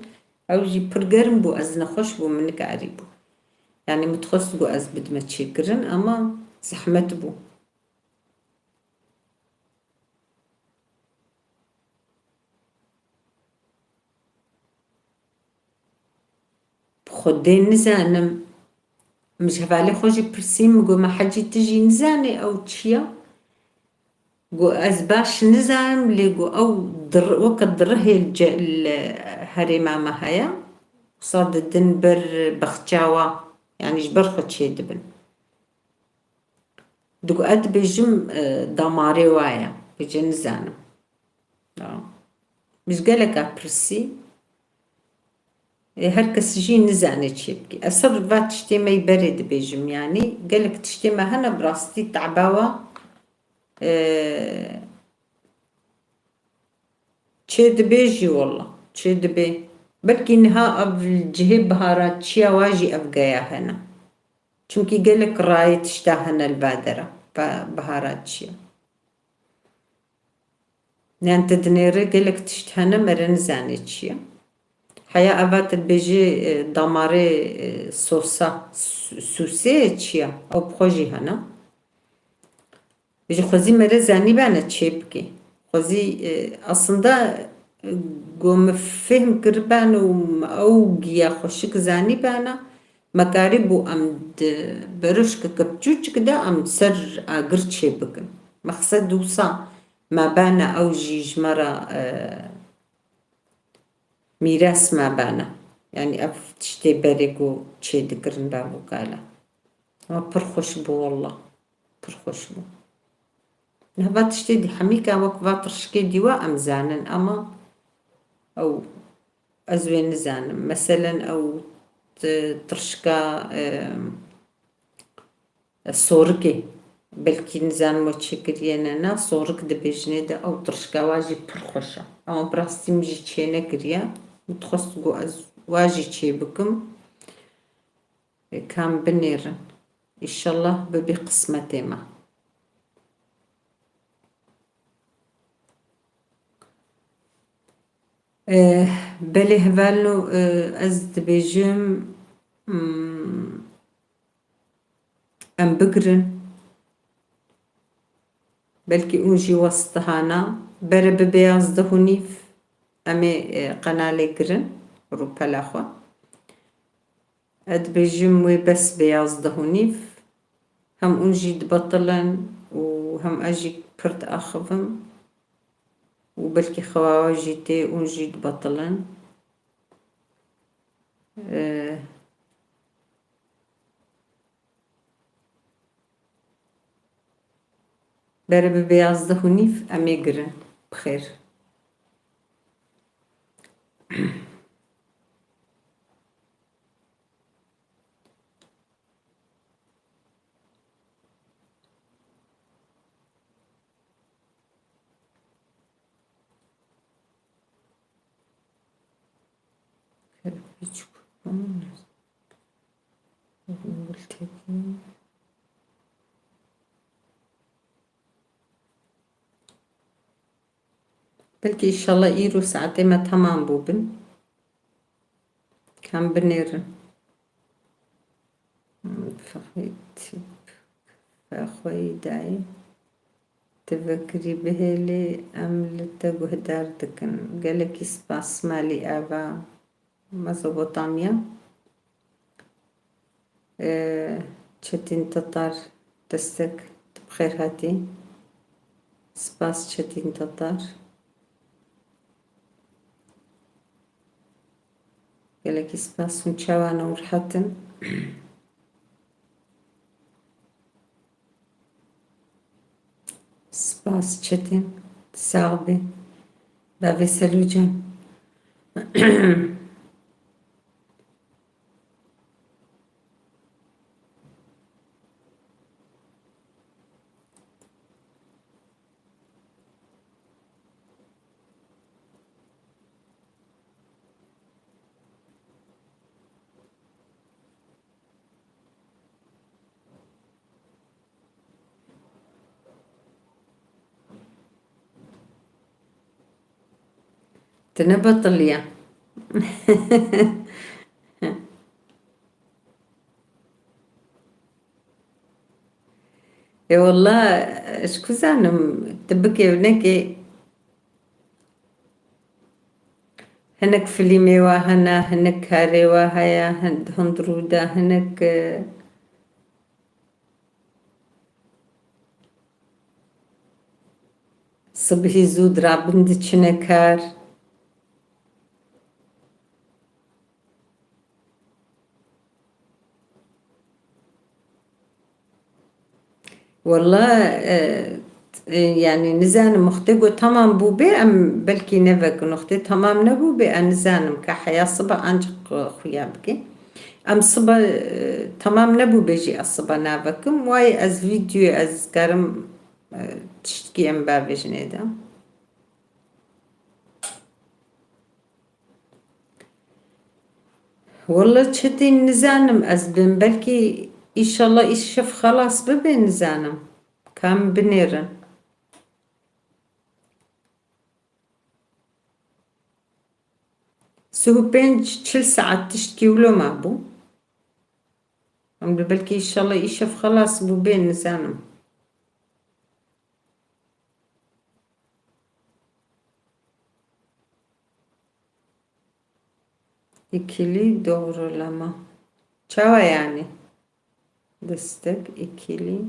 ew jî pir germ bû, ez nexweş bûm, min nikarîbû. Yanî min dixwest ku ez bidime çêkirin, ama zehmet bû. Bi Xwedê nizanim. Min ji hevalê xwe jî pirsî, min got, "Me hecî tu jî nizanê ew çi ya?" Got, "Ez baş nizanim, lê got ew dir-, weke dirihê li ce-, li herêma me heye. Wisa didin ber bexça wa, yanî ji ber xwe çêdibin." Digo, ez dibêjim, e, damarê wa ye. Vêce nizanim. Ya. Min ji geleka pirsî. E, her kes jî nizane çê bike. Ez ser va tiştê me yî berê dibêjim, yanî gelek tiştê me hene bi rastî teba wa, e, çê dibe jî, wela, çê dibe. Belkî niha ev li cihê biharatçiya wa jî ev geya hene. Çimkî gelek rayê tişta hene li va dera, va biharatçiya. Yan tu dinêrî gelek tişt hene, me re nizanê çi ye. Heya eva tu dibêjî, e, damarê, e, sosa, su-, sûsê çi ye? Ew bi xwe jî hene. Ji xwezî me re zanîbene çê bike. Xwezî, e, aslında, e, ku min fêhm kiribene û ew giya xweşik zanîbene, me karîbû em di beroşkeke piçûçik de em ser agir çê bikin. Mexsed wisa me bene, ew jî ji me re, e, mîras me bene. Yanî ev tiştê berê ku çê dikirin bav û kala. Ama pir xweş bû wallah. Pir xweş bû. Heva tiştê dî hemîka wek va tirşikê dî wa em zanin ama ew ez wê nizanim. Meselen ew t-, tirşika, e, sorikê. Belkî nizanim we çêkiriye ne na, sorik dibêjinê de ew tirşika wa jî pir xweş e. Ama bi rastî min jî çê nekiriye. Min dixwest ku ez wa jî çê bikim. Ê, kam binêrin. Înşallah bibî qismetê me. Ê, belê hevalno, ê, ez dibêjim, hmm, em bigirin. Belkî hûn jî westihana. Bere bibe yazdeh û nîv em ê, ê, qenalê girin rûpela xwe. Ez dibêjim wê bes be yazdeh û nîv. Hem hûn jî dibetilin û hem ez jî pir diaxivim. Û belkî xewa we jî tê, hûn jî dibetilin. Ee, Bere bibe yazdeh û nîv em ê girin. Bi xêr. Kerpiç kupon. Belkî înşallah îro saetê me temam bûbin. Kam binêrin. Fexwî tîp fexweyî dayê. Tu vekirî bihêlî, em li te guhdar dikin. Gelekî spas Malî Ava, Mezopotamya. Ee, Çetin Tatar destek, tu bi xêr hatî. Spas Çetin Tatar. Gelekî spas, hûn çawa ne û rehet in? Spas Çetin, sax bî. Bavê Selûcan. Tu ne betiliye. Ê wela, ez ku zanim, tu bikê û nekê, hinek filmê wa hene, hinek karê wa heye, hin-, hundirû de hinek, e, sibihî zû dirabin diçine kar. Wela, e, e, yanî nizanim, wextê ku tamam bûbe, em belkî nevekin. Wextê tamam nebûbe, em nizanim ka heya siba ancik, e, xuya bike. Em siba, e, tamam nebûbe jî ez siba navekim. Wayê ez vîdyoyê ez karim, e, tiştkî em bavêjinê de. Wele çetîn nizanim ez bim. Belkî înşallah îşev xelas bibe, nizanim. Kam binêrin. Duh û pênc, çil saet tiştkî wilo mabû. Em li belkî înşallah îşev xelas bû bê, nizanim. İkili doğrulama. Çawa yani? Destek, ikili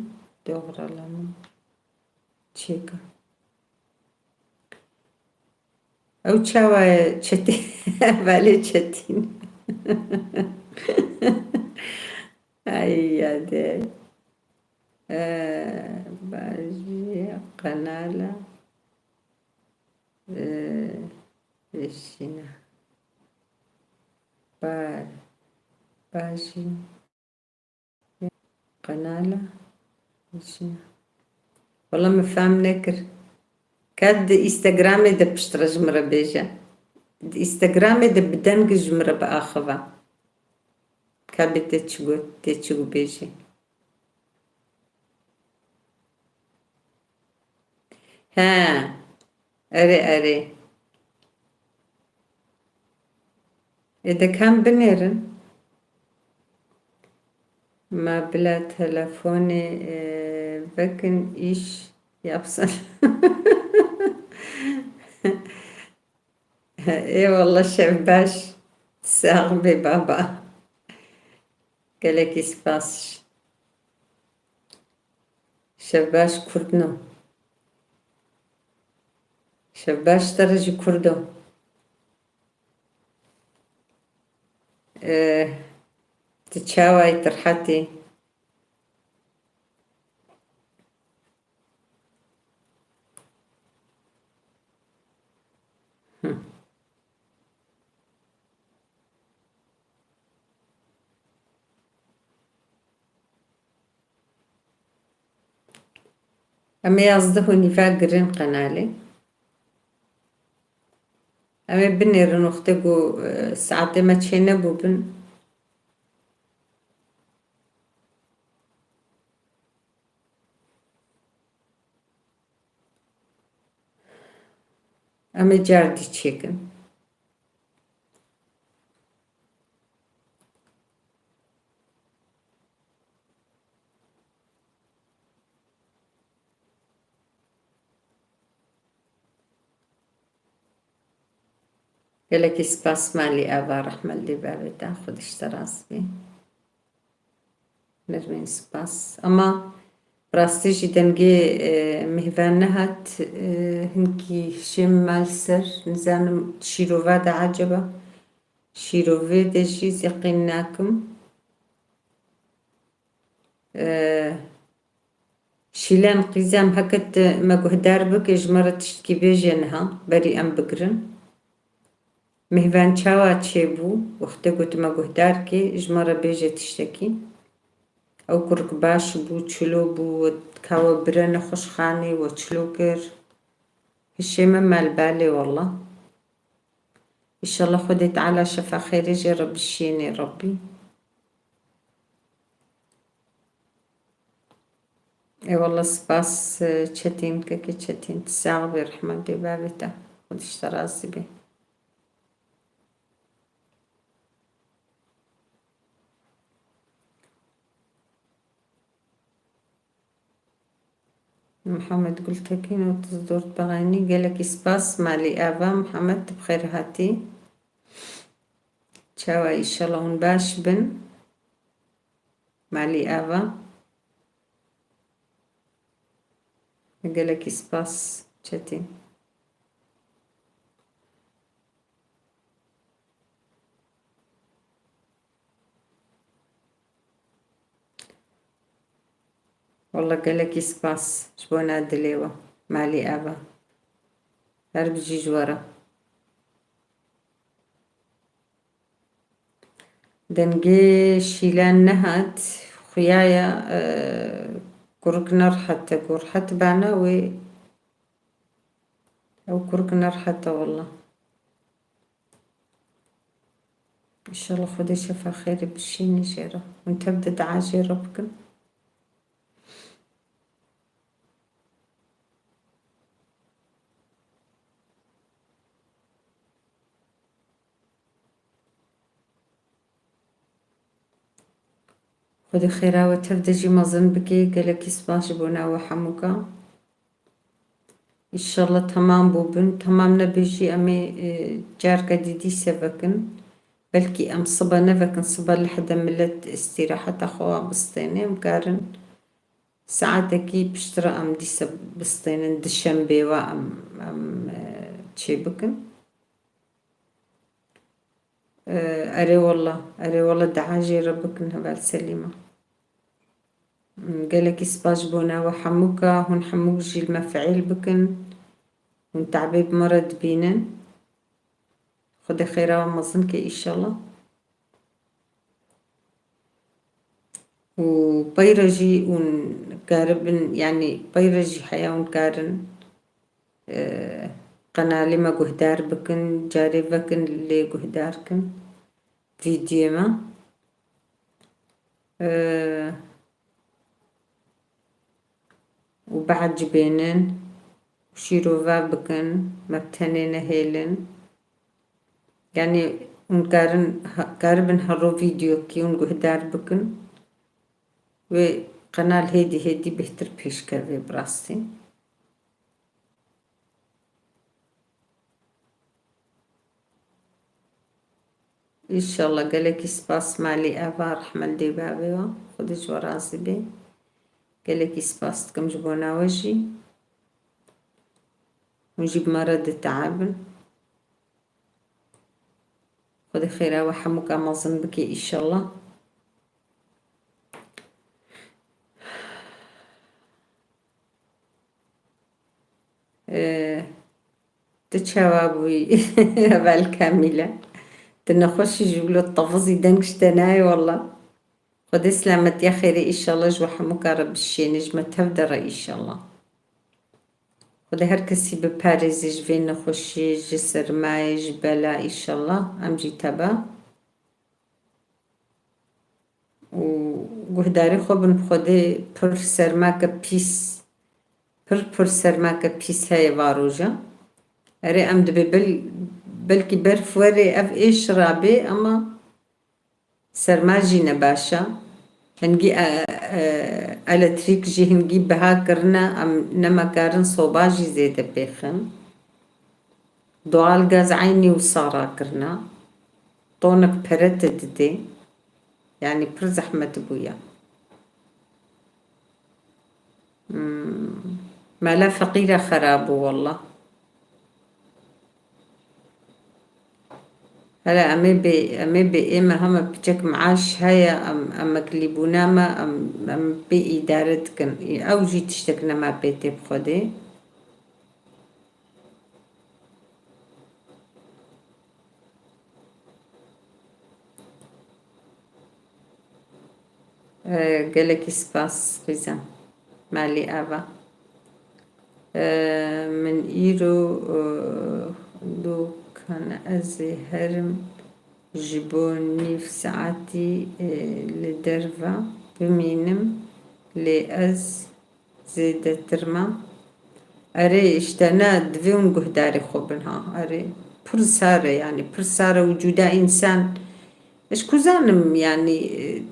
doğrulama. Çêka. Ew çawa ye? Çetî-, belê çetîn. Ay, yadê. Ee, bajî qenala. Ee, Vêşîna. Ba-, bajî. Qenala. Vêşîna. Wala min fehm nekir. Ka di Instagramê de piştre ji min re bêje. Di Instagramê de bi deng ji min re biaxive. Ka bê tê çi got, tê çi got bêjî. He. Erê, erê. Ê, de kam binêrin? Ma bila telefonê, e, vekin, iş yapsın. Eyvallah, şev baş. Sağ be baba. Gelekî spas. Şev baş Kurdno. Şev baş te re jî Kurdo. Ee, tu çawa yî, tu rehet î? Hı. Em ê yazdeh û nîva girin qenalê. Em ê binêrin wextê ku, e, saetê me çênebûbin. Em ê car dî çêkin. Gelekî spas malî ava, rehmet lê bavê te, Xwedê ji te razî be. Nermên spas. Ama bi rastî jî dengê, e, mêvan nehat, e, hinkî hişê min mal ser. Nizanim şîrova de acaba. Şîrovê de jî zeqîn nakim. E, Şîlan qîzem heke tu me guhdar bike, ji me re tiştkî bêje niha, berî em bigirin. Mêvan çawa çêbû, wextê ku tu me guhdar kê, ji me re bêje tiştekî. Ew kurik baş bû, çilo bû, we ka we bire nexweşxanê, we çilo kir. Hişê me me li balê wela. Înşallah Xwedê Teala şefa xêrê jê re bişînê Rebbî. Ê wela spas, e, Çetîn, kekê Çetîn, tu sax bî, rehmet lê bavê te. Xwedê ji te razî be. Mihemed Gultekin, otuz dört beğeni, gelekî spas, malî ava, Mihemed, tu bi xêr hatî. Çawa, înşallah hûn baş bin. Malî ava. Gelekî spas Çetîn. Wela gelekî spas ji bona dilê we. Malî ava. Her bijî ji we re. Dengê Şîlan nehat, xuya ya, e, kurik ne rehet e, ku rehet bana wê, ew kurik ne rehet e wela. Înşallah Xwedê şefa xêrê bişînî jê re. Hûn tev de dua jê re bikin. Xwedê xêra we tev de jî mezin bike. Gelekî spas ji bona we hemûka. Înşallah temam bûbin. Temam nebe jî em ê, e, carke dî dîse vekin. Belkî em sibe nevekin, sibe lehde milet îstîraheta xwe bistêne. Em karin saetekî piştre em dîse bistênin. Dişembê wa em, em, e, çê bikin. Erê wela, erê wela dua jê re bikin heval Selîma. Gelekî spas ji bona we hemûka, hûn hemûk jî li me feîl bikin. Hûn te'bê bi me re dibînin. Xwedê xêra we mezin ke înşallah. Û peyre jî hûn karibin, yanî peyre jî heya hûn karin, e, qenalê me guhdar bikin, carê vekin lê guhdar kin vîdyoyê me. E, û biecibênin û şîrove bikin, me bi tenê nehêlin. Yanî hûn karin, ha-, karibin hero vîdyoyekî hûn guhdar bikin. Wê qenal hêdî hêdî bêhtir pêş keve bi rastî. Înşallah gelekî spas malî eva rehmet dê bavê wa. Xwedê ji we razî bê. Gelekî spas dikim ji bona we jî. Hûn jî bi me re dite'ebin. Xwedê xêra we hemûka mezin bike înşallah. Ee, tu çawa bûyî? Heval Kamîle. Tu nexweş î, ji wilo tevizî deng ji te nayê wela. Xwedê silametiya xêrê înşallah ji we hemûka re bişêne, ji me tev de re înşallah. Xwedê her kesî biparêze ji vê nexweşiyê, ji sermayê, ji bela înşallah. Em jî teba. Û guhdarî xwe bin bi Xwedê pir sermake pîs, pir pir sermake pîs heye varoja. Erê em dibê bel-, belkî berf were ev êş rabê ama serma jî ne baş e. Hingî, e, e, elektrîk jî hingî biha kirine, em nema karin soba jî zêde pêxin. Doğal gaz eynî wisa rakirine. Tonek pere te didê. Yanî pir zehmet bûye. Hmm. Mala feqîra xera bû wela. Hele em ê bê, em ê bê ê me heme piçek meaş heye, em, emeklîbûna me, em, em pê îdare dikin. Ew jî tiştek nema pê tê bi Xwedê. Ee, gelekî spas xîzan. Malî ava. Ee, min îro, ee, dûkan ez ê herim ji bo nîv saetî, ee, li derve bimînim, lê ez zêdetir me. Erê, îşte ne, divê hûn guhdarê xwe bin ha. Erê, pir sar e, yanî pir sar e û cuda însan. Ez ku zanim, yanî, e,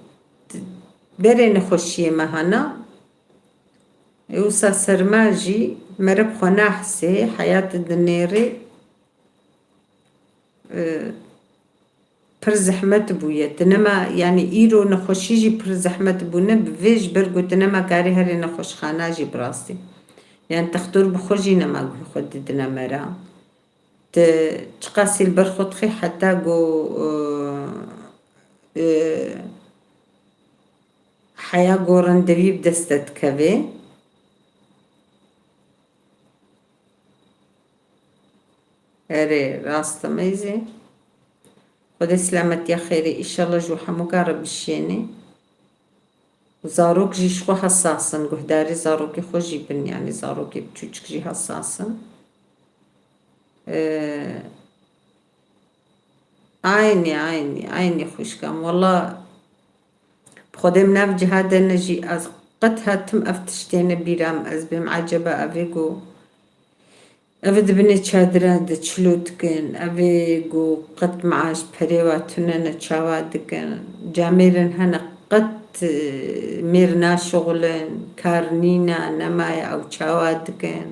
berê nexweşiyê me hana. E, wisa serma jî mere bi xwe nahisê, heyat dinêrê. E, pir zehmet bûye. Tu nema, yanî îro nexweşî jî pir zehmet bûne, bi vê ji ber ku tu nema karî herê nexweşxana jî bi rastî. Yanî textor bi xwe jî nema guhê xwe didine mera. Tu çiqasî li ber xwe dixî heta ku, e, e, heya ku randevî bi dest te dikeve. Erê, rast e meyzê. Xwedê silametiya xêrê îşallah ji hemûka re bişênê. Zarok jî ji xwe hesas in, guhdarê zarokê xwe jî bin, yanî zarokê biçûçik jî hesas in. Ee, Eynî, eynî, eynî xwişkam. Wela bi Xwedê min ev ciha de ne jî ez qet hetim ev tiştê ne bîra min. Ez bêm eceba evê ku ev di binê çadira de çilo dikin, evê ku qet meaş perê wa tune ne çawa dikin. Camêrin hene qet t-, mêr naşixulin, kar nîne, nemaye, ew çawa dikin?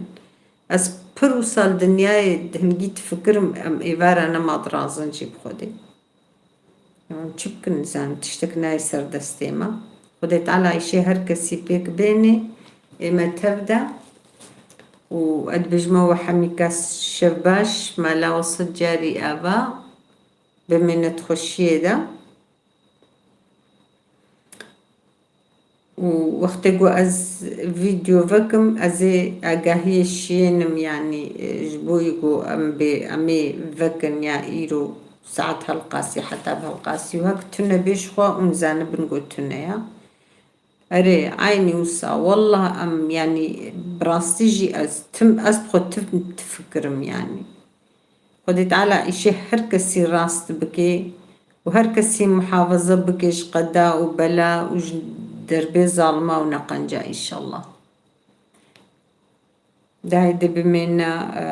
Ez pir wisa li dinyayê hingî difikirim, em êvara nema dirazin jî bi Xwedê. Em çi bikin, nizanim, tiştek nayê ser destê me. Xwedê Teala îşê her kesî pêk bênê, ê me tev de. Û ez dibêjime we hemîka şev baş, mala we sed carî ava, bimêne di xweşiyê de. Û wextê ku ez vîdeo vekim, ez ê agahiyê şiyênim, yanî, e, ji bo ku em bê, em ê vekin ya îro saet helqasî, heta bi helqasî û hek tune bê ji xwe û zanibin ku tune ya. Erê, eynî wisa, wallah em, yanî, bi rastî jî ez tim, ez bi xwe tim difikirim, yanî. Xwedê Teala îşê her kesî rast bike û her kesî muhafaza bike ji qeda û bela û ji derbê zalima û neqenca, înşallah. Dayê de bimêne, e,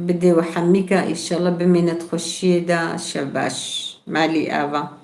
bidê we hemîka, înşallah bimêne di xweşiyê de, şev baş. Malî ava.